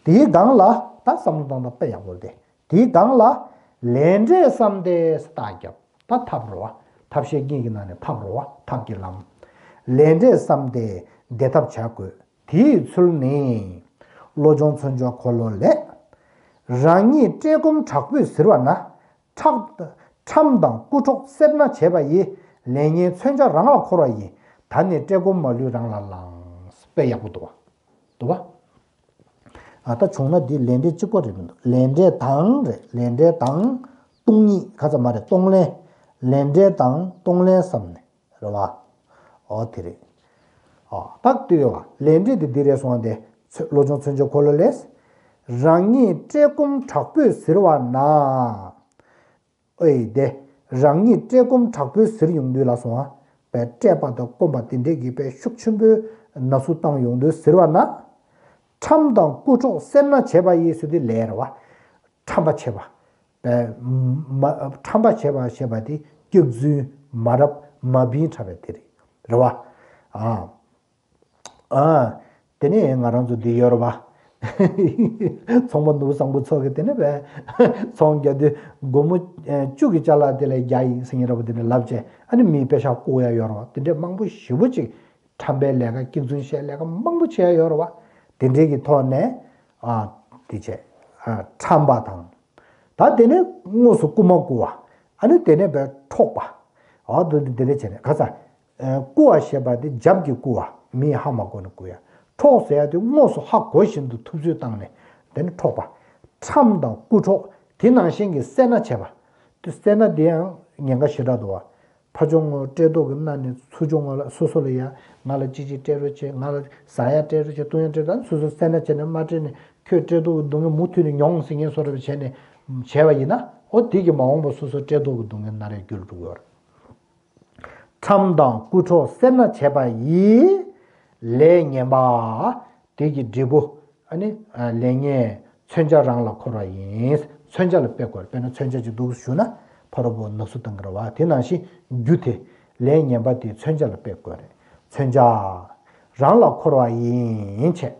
དེའི་སྒང་ལ་ད་བསམ་བློ་བཏང་སྟངས་དཔེ་ཡག་པོ་རེད་དེ། དེའི་སྒང་ལ་ལས་འབྲས་བསམ་སྟེ་རྟགས་བརྒྱབ། ད་ཐབས་རེད་བ། ཐབས་ཤེས་གཉིས་ཀྱི་ནང་ནས་ཐབས་རེད་བ། ཐབས་ཀྱི་ལམ། ལས་འབྲས་བསམ་སྟེ་བདེ་ཐབས་བྱ་དགོས། དེའི་ཚུལ་ནི། བློ་སྦྱོང་མཚོན་བྱེད་འཁོར་ལོ་ལས། རང་ཉིད་བཀྲེས་སྐོམ་དྲག་པོས་གཟིར་བ་ན། ཁྲག་ཁྲམ་དང་རྐུ་འཕྲོག་སེར་སྣ་བྱས་པ་ཡིས་ལས་ངན་མཚོན་ཆ་རང་ལ་འཁོར་བ་ཡིས་ད་ནི་བཀྲེས་སྐོམ་མ་ལུས་རང་ལ་བླངས། དཔེ་ཡག་པོ་འདུག་བ། འདུག་བ། ཨ་ད་བྱུང་ན་འདི་ལས་འབྲས་གཅིག་པ་རེད་མི་འདུག་ལས་འབྲས་དང་རེད། ལས་འབྲས་དང་སྟོང་ཉིད་ག་ཚ་མ་རེད་གཏོང་ལེན། ལས་འབྲས་དང་གཏོང་ལེན་བསམ་ནས་རེད་བ། ཨོ་དེ་རེད། ཨོ་ད་དེ་ཡོད་བ་ལས་འབྲས་དེ་འདི་རེད་སོང་བ་འདི་བློ་སྦྱོང་མཚོན་བྱེད་འཁོར་ལོ་ལས། རང་ཉིད་བཀྲེས་སྐོམ་དྲག་པོས་གཟིར་བ་ན། ཨོ་ཡི་དེ། རང་ཉིད་བཀྲེས་སྐོམ་དྲག་པོས་གཟིར་ཡོང་དུས་ལ་སོང་བ། པའི་བཀྲེས་པ་དང་སྐོམ་པ་དེ་འདྲས་ཀྱི་པའི་ཤུགས་ཆེན་པོས་ན་ཟུག་བཏང་ཡོང་དུས་གཟིར་བ་ན། ཁྲམ་དང་རྐུ་འཕྲོག་སེར་སྣ་བྱས་པ་ཡིས་ཟེར་དུས་ལས་རེད་བ། ཁྲམ་པ་བྱས་པ། པའི་མ་ཁྲམ་པ་བྱས་པ་ཞེས་པ་དེ་སྐྱག་རྫུན་མ་རབས་མ་བིན་ཁྲབ་པའི་དེ་རེད། རེད་བ། ཨ། ཨ། དེ་ནས་ང་རང་ཚོ་འདི་ཡོད་རེད་པ། ཚོང་པ་ནོར་བུ་བཟང་པོ་མཚོ་གིས་དེ་ནས་བས་ཚོང་རྒྱག་དུས་སྒོར་མོ་བཅུ་གི་ཅ་ལག་དེ་ལ་བརྒྱ་ཡིན་ཟེར་མཁན་འདྲ་པོ་དེ་འདྲ་ལབ་བྱས་ཨ་ནི་མིའི་པེ་ཤག་བཀོག་ཡ་ཡོད་རེད་པ། དེ་འདྲའི་མང་པོ་ཞེ་པོ་ཅིག་ཁྲམ་པའི་ལས་ཀ་སྐྱག་རྫུན་བཤད་ལས་ཀ་མང་པོ་བྱས་ཡ་ཡོད་རེད་པ། དེ་འདྲའི་གི་ཐོག་ནས་ཨ་དེ་བྱས་ཨ་ཁྲམ་པ་དང་། ད་དེ་ནས་དངོས་སུ་རྐུ་མ་རྐུ་བ། ཨ་ནི་དེ་ནས་བས་འཕྲོག་པ། ཨ་དེ་དེ་འདྲ་བྱས་ནས་ཁ་ཚ། རྐུ་བ་ཞེས་པ་དེ་རྒྱབ་ཀྱིས་རྐུ་བ་མིས་ཧ་མ་གོ་ནས་རྐུ་ཡ། འཕྲོག་ཟེར་ཡ་དེ་དངོས་སུ་ཧ་གོ་བཞིན་དུ་ཐུབ་ཚོད་བཏང་ནས་དེ་ནས་འཕྲོག་པ། ཁྲམ་དང་རྐུ་འཕྲོག་དེ་ནང་བཞིན་གྱི་སེར་སྣ་བྱས་པ། དེ་སེར་སྣ་དེ་ཡང་ཉེན་ཁ་ཞེ་དྲག་འདུག་བ། ཕར་ཕྱོགས་ངོ་བཀྲེས་ལྟོགས་ཀྱི་མནར་ནས་ཚུར་ཕྱོགས་ངོ་ལ་སོ་སོ་ལ་ཡ་ང་ལ་ཅི་ཅི་སྤྲད་རོགས་བྱེད། ང་ལ་ཟ་ཡ་སྤྲད་རོགས་བྱེད། བཏུང་ཡ་སྤྲད་རོགས། ད་སོ་སོ་སེར་སྣ་བྱས་ནས་མ་སྤྲད་ནས་ཁྱོད་བཀྲེས་ལྟོགས་ཀྱི་སྡུག་བསྔལ་མུ་མཐུད་ནས་མྱོང་ཟེར་མཁན་བཟོ་འདྲ་བྱས་ནས་བྱས་པ་ཡིན་ན་ཨོ་དེ་གིས་མ་འོངས་པ་སོ་སོ་བཀྲེས་ལྟོགས་ཀྱི་སྡུག་བསྔལ་མནར་ཡ་རྒྱུ་རུ་འགྲོ་གི་ཡོད་རེད། ཁྲམ་དང་རྐུ་འཕྲོག་སེར་སྣ་བྱས་པ་ཡིས་ལས་ངན་པ། དེ་གི་འབྲས་བུ་ཨ་ནི་ལས་ངན་མཚོན་ཆ་རང་ལ་འཁོར་བ་ཡིན། མཚོན་ཆ་ལ་དཔེ་བཀོད། དཔེར་ན་མཚོན་ཆ་ཅིག་འདུག་ཞུ་ན་ཕ་རོལ་པོ་ན་ཟུག་བཏང་གི་རེད་བ། དེ་ནང་བཞིན་རྒྱུ་དེ་ལས་ངན་པ་དེ་མཚོན་ཆ་ལ་དཔེ་བཀོད་རེད། མཚོན་ཆ་རང་ལ་འཁོར་བ་ཡིན་བྱས།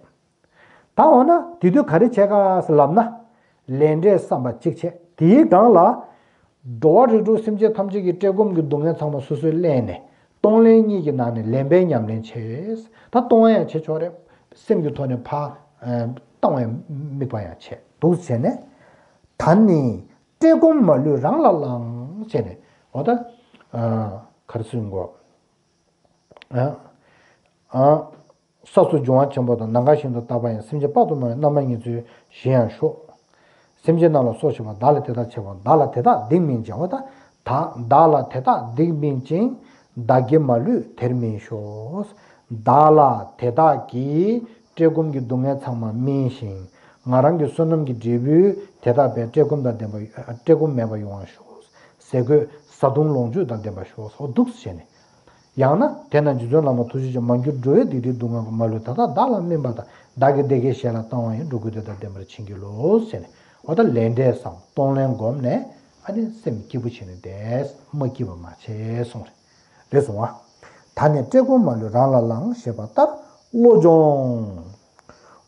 ད་འོ་ན་དེ་དུས་ག་རེ་བྱས་ག་ཟེར་ལབ་ན། ལས་འབྲས་བསམ་པ་གཅིག་བྱས། དེའི་སྒང་ལ། འགྲོ་བ་རིགས་དྲུག་སེམས་ཅན་ཐམས་ཅད་ཀྱི་བཀྲེས་སྐོམ་གྱི་སྡུག་བསྔལ་ཚང་མ་སོ་སོས་ལེན་ནས་གཏོང་ལེན་གཉིས་ཀྱི་ནང་ནས་ལེན་པའི་ཉམས་ལེན་བྱས། ད་གཏོང་བ་ཡང་བྱེད་ཆོག་རེད། སེམས་ཀྱི་ཐོག་ནས་ཕར་བཏང་བའི་དམིགས་པ་ཡང་བྱས་འདུག་བྱས་ནས། ད་ནི་བཀྲེས་སྐོམ་མ་ལུས་རང་ལ་བླང་བྱས་ནས། འོ་ད་ག་རེ་ཟེར་དགོས། ས་སུ་འབྱུང་བ་ཆེན་པོ་དང་། ནམ་མཁའ་བཞིན་དུ་རྟག་པ་ཡིན། སེམས་ཅན་དཔག་ཏུ་མེད་པའི་རྣམ་པ་སྨིན་ཚུལ་ཞི་ཡང་ཤོག། སེམས་ཅན་རྣམས་ལ་སྲོག་ཆགས་པ། བདག་ལ་དེ་དག་བྱེད་པ། བདག་ལ་དེ་དག་སྡིག་སྨིན་ཅིང་། འོ་ད་བདག་ལ་དེ་དག་སྡིག་སྨིན་ཅིང་། བདག་བགེགས་མ་ལུས་དེར་སྨིན་ཤོག། བདག་ལ་དེ་དག་གིས་བཀྲེས་སྐོམ་གྱི་སྡུག་བསྔལ་ཚང་མ་སྨིན་ཞིང་། ང་རང་གི་བསོད་ནམས་ཀྱི་འབྲས་བུས་དེ་དག་པའི་བཀྲེས་སྐོམ་དང་ལྡན་པ། བཀྲེས་སྐོམ་མེད་པ་ཡོང་བར་ཤོག། ཟས་གོས་བཟའ་བཏུང་ལོངས་སྤྱོད་དང་ལྡན་པར་ཤོག། འོ་འདུག་ཟེར་ནས། ཡང་ན། དེས་ན་རྗེ་བཙུན་བླ་མ་ཐུགས་རྗེ་ཆེ། མ་གྱུར་འགྲོ་བའི་སྡིག་སྒྲིབ་སྡུག་བསྔལ་མ་ལུས་ད་ལྟ་བདག་ལ་སྨིན་པ་དང་། བདག་གི་བདེ་དགེ་གཞན་ལ་བཏང་བ་ཡིན། འགྲོ་ཀུན་བདེ་དང་ལྡན་པར་བྱིན་གྱིས་རློབས་ཟེར་ནས། འོ་ད་ལས་འབྲས་བསམ། གཏོང་ལེན་བསྒོམས་ནས། ཨ་ནི་སེམས་སྐྱིད་པོ་བྱས་ནས་བསྡད། མ་སྐྱིད་པ་མ་བྱེད་གསུངས་རེད། རེད་སོང་བ། ད་ནི་བཀྲེས་སྐོམ་མ་ལུས་རང་ལ་བླང་། ཞེས་པ་ལྟར་བློ་སྦྱོང་།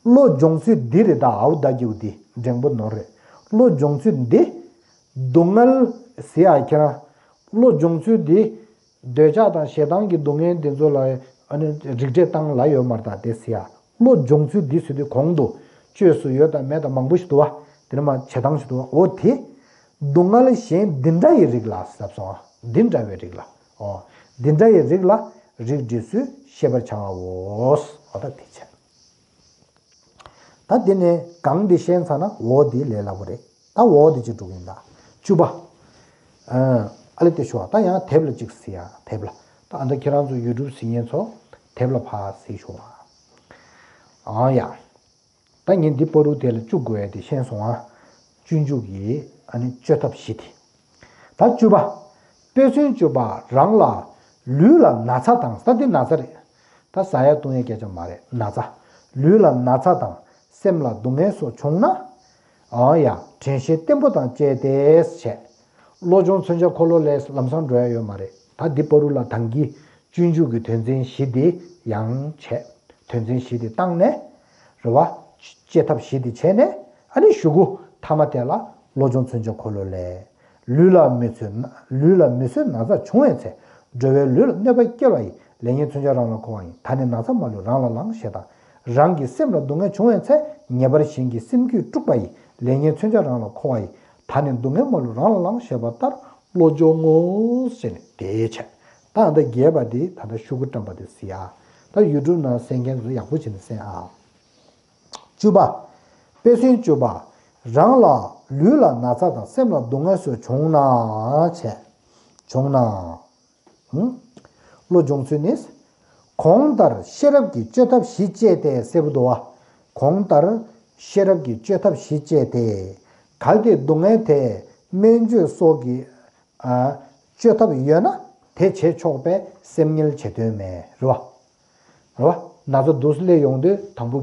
བློ་སྦྱོང་ཚུལ་འདི་རེད། ད་ཨའུ་ད་གིའུ་འདི་འགྲེང་པོ་ནོར་རེད། བློ་སྦྱོང་ཚུལ་འདི། སྡུག་བསྔལ་ཟེར་ཡ་ཁྱེད་རང་། བློ་སྦྱོང་ཚུལ་འདི། འདོད་ཆགས་དང་ཞེ་སྡང་གི་སྡུག་བསྔལ་འདི་ཚོ་ལ། ཨ་ནི་རིགས་འགྲེ་བཏང་ལ་ཡོད་མ་རེད། ད་དེ་ཟེར་ཡ། བློ་སྦྱོང་ཚུལ་འདི་ཟེར་དུས་གོང་དུ་བཅོས་སུ་ཡོད་དང་མེད་དང་མང་པོ་ཞིག་འདུག་བ། དེ་ནས་མ་བྱེད་སྟངས་ཞིག་འདུག་བ། འོ་དེ། སྡུག་བསྔལ་གཞན་འདི་འདྲ་ཡི་རིགས་ལ་ཟབ་སོང་། འདི་འདྲ་བའི་རིགས་ལ། འོ། འདི་འདྲ་ཡི་རིགས་ལ་རིགས་འགྲེ་སུས་ཤེས་པར་བྱའོ། འོ་ད་དེ་བྱས། ད་འདི་ནས་གང་འདི་ཤེས་ཚར་ན་འོ་འདི་ལས་སླ་པོ་རེད། ད་འོ་འདི་གཅིག་འགྲོ་གི་ཡིན་ད། བཅུ་པ། ཨ་ལས་དེ་ཞུ་བ། ད་ཡང་དེབ་ལ་གཅིག་གཟིགས་ཡ། དེབ་ལ། ད་ཨ་ད་ཁྱེད་རང་ཚོ་ཡུ་ཊུབ་གཟིགས་མཁན་ཚོ་དེབ་ལ་ཕར་གཟིགས་ཞུ་བ། ཨང་ཡ། ད་ངས་འདི་བར་དུ་དེ་ལ་བཅུག་དགོས་ཡ་དེ་ཤེས་སོང་ཨ། སྤྱོད་འཇུག་གི་ཨ་ནི་བཅོས་ཐབས་བཞི་དེ། ད་བཅུ་པ། དཔེ་མཚོན་བཅུ་པ། རང་ལ་ལུས་ལ་ན་ཚ་དང་། ད་འདི་ན་ཚ་རེད། ད་ཟ་ཡ་བཏུང་ཡ་སྐད་ཆ་མ་རེད། ན་ཚ། ལུས་ལ་ན་ཚ་དང་སེམས་ལ་སྡུག་བསྔལ་སོགས་བྱུང་ན། ཨང་ཡ། དྲན་ཤེས་བརྟན་པོ་དང་བཅས་ཏེ་བྱས། བློ་སྦྱོང་མཚོན་བྱ་འཁོར་ལོ་ལས་ལམ་སང་འགྲོ་ཡ་ཡོད་མ་རེད། ད་འདི་བར་དུ་ལ་ད་གིན་སྤྱོད་འཇུག་གི་དོན་ཚན་བཞི་དེ་ཡང་བྱས། དོན་ཚན་བཞི་དེ་བཏང་ནས། རེད་བ། བཅོས་ཐབས་བཞི་དེ་བྱས་ནས། ཨ་ནི་གཞུག་གུ་ཐ་མ་དེ་ལ་བློ་སྦྱོང་མཚོན་བྱ་འཁོར་ལོ་ལས། ལུས་ལ་མི་བཟོད་ན། ལུས་ལ་མི་བཟོད་ན་ཚ་བྱུང་བའི་ཚེ། འགྲོ་བའི་ལུས་ལ་གནོད་པ་སྐྱེལ་བ་ཡི། ལེགས་ཉེས་མཚོན་བྱ་རང་ལ་འཁོར་བ་ཡིན། ད་ནི་ན་ཚ་མ་ལུས་རང་ལ་བླང་། ཞེས་དང་། རང་གི་སེམས་ལ་སྡུག་བསྔལ་བྱུང་བའི་ཚེ། ངེས་པར་གཞན་གྱི་སེམས་རྒྱུད་དཀྲུགས་པ་ཡི། ལེགས་ཉེས་མཚོན་བྱ་རང་ལ་འཁོར་བ་ཡིན། ད་ནི་སྡུག་བསྔལ་མ་ལུས་རང་ལ་བླང་། ཞེས་པ་ལྟར་བློ་སྦྱོང་ངོ་། ཟེར་ནས་དེ་བྱས། ད་ཨ་ད་རྒྱས་པ་དེ་ད་ལྟ་ཤོག་གུ་བཀྲམ་པ་དེ་གཟིགས་ཨ། ད་ཡུ་ཊུབ་ནང་གསན་མཁན་ཚོ་ཡག་པོ་བྱས་ནས་གསན་ཨ། བཅུ་པ། དཔེ་མཚོན་བཅུ་པ། རང་ལ་ལུས་ལ་ན་ཚ་དང་སེམས་ལ་སྡུག་བསྔལ་སོགས་བྱུང་ན་བྱས། བྱུང་ན། ཧུམ། བློ་སྦྱོང་ཚུལ་ནི། གོང་ལྟར་ཤེས་རབ་ཀྱི་བཅོས་ཐབས་བཞི་སྤྱད་དེ་ཟེར་བ་འདུག་བ། གོང་ལྟར་ཤེས་རབ་ཀྱི་བཅོས་ཐབས་བཞི་སྤྱད་དེ། གལ་ཏེ་སྡུག་བསྔལ་དེ་སྨན་བཅོས་སོགས་ཀྱི། ཨ། བཅོས་ཐབས་ཡོད་ན་དེ་བྱེད་ཆོག་པས་སེམས་ངལ་བྱེད་དོན་མེད། རེད་བ། རེད་བ། ན་ཚ་འདུག་སླེབས་ཡོང་དུས་དང་པོ།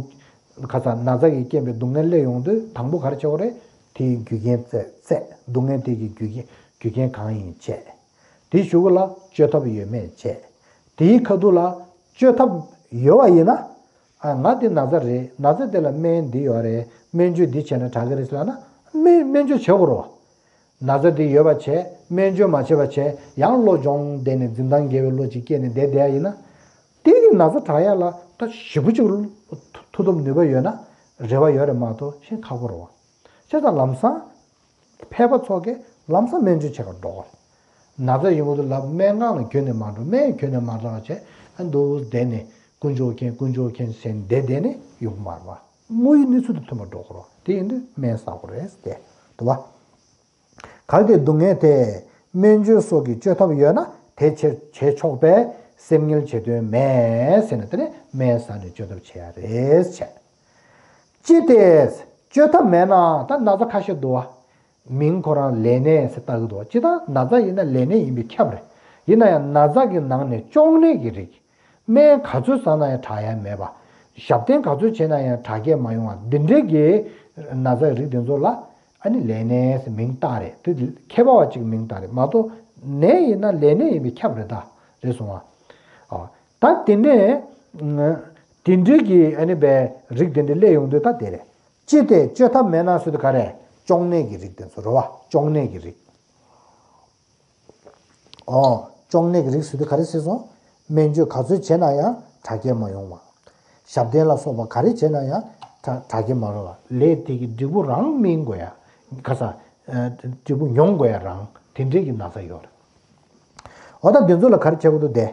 ཁ་ཚ་ན་ཚ་གིས་རྐྱེན་པས་སྡུག་བསྔལ་སླེབས་ཡོང་དུས་དང་པོ་ག་རེ་བྱེད་དགོས་རེད། དེའི་རྒྱུ་རྐྱེན་བཙལ་བཙལ། སྡུག་བསྔལ་དེ་གི་རྒྱུ་རྐྱེན་རྒྱུ་རྐྱེན་གང་ཡིན་དཔྱད། དེའི་གཞུག་གུ་ལ་བཅོས་ཐབས་ཡོད་མེད་དཔྱད། དེའི་ཁ་ཐུག་ལ་བཅོས་ཐབས་ཡོད་པ་ཡིན་ན། ཨ། ང་དེ་ན་ཚ་རེད། ན་ཚ་དེ་ལ་སྨན་འདི་ཡོད་རེད། སྨན་བཅོས་འདི་བྱས་ན་དྲག་གི་རེད་ཟེར་ལབ་ན། སྨན་སྨན་བཅོས་བྱེད་དགོས་རེད་བ། ན་ཚ་འདི་ཡོད་པ་བྱས། སྨན་བཅོས་མ་བྱས་པ་བྱས། ཡང་བློ་སྦྱོང་བསྡད་ནས་འཛིན་སྟངས་འགལ་བའི་བློ་ཅིག་སྐྱེས་ནས་བསྡད་བསྡད་ཡ་ཡིན་ན། དེ་གི་ན་ཚ་དྲག་ཡ་ལ་ད་ཞེ་པོ་ཅིག་མཐུ་སྟོབས་ནུས་པ་ཡོད་ན་རེ་བ་ཡོད་རེད་མ་གཏོགས་ཤིན་ཁག་པོ་རེད་བ། བྱས་ཙང་ལམ་སང་ཕལ་པ་ཚོ་གིས་ལམ་སང་སྨན་བཅོས་བྱེད་གར་འགྲོ་གི་རེད། ན་ཚ་ཡོང་གི་འདུག་ལབ་སྨན་ཁང་ལ་ཁྱོན་ནས་མ་འགྲོ། སྨན་ཁྱོན་ནས་མ་རག་བྱས། ཨ། འདུག་བསྡད་ནས་དཀོན་མཆོག་མཁྱེན། དཀོན་མཆོག་མཁྱེན་ཟེར་བསྡད་བསྡད་ནས་ཡོང་གི་མ་རེད་བ། དངོས་ཡོད་གནས་ཚུལ་དང་མཐུན་པར་འགྲོ་དགོས་རེད་བ། དེ་ཡིན་དུས་སྨན་ཟ་དགོས་རེད་ཟེར་ཏེ་འདུག་བ། གལ་ཏེ་སྡུག་བསྔལ་དེ་སྨན་བཅོས་སོགས་ཀྱི་བཅོས་ཐབས་ཡོད་ན་དེ་བྱེད་བྱེད་ཆོག་པས་སེམས་ངལ་བྱེད་དོན་མེད་ཟེར་ནས། དེ་ནས་སྨན་ཟ་ནས་བཅོས་ཐབས་བྱེད་ཡ་རེད་བྱས། ཅི་སྟེ་བཅོས་ཐབས་མེད་ན། ད་ན་ཚ་ཁ་ཤས་འདུག་བ། མིང་ཁོ་རང་ལས་ནད་ཟེར་བཏགས་ཀྱི་འདུག་བ། སྤྱིར་བཏང་ན་ཚ་ཡིན་ན་ལས་ནད་ཡིན་པས་ཁྱབ་རེད། ཡིན་ན་ཡང་ན་ཚ་གི་ནང་ནས་གཅོང་ནད་ཀྱི་རིགས། སྨན་ག་ཚོད་ཟ་ན་ཡང་དྲག་ཡ་མེད་པ། ཞབས་བརྟན་ག་ཚོད་བྱས་ན་ཡང་དྲག་སྐྱེད་མ་ཡོང་བ། འདི་འདྲའི་གི་ན་ཚ་རིགས་དེ་ཚོ་ལ་ཨ་ནི་ལས་ནད་ཟེར་མིང་བཏགས་རེད། དེ་མཁས་པ་བ་གཅིག་མིང་བཏགས་རེད་མ་གཏོགས། ནད་ཡིན་ན་ལས་ནད་ཡིན་པས་ཁྱབ་རེད་ད། རེད་སོང་ང་། ཨ། ད་དེ་ནས་དེ་འདྲའི་གི་ཨ་ནི་བའི་རིགས་དེ་འདྲ་སླེབས་ཡོང་དུས་ད་དེ་རེད། ཅི་སྟེ་བཅོས་ཐབས་མེད་ན་ཟེར་དུས་ག་རེ། གཅོང་ནད་ཀྱི་རིགས་དེ་ཚོ་རེད་བ། གཅོང་ནད་ཀྱི་རིགས། ཨོ། གཅོང་ནད་ཀྱི་རིགས་ཟེར་དུས་ག་རེ་ཟེར་སོང་། སྨན་བཅོས་ག་ཚོད་བྱས་ན་ཡང་དྲག་སྐྱེད་མ་ཡོང་བ། ཞབས་བརྟན་ལ་སོགས་པ་ག་རེ་བྱས་ན་ཡང་དྲག་དྲག་གི་མ་རེད་བ། ལས་དེ་གི་འབྲས་བུ་རང་སྨིན་དགོས་ཡ། ཁ་ས་འབྲས་བུ་མྱོང་དགོས་ཡ་རང་དེ་འདྲས་ཀྱི་ན་ཚ་ཡོད་རེད། འོ་ད་འདི་ཚོ་ལ་ག་རེ་བྱེད་དགོས་འདུག་སྟེ།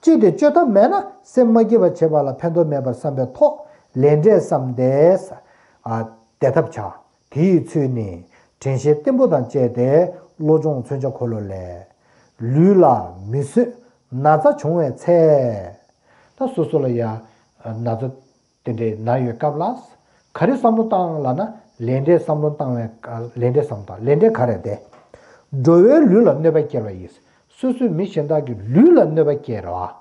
གཅིག་དེ་བཅོས་ཐབས་མེད་ན་སེམས་མ་སྐྱིད་པ་བྱེད་པ་ལ་ཕན་ཐོགས་མེད་པར་བསམ་པའི་ཐོག་ལས་འབྲས་བསམ་སྟེ། ཨ། བདེ་ཐབས་བྱ། དེ་ཡི་ཚུལ་ནི་དྲན་ཤེས་བརྟན་པོ་དང་བཅས་ཏེ་བློ་སྦྱོང་མཚོན་བྱ་འཁོར་ལོ་ལས། ལུས་ལ་མི་བཟོད་ན་ཚ་བྱུང་བའི་ཚེ། ད་སོ་སོ་ལ་ཡ་ན་ཚ་དེ་འདྲའི་ན་ཡོད་སྐབས་ལ། ག་རེ་བསམ་བློ་བཏང་ལབ་ན་ལས་འབྲས་བསམ་བློ་བཏང་བའི། ལས་འབྲས་བསམ་བློ་བཏང་། ལས་འབྲས་ག་རེ་རེད། འགྲོ་བའི་ལུས་ལ་གནོད་པ་སྐྱེལ་བ་ཡིས། སོ་སོའི་མི་གཞན་དག་གི་ལུས་ལ་གནོད་པ་སྐྱེལ་རོགས།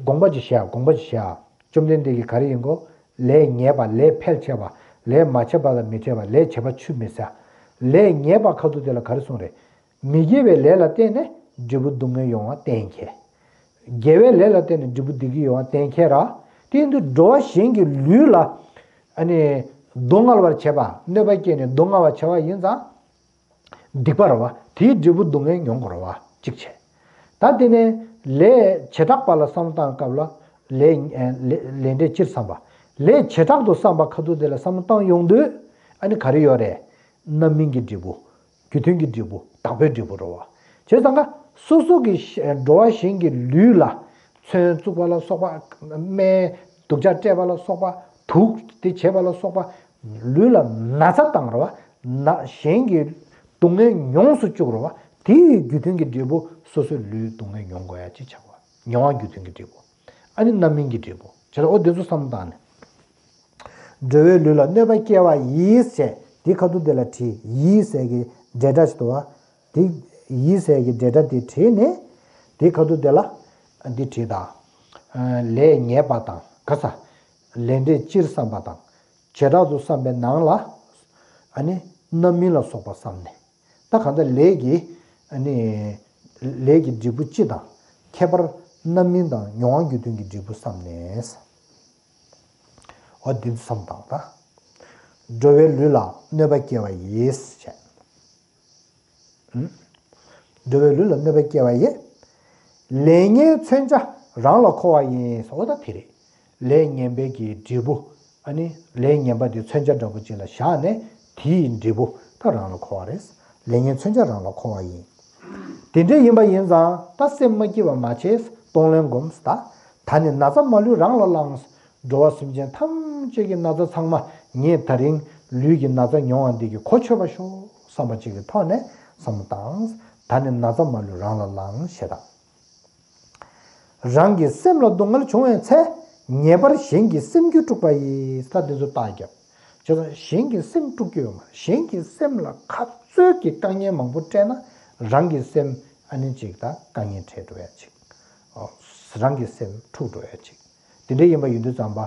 དགོངས་པ་ཅིག་བཞེས་ཨ། དགོངས་པ་ཅིག་བཞེས་ཨ། བཅོམ་ལྡན་འདས་ཀྱིས་ག་རེ་ཡིན་གོ། ལས་ཉེས་པ་ལས་འཕེལ་བྱེད་པ། ལས་མ་བྱས་པ་ལ་མི་སྤྲད་པ། ལས་བྱེད་པ་ཆུད་མི་ཟ། ལས་ཉེས་པ་ཁ་ཐུག་དེ་ལ་ག་རེ་གསུངས་རེད། མི་དགེ་བའི་ལས་ལ་བརྟེན་ནས་འབྲས་བུ་སྡུག་བསྔལ་ཡོང་བ་གཏན་འཁེལ། དགེ་བའི་ལས་ལ་བརྟེན་ནས་འབྲས་བུ་བདེ་སྐྱིད་ཡོང་བ་གཏན་འཁེལ་ར། དེ་ཡིན་དུས་འགྲོ་བ་གཞན་གྱི་ལུས་ལ་ཨ་ནི་སྡུག་བསྔལ་བར་བྱེད་པ། གནོད་པ་སྐྱེལ་ནས་སྡུག་བསྔལ་བར་བྱེད་པ་ཡིན་ཙང་། སྡིག་པ་རེད་བ། དེའི་འབྲས་བུ་སྡུག་བསྔལ་མྱོང་དགོས་རེད་བ། གཅིག་བྱས། ད་དེ་ནས་ལས་བྱེ་བྲག་པ་ལ་བསམ་བློ་བཏང་སྐབས་ལ། ལས་ལས་ལས་འབྲས་སྤྱིར་བསམ་པ། ལས་བྱེ་བྲག་ཏུ་བསམ་པ་ཁ་ཐུག་དེ་ལ་བསམ་བློ་བཏང་ཡོང་དུས། ཨ་ནི་ག་རེ་ཡོད་རེད། རྣམ་སྨིན་གྱི་འབྲས་བུ། རྒྱུ་མཐུན་གྱི་འབྲས་བུ། བདག་པོའི་འབྲས་བུ་རེད་བ། བྱས་ཙང་ཀ་སོ་སོ་གི་ཤ་འགྲོ་བ་གཞན་གྱི་ལུས་ལ་མཚོན་བཙུགས་པ་ལ་སོགས་པ། སྨན་སྡུག་ཅག་སྤྲད་པ་ལ་སོགས་པ། དུག་དེ་བྱས་པ་ལ་སོགས་པ། ལུས་ལ་ན་ཚ་བཏང་རེད་བ། ན་གཞན་གྱི་སྡུག་བསྔལ་མྱོང་སུ་བཅུག་རེད་བ། དེ་ཡི་རྒྱུ་མཐུན་གྱི་འབྲས་བུ་སོ་སོའི་ལུས་སྡུག་བསྔལ་མྱོང་དགོས་ཡ་ཅིག་ཆགས་པ། མྱོང་བ་རྒྱུ་མཐུན་གྱི་འབྲས་བུ། ཨ་ནི་རྣམ་སྨིན་གྱི་འབྲས་བུ། བྱས་ཙང་འོ་དེ་ཚོ་བསམ་བློ་བཏང་ནས། འགྲོ་བའི་ལུས་ལ་གནོད་པ་སྐྱེལ་བ་ཡིས་བྱས། དེ་ཁ་ཐུག་དེ་ལ་བྲིས། ཡིས་ཟེར་གྱི་འབྲེལ་སྒྲ་ཞིག་འདུག་བ། དེ་ཡིས་ཟེར་གྱི་འབྲེལ་སྒྲ་དེ་བྲིས་ནས། དེ་ཁ་ཐུག་དེ་ལ་འདི་བྲིས་དང་། ལས་ཉེས་པ་དང་ག་ས། ལས་འབྲས་སྤྱིར་བསམ་པ་དང་། བྱེ་བྲག་ཏུ་བསམ་པའི་ནང་ལ། ཨ་ནི་རྣམ་སྨིན་ལ་སོགས་པ་བསམ་ནས། ད་གང་ལྟར་ལས་ཀྱི། ཨ་ནི། ལས་ཀྱི་འབྲས་བུ་སྤྱི་དང་། ཁྱད་པར་རྣམ་སྨིན་དང་མྱོང་བ་རྒྱུ་མཐུན་གྱི་འབྲས་བུ་བསམ་ནས། འོ་འདི་ཚོ་བསམ་དང་ད། འགྲོ་བའི་ལུས་ལ་གནོད་པ་སྐྱེལ་བ་ཡིས་བྱས། འགྲོ་བའི་ལུས་ལ་གནོད་པ་སྐྱེལ་བ་ཡིས། ལས་ངན་མཚོན་བྱ་རང་ལ་འཁོར་བ་ཡིན། འོ་ད་དེ་རེད། ལས་ངན་པའི་གི་འབྲས་བུ། ཨ་ནི་ལས་ངན་པ་དེ་མཚོན་བྱ་འདྲ་པོ་ཅིག་ལ་བཞག་ནས་དེའི་འབྲས་བུ་ད་རང་ལ་འཁོར་བ་རེད། ལས་ངན་མཚོན་བྱ་རང་ལ་འཁོར་བ་ཡིན། དེ་འདྲ་ཡིན་པ་ཡིན་ཙང་ད་སེམས་མ་སྐྱིད་པ་མ་བྱེད། གཏོང་ལེན་སྒོམས་ད། ད་ནི་ན་ཚ་མ་ལུས་རང་ལ་བླངས། འགྲོ་བ་སེམས་ཅན་ཐམས་ཅད་ཀྱི་ན་ཚ་ཚང་མ་ངས་ད་རིང་ལུས་ཀྱི་ན་ཚ་མྱོང་བ་འདི་གི་གོ་ཆོད་པ་ཤོག་བསམ་པ་ཅིག་གི་ཐོག་ནས་བསམ་བློ་བཏང་། ད་ནི་ན་ཚ་མ་ལུས་རང་ལ་བླངས་ཞེས་དང་། རང་གི་སེམས་ལ་སྡུག་བསྔལ་བྱུང་བའི་ཚེ། ངེས་པར་གཞན་གྱི་སེམས་རྒྱུད་དཀྲུགས་པ་ཡིས། ད་འདི་ཚོ་བརྟག་རྒྱབ། བྱས་ཙང་གཞན་གྱི་སེམས་དཀྲུགས་རྒྱུ་ཡོད་མ་རེད། གཞན་གྱི་སེམས་ལ་ག་ཚོད་ཀྱི་དཀའ་ངལ་མང་པོ་སྤྲད་ན་རང་གི་སེམས་ཨ་ནི་ཅིག་ད་དཀའ་ངལ་འཕྲད་འགྲོ་ཡ་ཅིག། ཨོ། རང་གི་སེམས་འཁྲུག་འགྲོ་ཡ་ཅིག། དེ་འདྲ་ཡིན་པ་ཡིན་དུས་ཙམ་པ།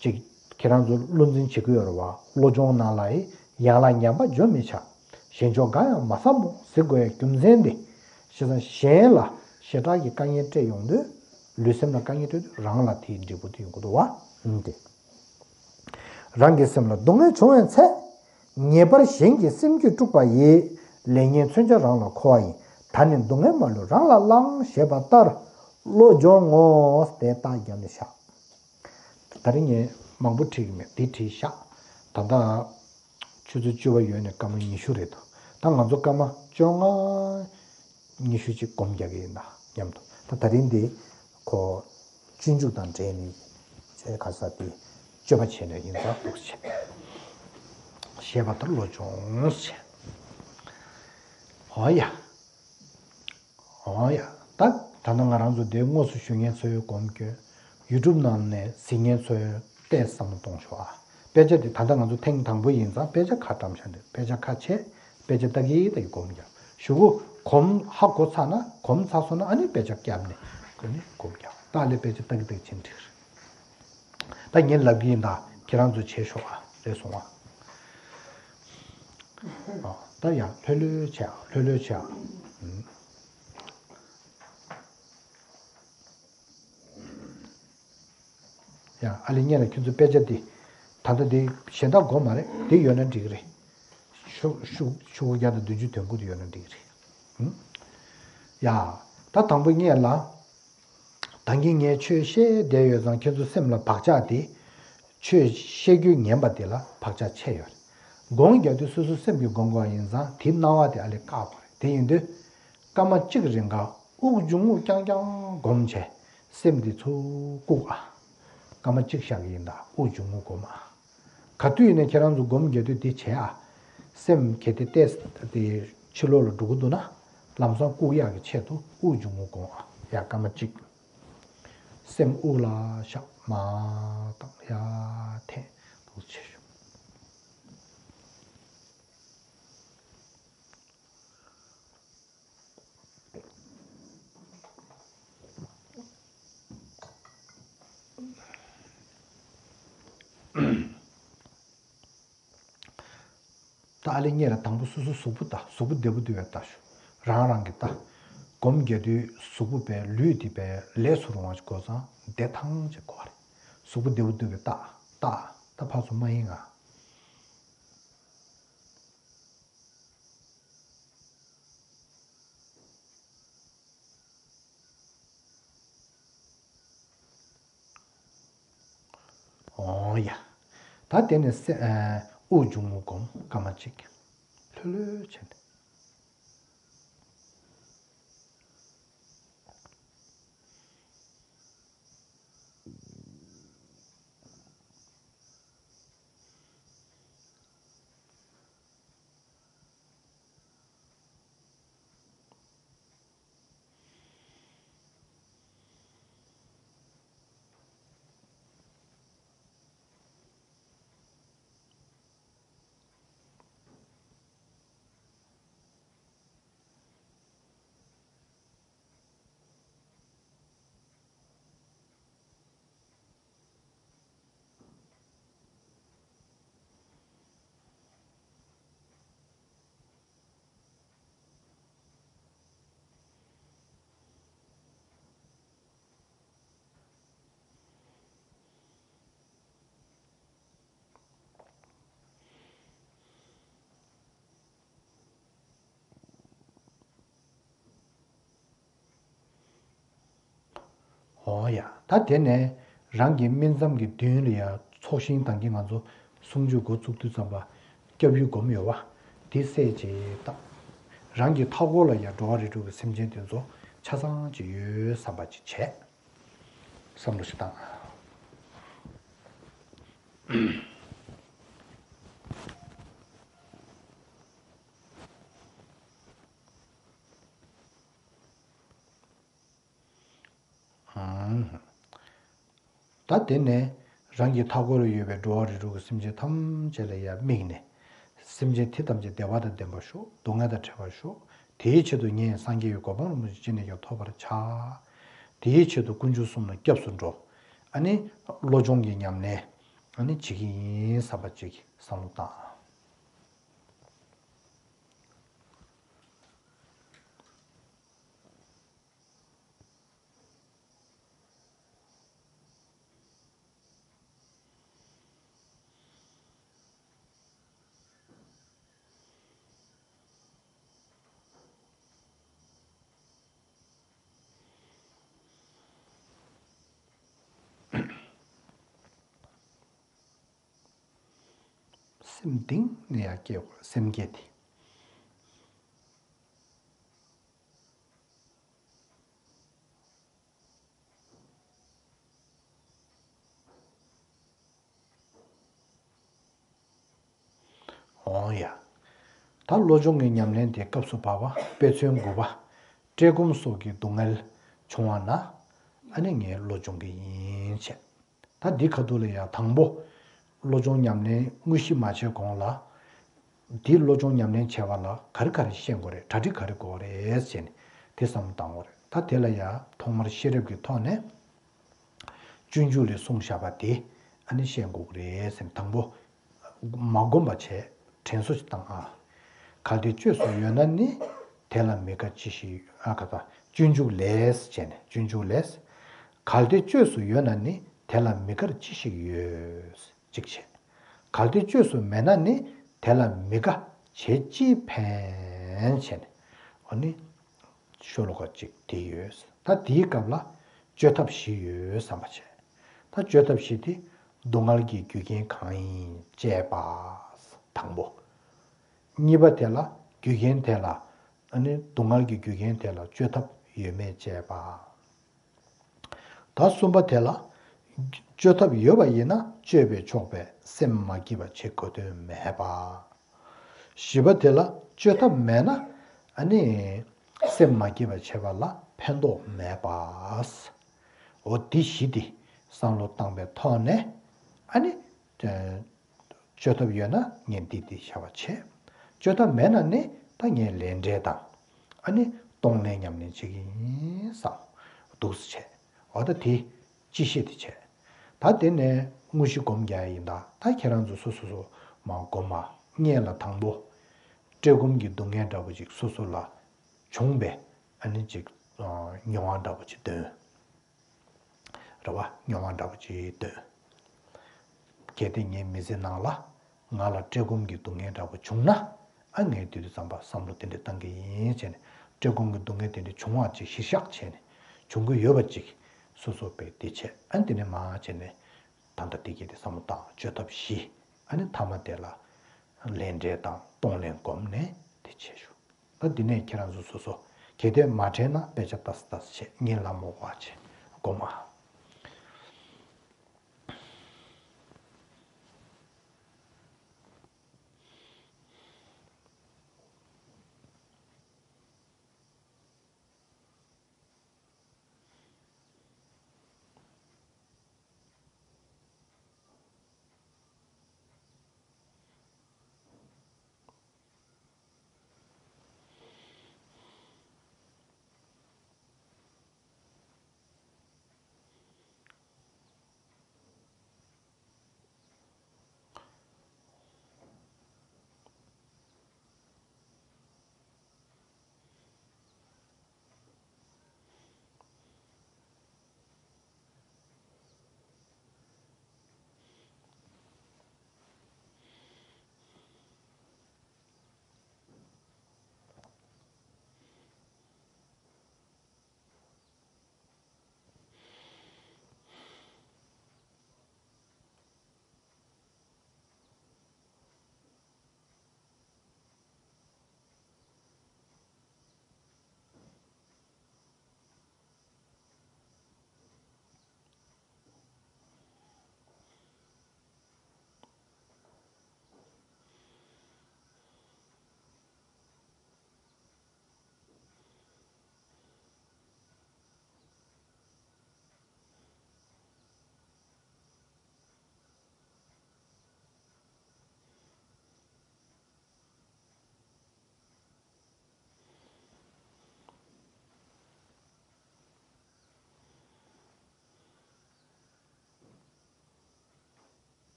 ཅིག་ཁྱེད་རང་ཚོ་བློ་འཛིན་བྱེད་ཀྱི་ཡོད་རེད་བ། བློ་སྦྱོང་ནང་ལ་ཡི་ཡན་ལག་ཉམས་པ་འཇོམས་མི་བྱ། གཞན་ཕྱོགས་འགའ་ཡང་མ་བསམ་མོ་ཟེར་དགོས་ཡ་རྒྱུ་མཚན་དེ། བྱས་ཙང་གཞན་ལ་ཞེ་དྲག་གི་དཀའ་ངལ་སྤྲད་ཡོང་དུས། ལུས་སེམས་ལ་དཀའ་ངལ་སྤྲད་དུས་རང་ལ་དེའི་འབྲས་བུ་དེ་ཡོང་གི་འདུག་བ། ཨང་དེ། རང་གི་སེམས་ལ་སྡུག་བསྔལ་བྱུང་བའི་ཚེ། ངེས་པར་གཞན་གྱི་སེམས་རྒྱུད་དཀྲུགས་པ་ཡིས། ལས་ངན་མཚོན་བྱ་རང་ལ་འཁོར་བ་ཡིན། ད་ནི་སྡུག་བསྔལ་མ་ལུས་རང་ལ་བླང་ཞེས་པ་ལྟར། བློ་སྦྱོང་ངོ་། དེ་རྟགས་བརྒྱབ་ནས་བཞག། ད་རིང་ངས་མང་པོ་བྲིས་ཀྱི་མེད། འདི་བྲིས་བཞག། ད་ལྟ་ཆུ་ཚོད་བཅུ་པ་ཡོལ་ནས་སྐར་མ་ཉི་ཤུ་རེད་འདུག། ད་ང་ཚོ་སྐར་མ་བཅོ་ལྔ། ཉི་ཤུ་ཅིག་སྒོམ་རྒྱག་གི་ཡིན་ད་སྙམ་དུ། ད་ད་རིང་འདི་ཁོ་སྤྱོད་འཇུག་དང་འབྲེལ་ནས་བྱས། ག་ས་དེ་སྤྱོད་པ་བྱས་ནས་ཡིན་ཙང་འདུག་ཟེར། ཞེས་པ་ལྟར་བློ་སྦྱོང་ཟེར། འོ་ཡ། འོ་ཡ། ད་ད་ལྟ་ང་རང་ཚོ་འདི་དངོས་སུ་ཞུ་མཁན་ཚོའི་སྒོམ་སྐྱོན། ཡུ་ཊུབ་ནང་ནས་གཟིགས་མཁན་ཚོའི་ཏོག་ཙམ་བསམ་བློ་གཏོང་ཤོག་ཨ། དཔེ་ཆ་འདི་ད་ལྟ་ང་ཚོ་ཐེངས་དང་པོ་ཡིན་ཙང་དཔེ་ཆ་ཁ་བཀྲམ་བཞག་འདུག། དཔེ་ཆ་ཁ་ཕྱེ། དཔེ་ཆ་ལྟ་གི་ལྟ་གི་སྒོམ་རྒྱག། གཞུག་གུ་གོམས་ཧ་གོ་ཚར་ན། གོམས་ཚར་སོང་ན་ཨ་ནི་དཔེ་ཆ་བརྒྱབ་ནས་ཨ་ནི་སྒོམ་རྒྱག། ད་ཨ་ལས་དཔེ་ཆ་ལྟ་གི་ལྟ་གི་ཕྱིན་འགྲིག་རེད། ད་ངས་ལབ་གི་ཡིན་ད། ཁྱེད་རང་ཚོ་བྱེད་ཤོག་ཨ། རེད་སོང་ཨ། ཨ། ད་ཡང་ལྷོད་ལྷོད་བྱེད་ཨ། ལྷོད་ལྷོད་བྱེད་ཨ། ཨུམ། ཡ། ཨ་ལེ་སྔོན་ལ་ཁྱོད་ཚོ་དཔེ་ཆ་འདི། ད་ལྟ་འདི་གཞན་དག་དགོས་མ་རེད། འདི་ཡོད་ན་འགྲིག་གི་རེད། ཤོག་ཤོག་ཤོག་བུ་བརྒྱ་དང་བདུན་ཅུ་དོན་དགུ་དེ་ཡོད་ན་འགྲིག་གི་རེད། ཨུམ། ཡ། ད་དང་པོ་སྔོན་ལ། ད་གིན་ངས་ཆོས་བཤད་བསྡད་ཡོད་ཙང་ཁྱེད་ཚོ་སེམས་ལ་བག་ཆགས་དེ། ཆོས་བཤད་རྒྱུ་ཉན་པ་དེ་ལ་བག་ཆགས་ཆད་ཡོད་རེད། སྒོམ་རྒྱག་དུས་སོ་སོའི་སེམས་ཀྱིས་སྒོམ་དགོས་པ་ཡིན་ཙང་དེའི་སྣང་བ་དེ་ཨ་ལས་བཀག་དགོས་རེད། དེ་ཡིན་དུས། སྐར་མ་གཅིག་རིང་ག་དབུགས་འབྱུང་རྔུབ་རྐྱང་རྐྱང་སྒོམ་བྱས། སེམས་འདི་ཚུར་བཀུག་ཨ། སྐར་མ་གཅིག་བཞག་གི་ཡིན་ད་དབུགས་འབྱུང་རྔུབ་སྒོམ་ཨ། ག་དུས་ཡིན་ནའི་ཁྱེད་རང་ཚོ་སྒོམ་རྒྱག་དུས་འདི་བྱས་ཨ། སེམས་གལ་ཏེ་ཏོག་ཙམ་དེ་ཕྱི་ལོགས་ལ་འགྲོ་གི་འདུག་ན། ལམ་སང་བཀུག་ཡག་གི་ཆེད་དུ་དབུགས་འབྱུང་རྔུབ་སྒོམ་ཨ། ཡ་སྐར་མ་གཅིག་སེམས་དབུགས་ལ་བཞག་མར་བཏང་ཡར་འཐེན་འདུག་བྱེད་ཤོག་ད་ཨ་ལེ་གཉེར་དང་པོ་སོ་སོ་གཟུགས་པོ་ལྟ། གཟུགས་པོ་བདེ་པོ་འདུག་པས་ལྟ་ཞོག་རང་རང་གིས་ལྟ། སྒོམ་རྒྱག་དུས་གཟུགས་པོ་པའི་ལུས་འདི་པའི་ལས་སུ་རུང་བ་ཞིག་དགོས་ཙང་བདེ་ཐང་ཅིག་དགོས་པ་རེད། གཟུགས་པོ་བདེ་པོ་འདུག་པས་ལྟ། ལྟ། ད་ཕར་ཚུར་མ་ཡེངས་ཨ། འོང་ཡ། ད་དེ་ནས་སེ་ཨ་དབུགས་འབྱུང་རྔུབ་སྒོམ་སྐར་མ་གཅིག་ལྷོད་ལྷོད་བྱས་ནས། འོ་ཡ། ད་དེ་ནས་རང་གི་སྨིན་མཚམས་ཀྱི་མདུན་ལ་ཡ་ཚོགས་ཞིང་དང་གི་ང་ཚོ་གསུང་ཆོས་འགོ་བཙུགས་དུས་ཙམ་པ་སྐྱབས་ཡུལ་སྒོམ་ཡོད་པ་དེ་སད་ཅེས་བཏང་། རང་གི་མཐའ་འཁོར་ལ་ཡ་འགྲོ་བ་རིགས་དྲུག་གི་སེམས་ཅན་དེ་ཚོ་ཆ་ཚང་ཅིག་ཡོད་བསམ་པ་ཅིག་བྱས། བསམ་བློ་ཞིག་བཏང་། ད་དེ་ནས་རང་གི་མཐའ་འཁོར་ལ་ཡོད་པའི་འགྲོ་བ་རིགས་དྲུག་གི་སེམས་ཅན་ཐམས་ཅད་ལ་ཡང་དམིགས་ནས། སེམས་ཅན་དེ་ཐམས་ཅད་བདེ་བ་དང་ལྡན་པར་ཤོག་སྡུག་བསྔལ་དང་བྲལ་བར་ཤོག་དེའི་ཆེད་དུ་ངས་སངས་རྒྱས་ཀྱི་གོ་འཕང་རིན་པོ་ཆེ་ཅི་ནས་ཀྱང་ཐོབ་པར་བྱ། དེའི་ཆེད་དུ་དཀོན་མཆོག་གསུམ་ལ་སྐྱབས་སུ་འགྲོ། ཨ་ནི་བློ་སྦྱོང་གི་ཉམས་ལེན་ཨ་ནི་བྱེད་ཀྱི་ཡིན་བསམ་པ་ཅིག་བསམ་བློ་བཏང་། སེམས་གཏིང་ནས་ཡར་སྐྱེ་དགོས་སེམས་བསྐྱེད་དེ། འོང་ཡ། ད་བློ་སྦྱོང་གི་ཉམས་ལེན་དེ་སྐབས་སུ་བབ་པ་དཔེ་མཚོན་དགུ་པ། བཀྲེས་སྐོམ་སོགས་ཀྱི་སྡུག་བསྔལ་བྱུང་བ་ན། ཨ་ནི་ངས་བློ་སྦྱོང་གི་ཡིན་བྱས། ད་འདི་ཁ་ཐུག་ལ་ཡང་དང་པོ། བློ་སྦྱོང་ཉམས་ལེན་དངོས་གཞི་མ་བྱས་གོང་ལ། འདི་བློ་སྦྱོང་ཉམས་ལེན་བྱས་པ་ལ་ག་རེ་ག་རེ་ཤེས་དགོས་རེད། གྲ་སྒྲིག་ག་རེ་དགོས་རེད་ཟེར་ནས་དེ་བསམ་བློ་བཏང་དགོས་རེད། ད་དེ་ལ་ཡང་ཐོག་མར་ཤེས་རབ་ཀྱི་ཐོག་ནས། སྤྱོད་འཇུག་ལས་གསུངས་བཞག་པ་དེ་ཨ་ནི་ཤེས་དགོས་རེད་ཟེར་ནས་དང་པོ། མ་བསྒོམས་པ་བྱས་དྲན་གསོ་ཞིག་བཏང་ཨ། གལ་ཏེ་བཅོས་སུ་ཡོད་ན་ནི། དེ་ལ་མི་དགའ་ཅི་ཞིག་ཨ་ག་ད་སྤྱོད་འཇུག་ལས་བྱས་ནས་སྤྱོད་འཇུག་ལས། གལ་ཏེ་བཅོས་སུ་ཡོད་ན་ནི་དེ་ལ་མི་དགར་ཅི་ཞིག་ཡོད། གཅིག་བྱས། གལ་ཏེ་བཅོས་སུ་མེད་ན་ནི་དེ་ལ་མི་དགའ་བྱས་ཅི་ཕན་བྱས་ནས་ཨ་ནི་ཤོ་ལོ་ཀ་གཅིག་དེ་ཡོད། ད་དེའི་སྐབས་ལ། བཅོས་ཐབས་བཞི་ཡོད་བསམ་པ་བྱས། ད་བཅོས་ཐབས་བཞི་དེ་སྡུག་བསྔལ་གྱི་རྒྱུ་རྐྱེན་གང་ཡིན་དཔྱད་པ། དང་པོ། གཉིས་པ་དེ་ལ་རྒྱུ་རྐྱེན་དེ་ལ། ཨ་ནི་སྡུག་བསྔལ་གྱི་རྒྱུ་རྐྱེན་དེ་ལ་བཅོས་ཐབས་ཡོད་མེད་དཔྱད་པ། ད་གསུམ་པ་དེ་ལ། བཅོས་ཐབས་ཡོད་པ་ཡིན་ན་བཅོས་པས་ཆོག་པས་སེམས་མ་སྐྱིད་པ་བྱེད་དགོས་དོན་མེད་པ། བཞི་པ་དེ་ལ་བཅོས་ཐབས་མེད་ན། ཨ་ནི། སེམས་མ་སྐྱིད་པ་བྱེད་པ་ལ་ཕན་ཐོགས་མེད་པ། འོ་འདི་བཞི་འདི་བསམ་བློ་བཏང་པའི་ཐོག་ནས། ཨ་ནི། བཅོས་ཐབས་ཡོད་ན་ངས་འདི་འདི་བྱ་བ་བྱེད། བཅོས་ཐབས་མེད་ན་ནི་ད་ངས་ལས་འབྲས་དང་། ཨ་ནི་གཏོང་ལེན་ཉམས་ལེན་བྱེད་ཀྱི་ཡིན་བསམ། འདུག་སེ་བྱས། འོ་ད་དེ་སྤྱི་བཤད་དེ་བྱས། ད་དེ་ནས་དངོས་གཞི་སྒོམ་རྒྱག་ཡ་ཡིན་ད། ད་ཁྱེད་རང་ཚོ་སོ་སོ་སོ་མ་སྒོམ་མ། སྔོན་ལ་དང་པོ། བཀྲེས་སྐོམ་གྱི་སྡུག་བསྔལ་འདྲ་པོ་ཅིག་སོ་སོ་ལ་བྱུང་བས། ཨ་ནི་ཅིག་ཨ། མྱོང་བ་འདྲ་པོ་ཅིག་འདོན། རེད་བ། མྱོང་བ་འདྲ་པོ་ཅིག་འདོན། གལ་ཏེ་ངའི་མི་ཚེ་ནང་ལ་ང་ལ་བཀྲེས་སྐོམ་གྱི་སྡུག་བསྔལ་འདྲ་པོ་བྱུང་ན། ཨ། ངས་དེ་དུས་ཙམ་པ་བསམ་བློ་དེ་འདྲ་བཏང་གི་ཡིན་བྱས་ནས། བཀྲེས་སྐོམ་གྱི་སྡུག་བསྔལ་དེ་འདྲ་བྱུང་བ་ཅིག་གཞིར་བཞག་བྱས་ནས། བྱུང་གི་ཡོད་པ་ཅིག་སོ་སོ་བས་དེ་བྱས། ཨ། དེ་ནས་མར་བྱས་ནས་ད་ལྟ་དེ་གྱད་དེ་བསམ་བློ་བཏང་། བཅོས་ཐབས་བཞི། ཨ་ནི་མཐའ་མ་དེ་ལ་ལས་འབྲས་དང་གཏོང་ལེན་བསྒོམས་ནས་དེ་བྱས་ཞུ། ད་འདི་ནས་ཁྱེད་རང་ཚོ་སོ་སོ་གལ་ཏེ་མ་དྲན་ན་དཔེ་ཆ་ལྟ་ས་ལྟ་ས་བྱས། ངས་ལབ་མ་དགོས་པ་བྱས། སྒོམ་ཨ།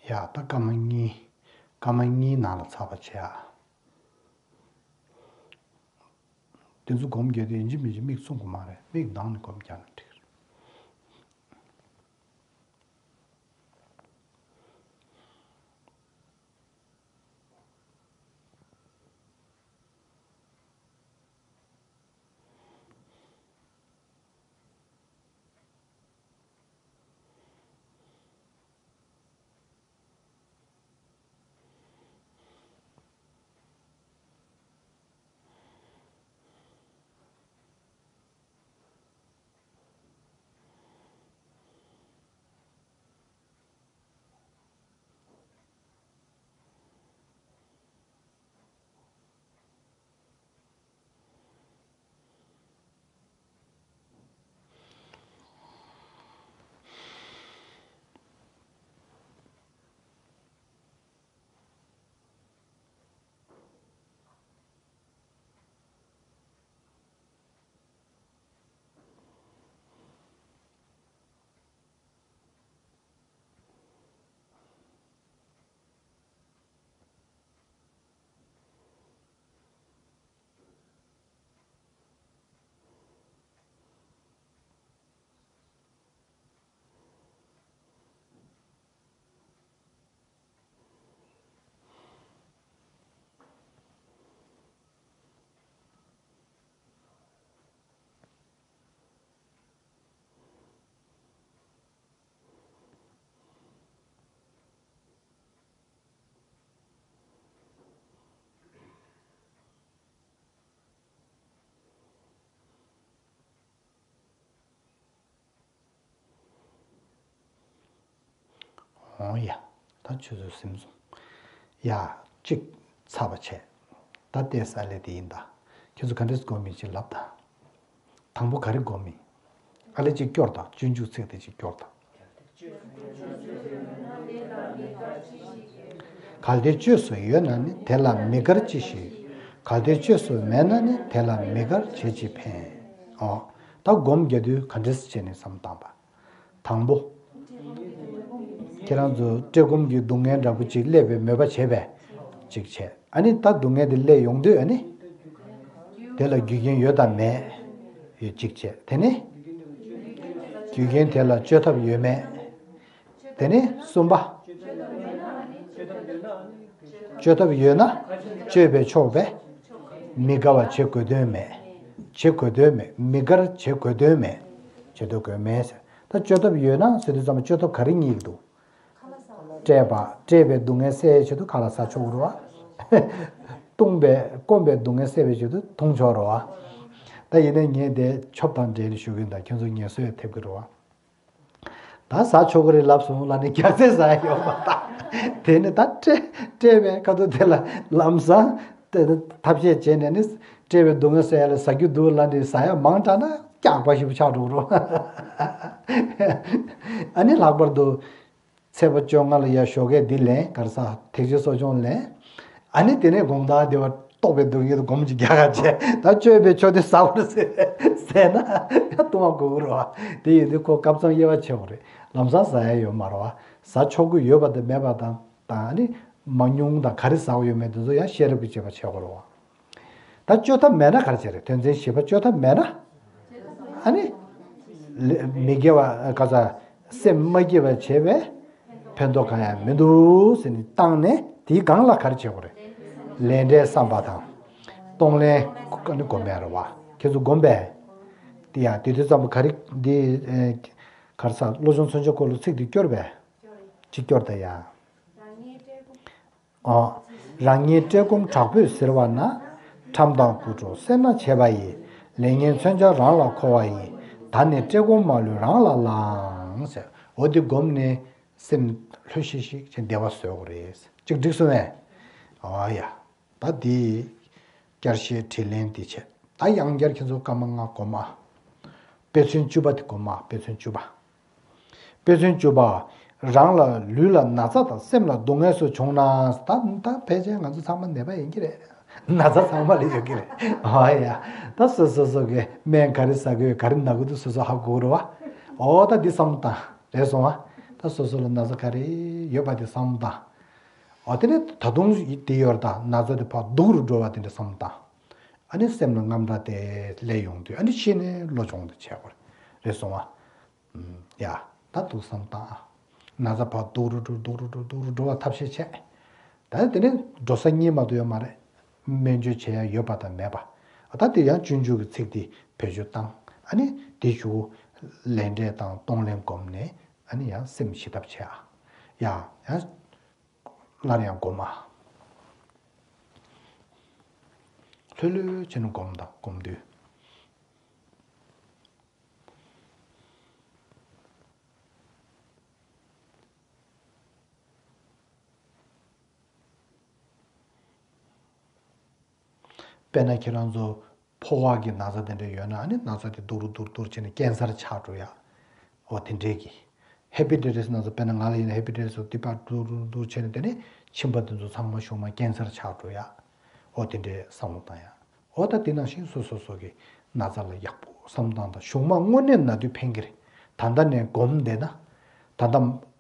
ཡ། ད་སྐར་མ་གཉིས། སྐར་མ་གཉིས་ནང་ལ་ཚར་བ་བྱེད་ཨ། དེ་ཚོ་སྒོམ་རྒྱག་དུས་ཡིན་གཅིག་མིན་གཅིག་མིག་བཙུམ་དགོས་མ་རེད། མིག་གདངས་ནས་སྒོམ་རྒྱག་ན་འགྲིག་གི་རེད། འོང་ཡ། ད་ཆུ་ཚོད་ཟིན་སོང་། ཡ། གཅིག་ཚར་བ་བྱས། ད་ལྟའི་ས་ལས་དེ་ཡིན་ད། ཁྱེད་ཚོ་ག་འདྲས་སྒོམ་མིན་ཅིག་ལབ་ད། དང་པོ་ག་རེ་སྒོམ་མིན། ཨ་ལས་གཅིག་སྐྱོར་དང་སྤྱོད་འཇུག་ཚིག་དེ་གཅིག་སྐྱོར་དང་། གལ་ཏེ་བཅོས་སུ་ཡོད་ན་ནི་དེ་ལ་མི་དགར་ཅི་ཞིག་གལ་ཏེ་བཅོས་སུ་མེད་ན་ནི་དེ་ལ་མི་དགར་བྱེད་ཅིག་ཕན། འོ། ད་སྒོམ་རྒྱག་དུས་ག་འདྲས་བྱས་ནས་བསམ་བཏང་པ། དང་པོ། ཁྱེད་རང་ཚོ་བཀྲེས་སྐོམ་གྱི་སྡུག་བསྔལ་འདྲ་པོ་ཅིག་སླེབས་པའི་མོས་པ་བྱས་པས་ཅིག་བྱས། ཨ་ནི་ད་སྡུག་བསྔལ་དེ་སླེབས་ཡོང་དུས་ཨ་ནི། དེ་ལ་རྒྱུ་རྐྱེན་ཡོད་དམ་མེད། ཡོད་ཅིག་བྱས། དེ་ནི། རྒྱུ་རྐྱེན་དེ་ལ་བཅོས་ཐབས་ཡོད་མེད། དེ་ནི་གསུམ་པ། བཅོས་ཐབས་ཡོད་ན་བཅོས་པས་ཆོག་པས། མི་དགའ་བ་བྱེད་དགོས་དོན་མེད། བྱེད་དགོས་དོན་མེད། མི་དགར་བྱེད་དགོས་དོན་མེད། བྱེད་དགོས་དོན་མེད་ཟེར། ད་བཅོས་ཐབས་ཡོད་ན་ཟེར་དུས་ཙམ་པ་བཅོས་ཐབས་ག་རེ་རྙེད་ཀྱི་འདུག་བཀྲེས་པ། བཀྲེས་པའི་སྡུག་བསྔལ་སེལ་ཡའི་ཆེད་དུ་ཁ་ལག་ཟ་ཆོག་གི་རེད་བ། བཏུང་བའི་སྐོམ་པའི་སྡུག་བསྔལ་སེལ་བའི་ཆེད་དུ་འཐུང་ཆོག་རེད་བ། ད་ཡིན་ནའི་ངས་དེ་ཆོབ་དང་འབྲེལ་ནས་ཞུ་གི་ཡིན། ད་ཁྱོད་ཚོ་ངལ་གསོ་ཡང་ཐེབས་ཀྱི་རེད་བ། ད་ཟ་ཆོག་གི་རེད་ལབ་སོང་ལབ་ནས་རྒྱགས་ཚད་ཟ་ཡ་ཡོད་མ་རེད། དེ་ནི་ད་བཀྲེས་བཀྲེས་པའི་ཁ་ཐུག་དེ་ལ་ལམ་སང་དེ་ཐབས་ཤེས་བྱས་ནས་ནི་བཀྲེས་པའི་སྡུག་བསྔལ་སེལ་ཡ་ལ་ཟ་རྒྱུ་འདུག་ལབ་ནས་ཟ་ཡ་མང་དྲགས་ན་སྐྱག་པ་ཞིག་ཆགས་འགྲོ་གི་རེད། ཨ་ནི་ལྷག་པར་དུ་ཚེས་པ་བཅོ་ལྔ་ལ་ཡ་ཞོགས་ཀས་འདི་ལེན། ག་རེ་ཟ། ཐེག་ཆེན་གསོ་སྦྱོང་ལེན། ཨ་ནི་དེ་ནས་དགོང་དག་དེ་བ་ལྟོགས་པའི་སྡུག་བསྔལ་དུ་སྒོམ་ཅིག་རྒྱག་ག་བྱས། ད་བཅོས་པའི་ཆོ་དེ་ཟ་བར་ཟེར་ཟེར་ན་ཡང་ལྟུང་བ་འགོ་གི་རེད་བ། དེ་ཡིན་དུས་ཁོ་སྐབས་མཚམས་དབྱེ་བ་ཕྱེ་དགོས་རེད། ལམ་སང་ཟ་ཡ་ཡོད་མ་རེད་བ། ཟ་ཆོག་གི་ཡོད་པ་དང་མེད་པ་དང་དང་ཨ་ནི་མང་ཉུང་དང་ག་རེ་ཟ་དགོས་ཡོད་མེད་དེ་ཚོ་ཡང་ཤེས་རབ་ཀྱིས་དཔྱད་པ་བྱེད་དགོས་རེད་བ། ད་བཅོས་ཐབས་མེད་ན་ག་རེ་བྱས་རེད། དོན་ཚན་བཞི་པ་བཅོས་ཐབས་མེད་ན། ཨ་ནི། ལས་མི་དགེ་བ་ག་ས་སེམས་མ་སྐྱིད་པ་བྱས་པས་ཕན་ཐོགས་གང་ཡང་མི་འདུག་ཟེར་ནས་བཏང་ནས་དེའི་སྒང་ལ་ག་རེ་བྱེད་དགོས་རེད། ལས་འབྲས་བསམ་པ་དང་། གཏོང་ལེན་ཨ་ནི་སྒོམ་ཡ་རེད་བ། ཁྱེད་ཚོ་སྒོམ་པས། དེ་ཡ་དེ་དུས་ཙམ་པ་ག་རེ་འདི་ག་རེ་ཟ། བློ་སྦྱོང་མཚོན་ཆ་སྐོར་ལ་ཚིག་འདི་སྐྱོར་བས། ཅིག་སྐྱོར་ད་ཡ། ཨོ། རང་ཉིད་བཀྲེས་སྐོམ་དྲག་པོས་གཟིར་བ་ན། ཁྲམ་དང་རྐུ་འཕྲོག་སེར་སྣ་བྱས་པ་ཡིས། ལས་ངན་མཚོན་ཆ་རང་ལ་འཁོར་བ་ཡིན། ད་ནི་བཀྲེས་སྐོམ་མ་ལུས་རང་ལ་བླང་། ཟེར། འོ་དེ་བསྒོམས་ནས་སེམས་ལྷོད་ཤིག་ཤིག་བྱས་བདེ་བ་བཟོ་དགོས་རེད། ཅིག་འགྲིག་སོང་ངས། ཨོ་ཡ། ད་འདི་བསྐྱར་བཤད་དྲིས་ལན་འདི་བྱས། ད་ཡང་བསྐྱར་ཁྱེད་ཚོ་སྐར་མ་ལྔ་སྒོམ་ཨ། དཔེ་མཚོན་བཅུ་པ་དེ་སྒོམ་ཨ། དཔེ་མཚོན་བཅུ་པ། དཔེ་མཚོན་བཅུ་པ། རང་ལ་ལུས་ལ་ན་ཚ་དང་སེམས་ལ་སྡུག་བསྔལ་སོགས་བྱུང་ན། ད་ད་ཕལ་ཆེར་ང་ཚོ་ཚང་མ་ནད་པ་ཡིན་གྱི་རེད། ན་ཚ་ཚང་མ་ལ་ཡོད་ཀྱི་རེད། ཨ་ཡ། ད་སོ་སོ་སོ་གི་སྨན་ག་རེ་ཟ་དགོས་ག་རེ་ན་གི་འདུག་སོ་སོ་ཧ་གོ་གི་རེད་བ། ཨོ་ད་འདི་བསམ་བློ་བཏང་རེད་སོང་བ། ད་ ད་སོ་སོ་ལ་ན་ཚ་ག་རེ་ཡོད་པ་དེ་བསམ་བློ་བཏང་། འོ་དེ་ནས་ད་དུང་དེ་ཡོད་རེད། ད་ན་ཚ་དེ་ཕར་སྡུག་རུ་འགྲོ་བ་དེ་འདྲ་བསམ་བློ་བཏང་། ཨ་ནི་སེམས་ལ་དངངས་སྐྲག་དེ་སླེབས་ཡོང་དུས་ཨ་ནི་གཞི་ནས་བློ་སྦྱོང་དེ་བྱེད་དགོས་རེད། སོང་ང་། ཡ། ད་འདུག་བསམ་བཏང་། ན་ཚ་ཕར་སྡུག་རུ་འགྲོ་སྡུག་རུ་འགྲོ་སྡུག་རུ་འགྲོ་བ་ཐབས་ཤེས་བྱས། ད་དེ་ནས་འགྲོ་ས་གཉིས་མ་གཏོགས་ཡོད་མ་རེད། སྨན་བཅོས་བྱེད་ཡ་ཡོད་པ་དང་མེད་པ། ད་དེ་ཡང་སྤྱོད་འཇུག་གི་ཚིག་དེ་བེད་སྤྱོད་བཏང་། ཨ་ནི་དེ་གཞུག་ལས་འབྲས་དང་གཏོང་ལེན་བསྒོམས་ནས་ཨ་ནི་ཡང་སེམས་ཞི་ཐབས་བྱེད་ཨ། ཡ། ཡང་སླར་ཡང་སྒོམ་ཨ། ལྷོད་ལྷོད་བྱས་ནས་སྒོམ་དང་སྒོམ་དུས། དཔེར་ན་ཁྱེད་རང་ཚོ་ཕོ་བ་གི་ན་ཚ་དེ་འདྲ་ཡོད་ན་ཨ་ནི་ན་ཚ་དེ་སྡུག་རུ་སྡུག་རུ་སྡུག་རུ་བྱས་ནས་ཀེན་སར་ཆགས་འགྲོ་ཡ། འོ་དེ་འདྲས་ཀྱི། ཧེ་པེ་ཊའི་ཊི་སི་ན་ཚ་དཔེར་ན་ང་ལ་ཡིན་ན་ཧེ་པེ་ཊའི་ཊི་སི་དེ་ཕར་སྡུག་རུ་སྡུག་རུ་བྱས་ནས་དེ་ནས་མཆིན་པ་དེ་ཚོ་ཚང་མ་གཞུག་མ་ཀེན་སར་ཆགས་འགྲོ་ཡ། འོ་དེ་འདྲས་བསམ་བློ་བཏང་ཡ། འོ་ད་དེ་ནང་བཞིན་སོ་སོ་སོ་གི་ན་ཚ་ལ་ཡག་པོ་བསམ་བཏང་དང་གཞུག་མ་དངོས་གནས་ན་དུས་ཕན་གྱི་རེད། ད་ལྟ་ནས་སྒོམ་བསྡད་ན། ད་ལྟ་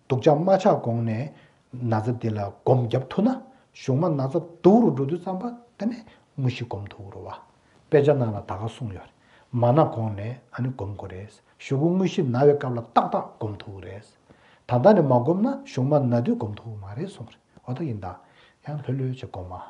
སྡུག་ཅག་མ་ཆགས་གོང་ནས་ན་ཚ་འདི་ལ་སྒོམ་བརྒྱབ་ཐུབ་ན་གཞུག་མ་ན་ཚ་སྡུག་རུ་འགྲོ་དུས་ཙམ་པ་དེ་ནས་དངོས་གཞི་སྒོམ་ཐུབ་རེད་བ། དཔེ་ཆ་ནང་ལ་ད་ག་གསུངས་ཡོད་རེད། མ་ན་གོང་ནས་ཨ་ནི་སྒོམ་དགོས་རེད། གཞུག་གུ་དངོས་གཞི་ན་བའི་སྐབས་ལ་ཏག་ཏག་སྒོམ་ཐུབ་རེད། ད་ལྟ་ནས་མ་སྒོམ་ན་གཞུག་མ་ན་དུས་སྒོམ་ཐུབ་མ་རེད་གསུངས་རེད། འོ་ད་ཡིན་ད། ཡང་ལྷོད་ལྷོད་བྱས་སྒོམ་ཨ།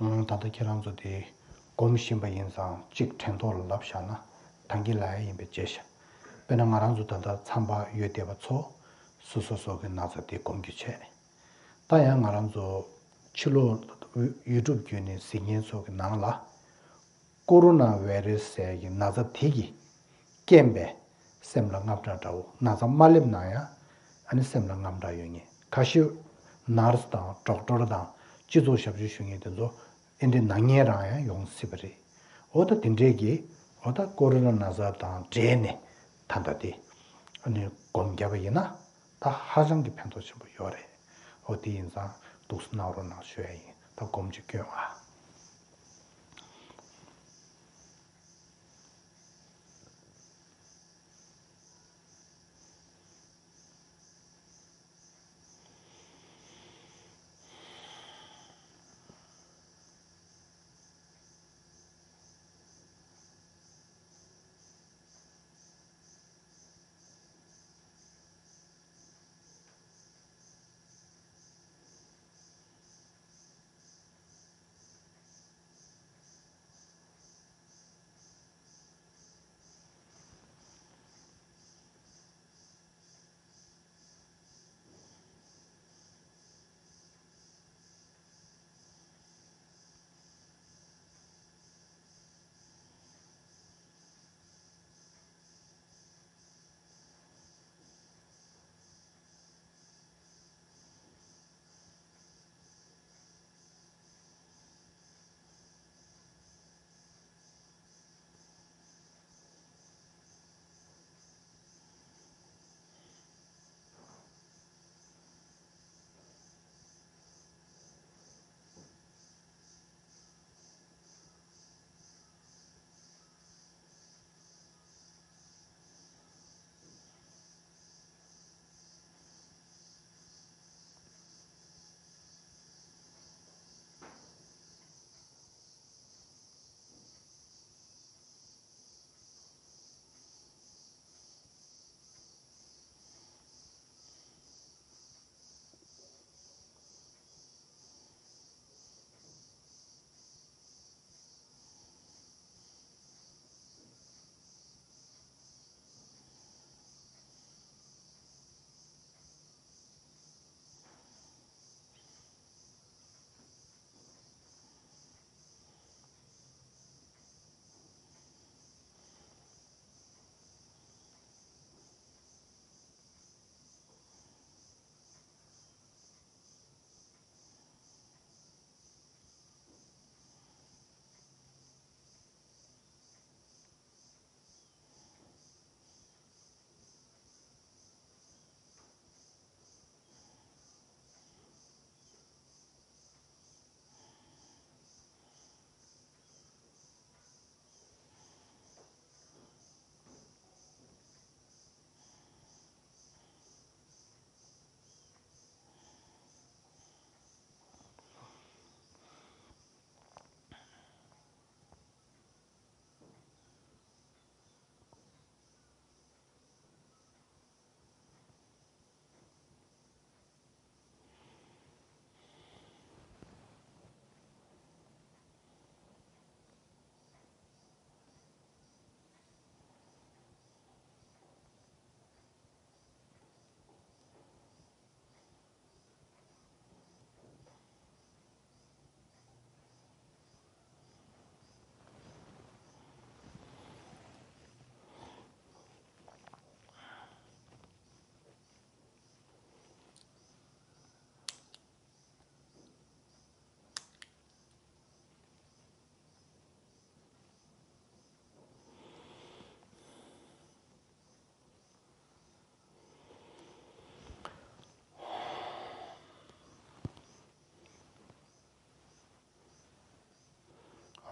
ཨང་། ད་ལྟ་ཁྱེད་རང་ཚོ་དེ་སྒོམ་བཞིན་པ་ཡིན་ཙང་གཅིག་དྲན་ཐོག་ལ་ལབ་བཞག་ན་ད་གིན་ལབ་ཡ་ཡིན་པས་བརྗེད་ཤག་དཔེར་ན་ང་རང་ཚོ་ད་ལྟ་མཚམས་པ་ཡོད་བསྡད་པ་ཚོ་སོ་སོ་སོ་གི་ན་ཚ་དེ་སྒོམ་རྒྱུ་བྱས། ད་ཡང་ང་རང་ཚོ་ཕྱི་ལོགས་ཡུ་ཊུབ་བརྒྱུད་ནས་གཟིགས་མཁན་ཚོ་གི་ནང་ལ། ཀོ་རོ་ན་བྷའི་རེ་སི་ཟེར་གྱི་ན་ཚ་དེ་གི་རྐྱེན་པས་སེམས་ལ་དངངས་སྐྲག་འདྲ་བོ། ན་ཚ་མ་སླེབས་ན་ཡང་ཨ་ནི་སེམས་ལ་དངངས་སྐྲག་ཡོད་མཁན་ཁ་ཤས། ནར་སི་དང་ཌོག་ཊར་དང་སྤྱི་ཚོགས་ཞབས་ཞུ་ཞུ་མཁན་དེ་ཚོ་ཨེ་འདྲའི་ན་མཁན་རང་ཡང་ཡོང་སྲིད་པ་རེད། འོ་ད་དེ་འདྲས་ཀྱི་འོ་ད་ཀོ་རོ་ན་ན་ཚ་དང་འབྲེལ་ནས་ད་ལྟ་དེ་ཨ་ནི་སྒོམ་བརྒྱབ་པ་ཡིན་ན་ད་ཧ་ཅང་གི་ཕན་ཐོགས་ཆེན་པོ་ཡོད་རེད། འོ་དེ་ཡིན་ཙང་འདུག་སེ་གནང་རོགས་གནང་ཞུ་ཡ་ཡིན། ད་སྒོམ་གཅིག་སྐྱོན་ཨ།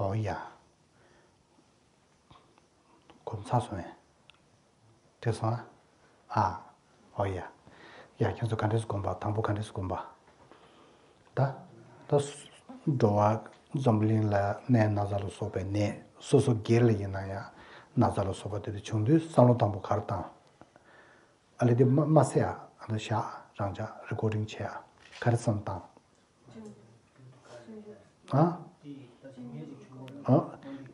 ཨོ་ཡ། གོམས་ཚར་སོང་ངས། དེ་སོང་ཨ། ཨ། ཨོ་ཡ། ཡ་ཁྱེད་ཚོ་ག་འདྲས་སེ་སྒོམ་པ། དང་པོ་ག་འདྲས་སེ་སྒོམ་པ། ད། ད། འགྲོ་བ་འཛམ་བུ་གླིང་ལ་ནད་ན་ཚ་ལ་སོགས་པའི་ནད་སོ་སོ་སྒེར་ལ་ཡིན་ན་ཡང་ན་ཚ་ལ་སོགས་པ་དེ་འདྲ་བྱུང་དུས་བསམ་བློ་དང་པོ་ག་རེ་བཏང་། ཨ་ལེ་དེ་མ་མ་ཟེར་ཨ། ཨ་ད་བཞག་རང་ཅག་རི་ཀོར་ཌིང་བྱས་ཨ། ག་རེ་བསམ་བཏང་། ཨ། ཨ།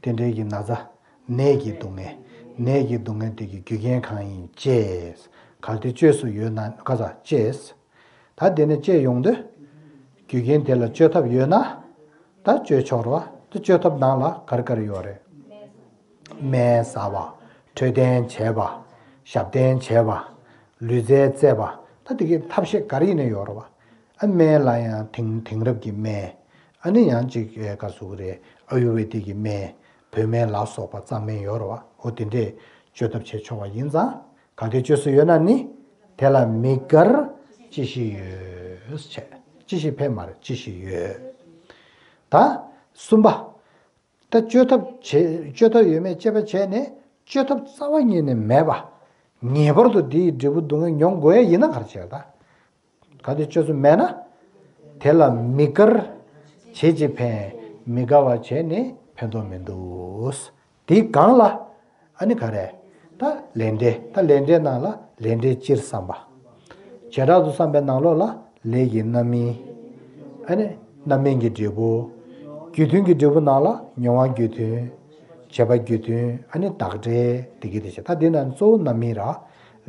དེ་འདྲའི་གི་ན་ཚ། ནད་ཀྱི་སྡུག་བསྔལ། ནད་ཀྱི་སྡུག་བསྔལ་དེ་གི་རྒྱུ་རྐྱེན་གང་ཡིན་དཔྱད། གལ་ཏེ་བཅོས་སུ་ཡོད་ན་ག་ས་དཔྱད། ད་དེ་ནས་དཔྱད་ཡོང་དུས། རྒྱུ་རྐྱེན་དེ་ལ་བཅོས་ཐབས་ཡོད་ན། ད་བཅོས་ཆོག་རེད་བ། ད་བཅོས་ཐབས་ནང་ལ་ག་རེ་ག་རེ་ཡོད་རེད། སྨན་ཟ་བ། འཕྲོད་བསྟེན་བྱས་པ། ཞབས་བརྟན་བྱས་པ། ལུས་རྩལ་རྩེད་པ། ད་དེ་གི་ཐབས་ཤེས་ག་རེ་ཡིན་ན་ཡོད་རེད་བ། ཨ། སྨན་ལ་ཡང་དེང་དེང་རབས་ཀྱི་སྨན། ཨ་ནི་ཡང་ཅིག་ཨེ། ག་ཟེར་དགོས་རེད། ཨ་ཡུར་ཝེ་དིག་གི་སྨན། བོད་སྨན་ལ་སོགས་པ་གཙང་སྨན་ཡོད་རེད་བ། འོ་དེ་འདྲས་བཅོས་ཐབས་བྱེད་ཆོག་པ་ཡིན་ཙང་། གལ་ཏེ་བཅོས་སུ་ཡོད་ན་ནི། དེ་ལ་མི་དགར་ཅི་ཞིག་ཡོད་བྱས། ཅི་ཞིག་ཕན་མ་རེད། ཅི་ཞིག་ཡོད། ད་གསུམ་པ། ད་བཅོས་ཐབས་བྱེད། བཅོས་ཐབས་ཡོད་མེད་དཔྱད་པ་བྱས་ནས་བཅོས་ཐབས་རྩ་བ་ཉིད་ནས་མེད་པ། ངེས་པར་དུ་འདི་ཡི་འབྲས་བུ་སྡུག་བསྔལ་མྱོང་དགོས་ཡ་ཡིན་ན་ག་རེ་བྱེད་ད། གལ་ཏེ་བཅོས་སུ་མེད་ན། དེ་ལ་མི་དགར་བྱས་ཅི་ཕན། མི་དགའ་བ་བྱས་ནས་ཕན་ཐོགས་མི་འདུག། དེའི་སྒང་ལ། ཨ་ནི་ག་རེ། ད་ལས་འབྲས། ད་ལས་འབྲས་ནང་ལ་ལས་འབྲས་སྤྱིར་བསམ་པ། བྱེ་བྲག་ཏུ་བསམ་པའི་ནང་ལོགས་ལ་ལས་ཀྱི་རྣམ་སྨིན། ཨ་ནི་རྣམ་སྨིན་གྱི་འབྲས་བུ། རྒྱུ་མཐུན་གྱི་འབྲས་བུ་ནང་ལ་མྱོང་བ་རྒྱུ་མཐུན། བྱས་པ་རྒྱུ་མཐུན། ཨ་ནི་བདག་འབྲས་དེ་གི་དེ་བྱས། ད་འདི་ནང་གཙོ་བོ་རྣམ་སྨིན་ར།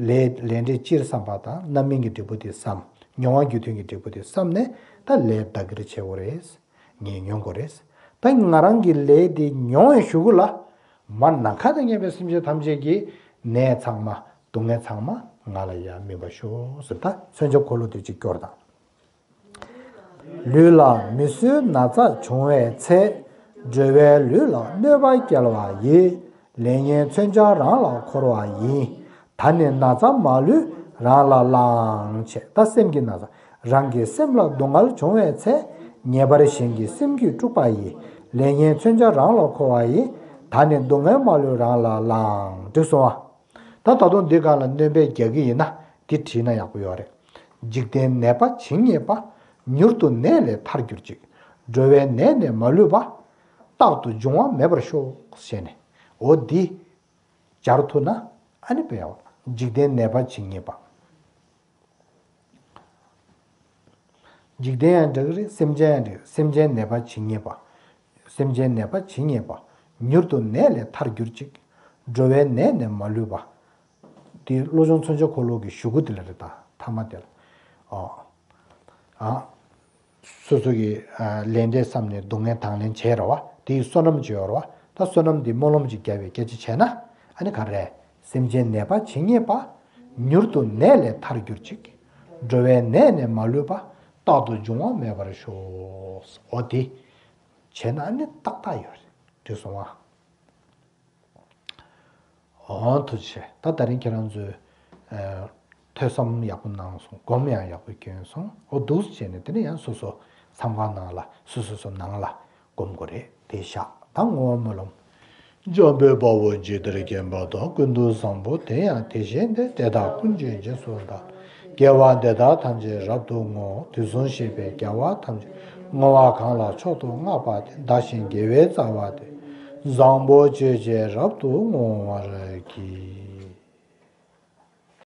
ལས་ལས་འབྲས་སྤྱིར་བསམ་པ་དང་རྣམ་སྨིན་གྱི་འབྲས་བུ་དེ་བསམ། མྱོང་བ་རྒྱུ་མཐུན་གྱི་འབྲས་བུ་དེ་བསམ་ནས་ད་ལས་བདག་གིར་བྱེད་དགོས་རེད། ངས་མྱོང་དགོས་རེད། ད་ང་རང་གི་ལས་དེ་མྱོང་བའི་གཞུག་གུ་ལ། མར་ནམ་མཁའ་དང་མཉམ་པའི་སེམས་ཅན་ཐམས་ཅད་ཀྱི་ནད་ཚང་མ། སྡུག་བསྔལ་ཚང་མ་ང་ལ་ཡང་སྨིན་པར་ཤོག་ཟེར། ད་མཚོན་ཆ་འཁོར་ལོ་དེ་གཅིག་སྐྱོར་དང་། ལུས་ལ་མི་བཟོད་ན་ཚ་བྱུང་བའི་ཚེ། འགྲོ་བའི་ལུས་ལ་གནོད་པ་བསྐྱལ་བ་ཡིས། ལས་ངན་མཚོན་ཆ་རང་ལ་འཁོར་བ་ཡིན། ད་ནི་ན་ཚ་མ་ལུས་རང་ལ་བླང་། བྱས། ད་སེམས་ཀྱི་ན་ཚ། རང་གི་སེམས་ལ་སྡུག་བསྔལ་བྱུང་བའི་ཚེ། ངེས་པར་གཞན་གྱི་སེམས་རྒྱུད་དཀྲུགས་པ་ཡིས། ལས་ངན་མཚོན་ཆ་རང་ལ་འཁོར་བ་ཡིན། ད་ནི་སྡུག་བསྔལ་མ་ལུས་རང་ལ་བླང་། འགྲིག་སོང་ཨ། ད་ད་དུང་འདི་སྒང་ལ་སྣོན་པ་རྒྱག་གི་ཡིན་ན་འདི་བྲིས་ན་ཡག་པོ་ཡོད་རེད། འཇིག་རྟེན་ནད་པ་ཇི་སྙེད་པ། མྱུར་དུ་ནད་ལས་ཐར་གྱུར་ཅིག། འགྲོ་བའི་ནད་ནི་མ་ལུས་པ། རྟག་ཏུ་འབྱུང་བ་མེད་པར་ཤོག། ཞེས་ནས། འོ་འདི་སྦྱར་ཐུབ་ན་ཨ་ནི་དཔེ་ཡག་པོ། འཇིག་རྟེན་ནད་པ་ཇི་སྙེད་པ། འཇིག་རྟེན་ཡང་འདྲ་གི་རེད། སེམས་ཅན་ཡང་འདྲ་གི་རེད། སེམས་ཅན་ནད་པ་ཇི་སྙེད་པ། སེམས་ཅན་ནད་པ་ཇི་སྙེད་པ། མྱུར་དུ་ནད་ལས་ཐར་གྱུར་ཅིག། འགྲོ་བའི་ནད་ནི་མ་ལུས་པ། དེ་བློ་སྦྱོང་མཚོན་ཆ་འཁོར་ལོ་གི་གཞུག་གུ་དེ་ལ་རེད། ད་མཐའ་མ་དེ་ལ། ཨོ། ཨ། སོ་སོ་གི་ཨ་ལས་འབྲས་བསམ་ནས་སྡུག་བསྔལ་དང་ལེན་བྱས་རེད་བ། དེ་ཡི་བསོད་ནམས་ཅིག་ཡོད་རེད་བ། ད་བསོད་ནམས་འདི་སྨོན་ལམ་ཅིག་བརྒྱབ་པའི་སྐད་ཆ་བྱས་ན། ཨ་ནི་ག་རེ། སེམས་ཅན་ནད་པ་ཇི་སྙེད་པ། མྱུར་དུ་ནད་ལས་ཐར་གྱུར་ཅིག། འགྲོ་བའི་ནད་ནི་མ་ལུས་པ། རྟག་ཏུ་འབྱུང་བ་མེད་པར་ཤོག། འོ་དེ་བྱས་ན་ཨ་ནི་ཏག་ཏག་ཡོད་རེད། འགྲིག་སོང་ཨ། འོ་ཐུགས་རྗེ་ཆེ། ད་ད་རིང་ཁྱེད་རང་ཚོས་ཨ་ཐོས་བསམ་ཡག་པོ་གནང་སོང་། སྒོམ་ཡང་ཡག་པོ་སྐྱོན་སོང་། འོ་འདུག་སེ་བྱས་ནས་དེ་ནས་ཡང་སོ་སོ་མཚམས་ཁང་ནང་ལ་སོ་སོ་སོ་ནང་ལ་སྒོམ་དགོས་རེད། དེ་བཞག། ད་བསྔོ་བ་སྨོན་ལམ། འཇམ་དཔལ་དཔའ་བོས་ཇི་ལྟར་མཁྱེན་པ་དང་། ཀུན་ཏུ་བཟང་པོ་དེ་ཡང་དེ་བཞིན་ཏེ། དེ་དག་ཀུན་གྱི་རྗེས་སུ་བདག། དགེ་བ་འདི་དག་ཐམས་ཅད་རབ་ཏུ་བསྔོ། དུས་གསུམ་གཤེགས་པའི་རྒྱལ་བ་ཐམས་ཅད་བསྔོ་བ་གང་ལ་མཆོག་ཏུ་བསྔགས་པ་དེས། བདག་གཞན་དགེ་བའི་རྩ་བ་སྟེ། བཟང་པོ་སྤྱོད་ཕྱིར་རབ་ཏུ་བསྔོ་བར་བགྱི།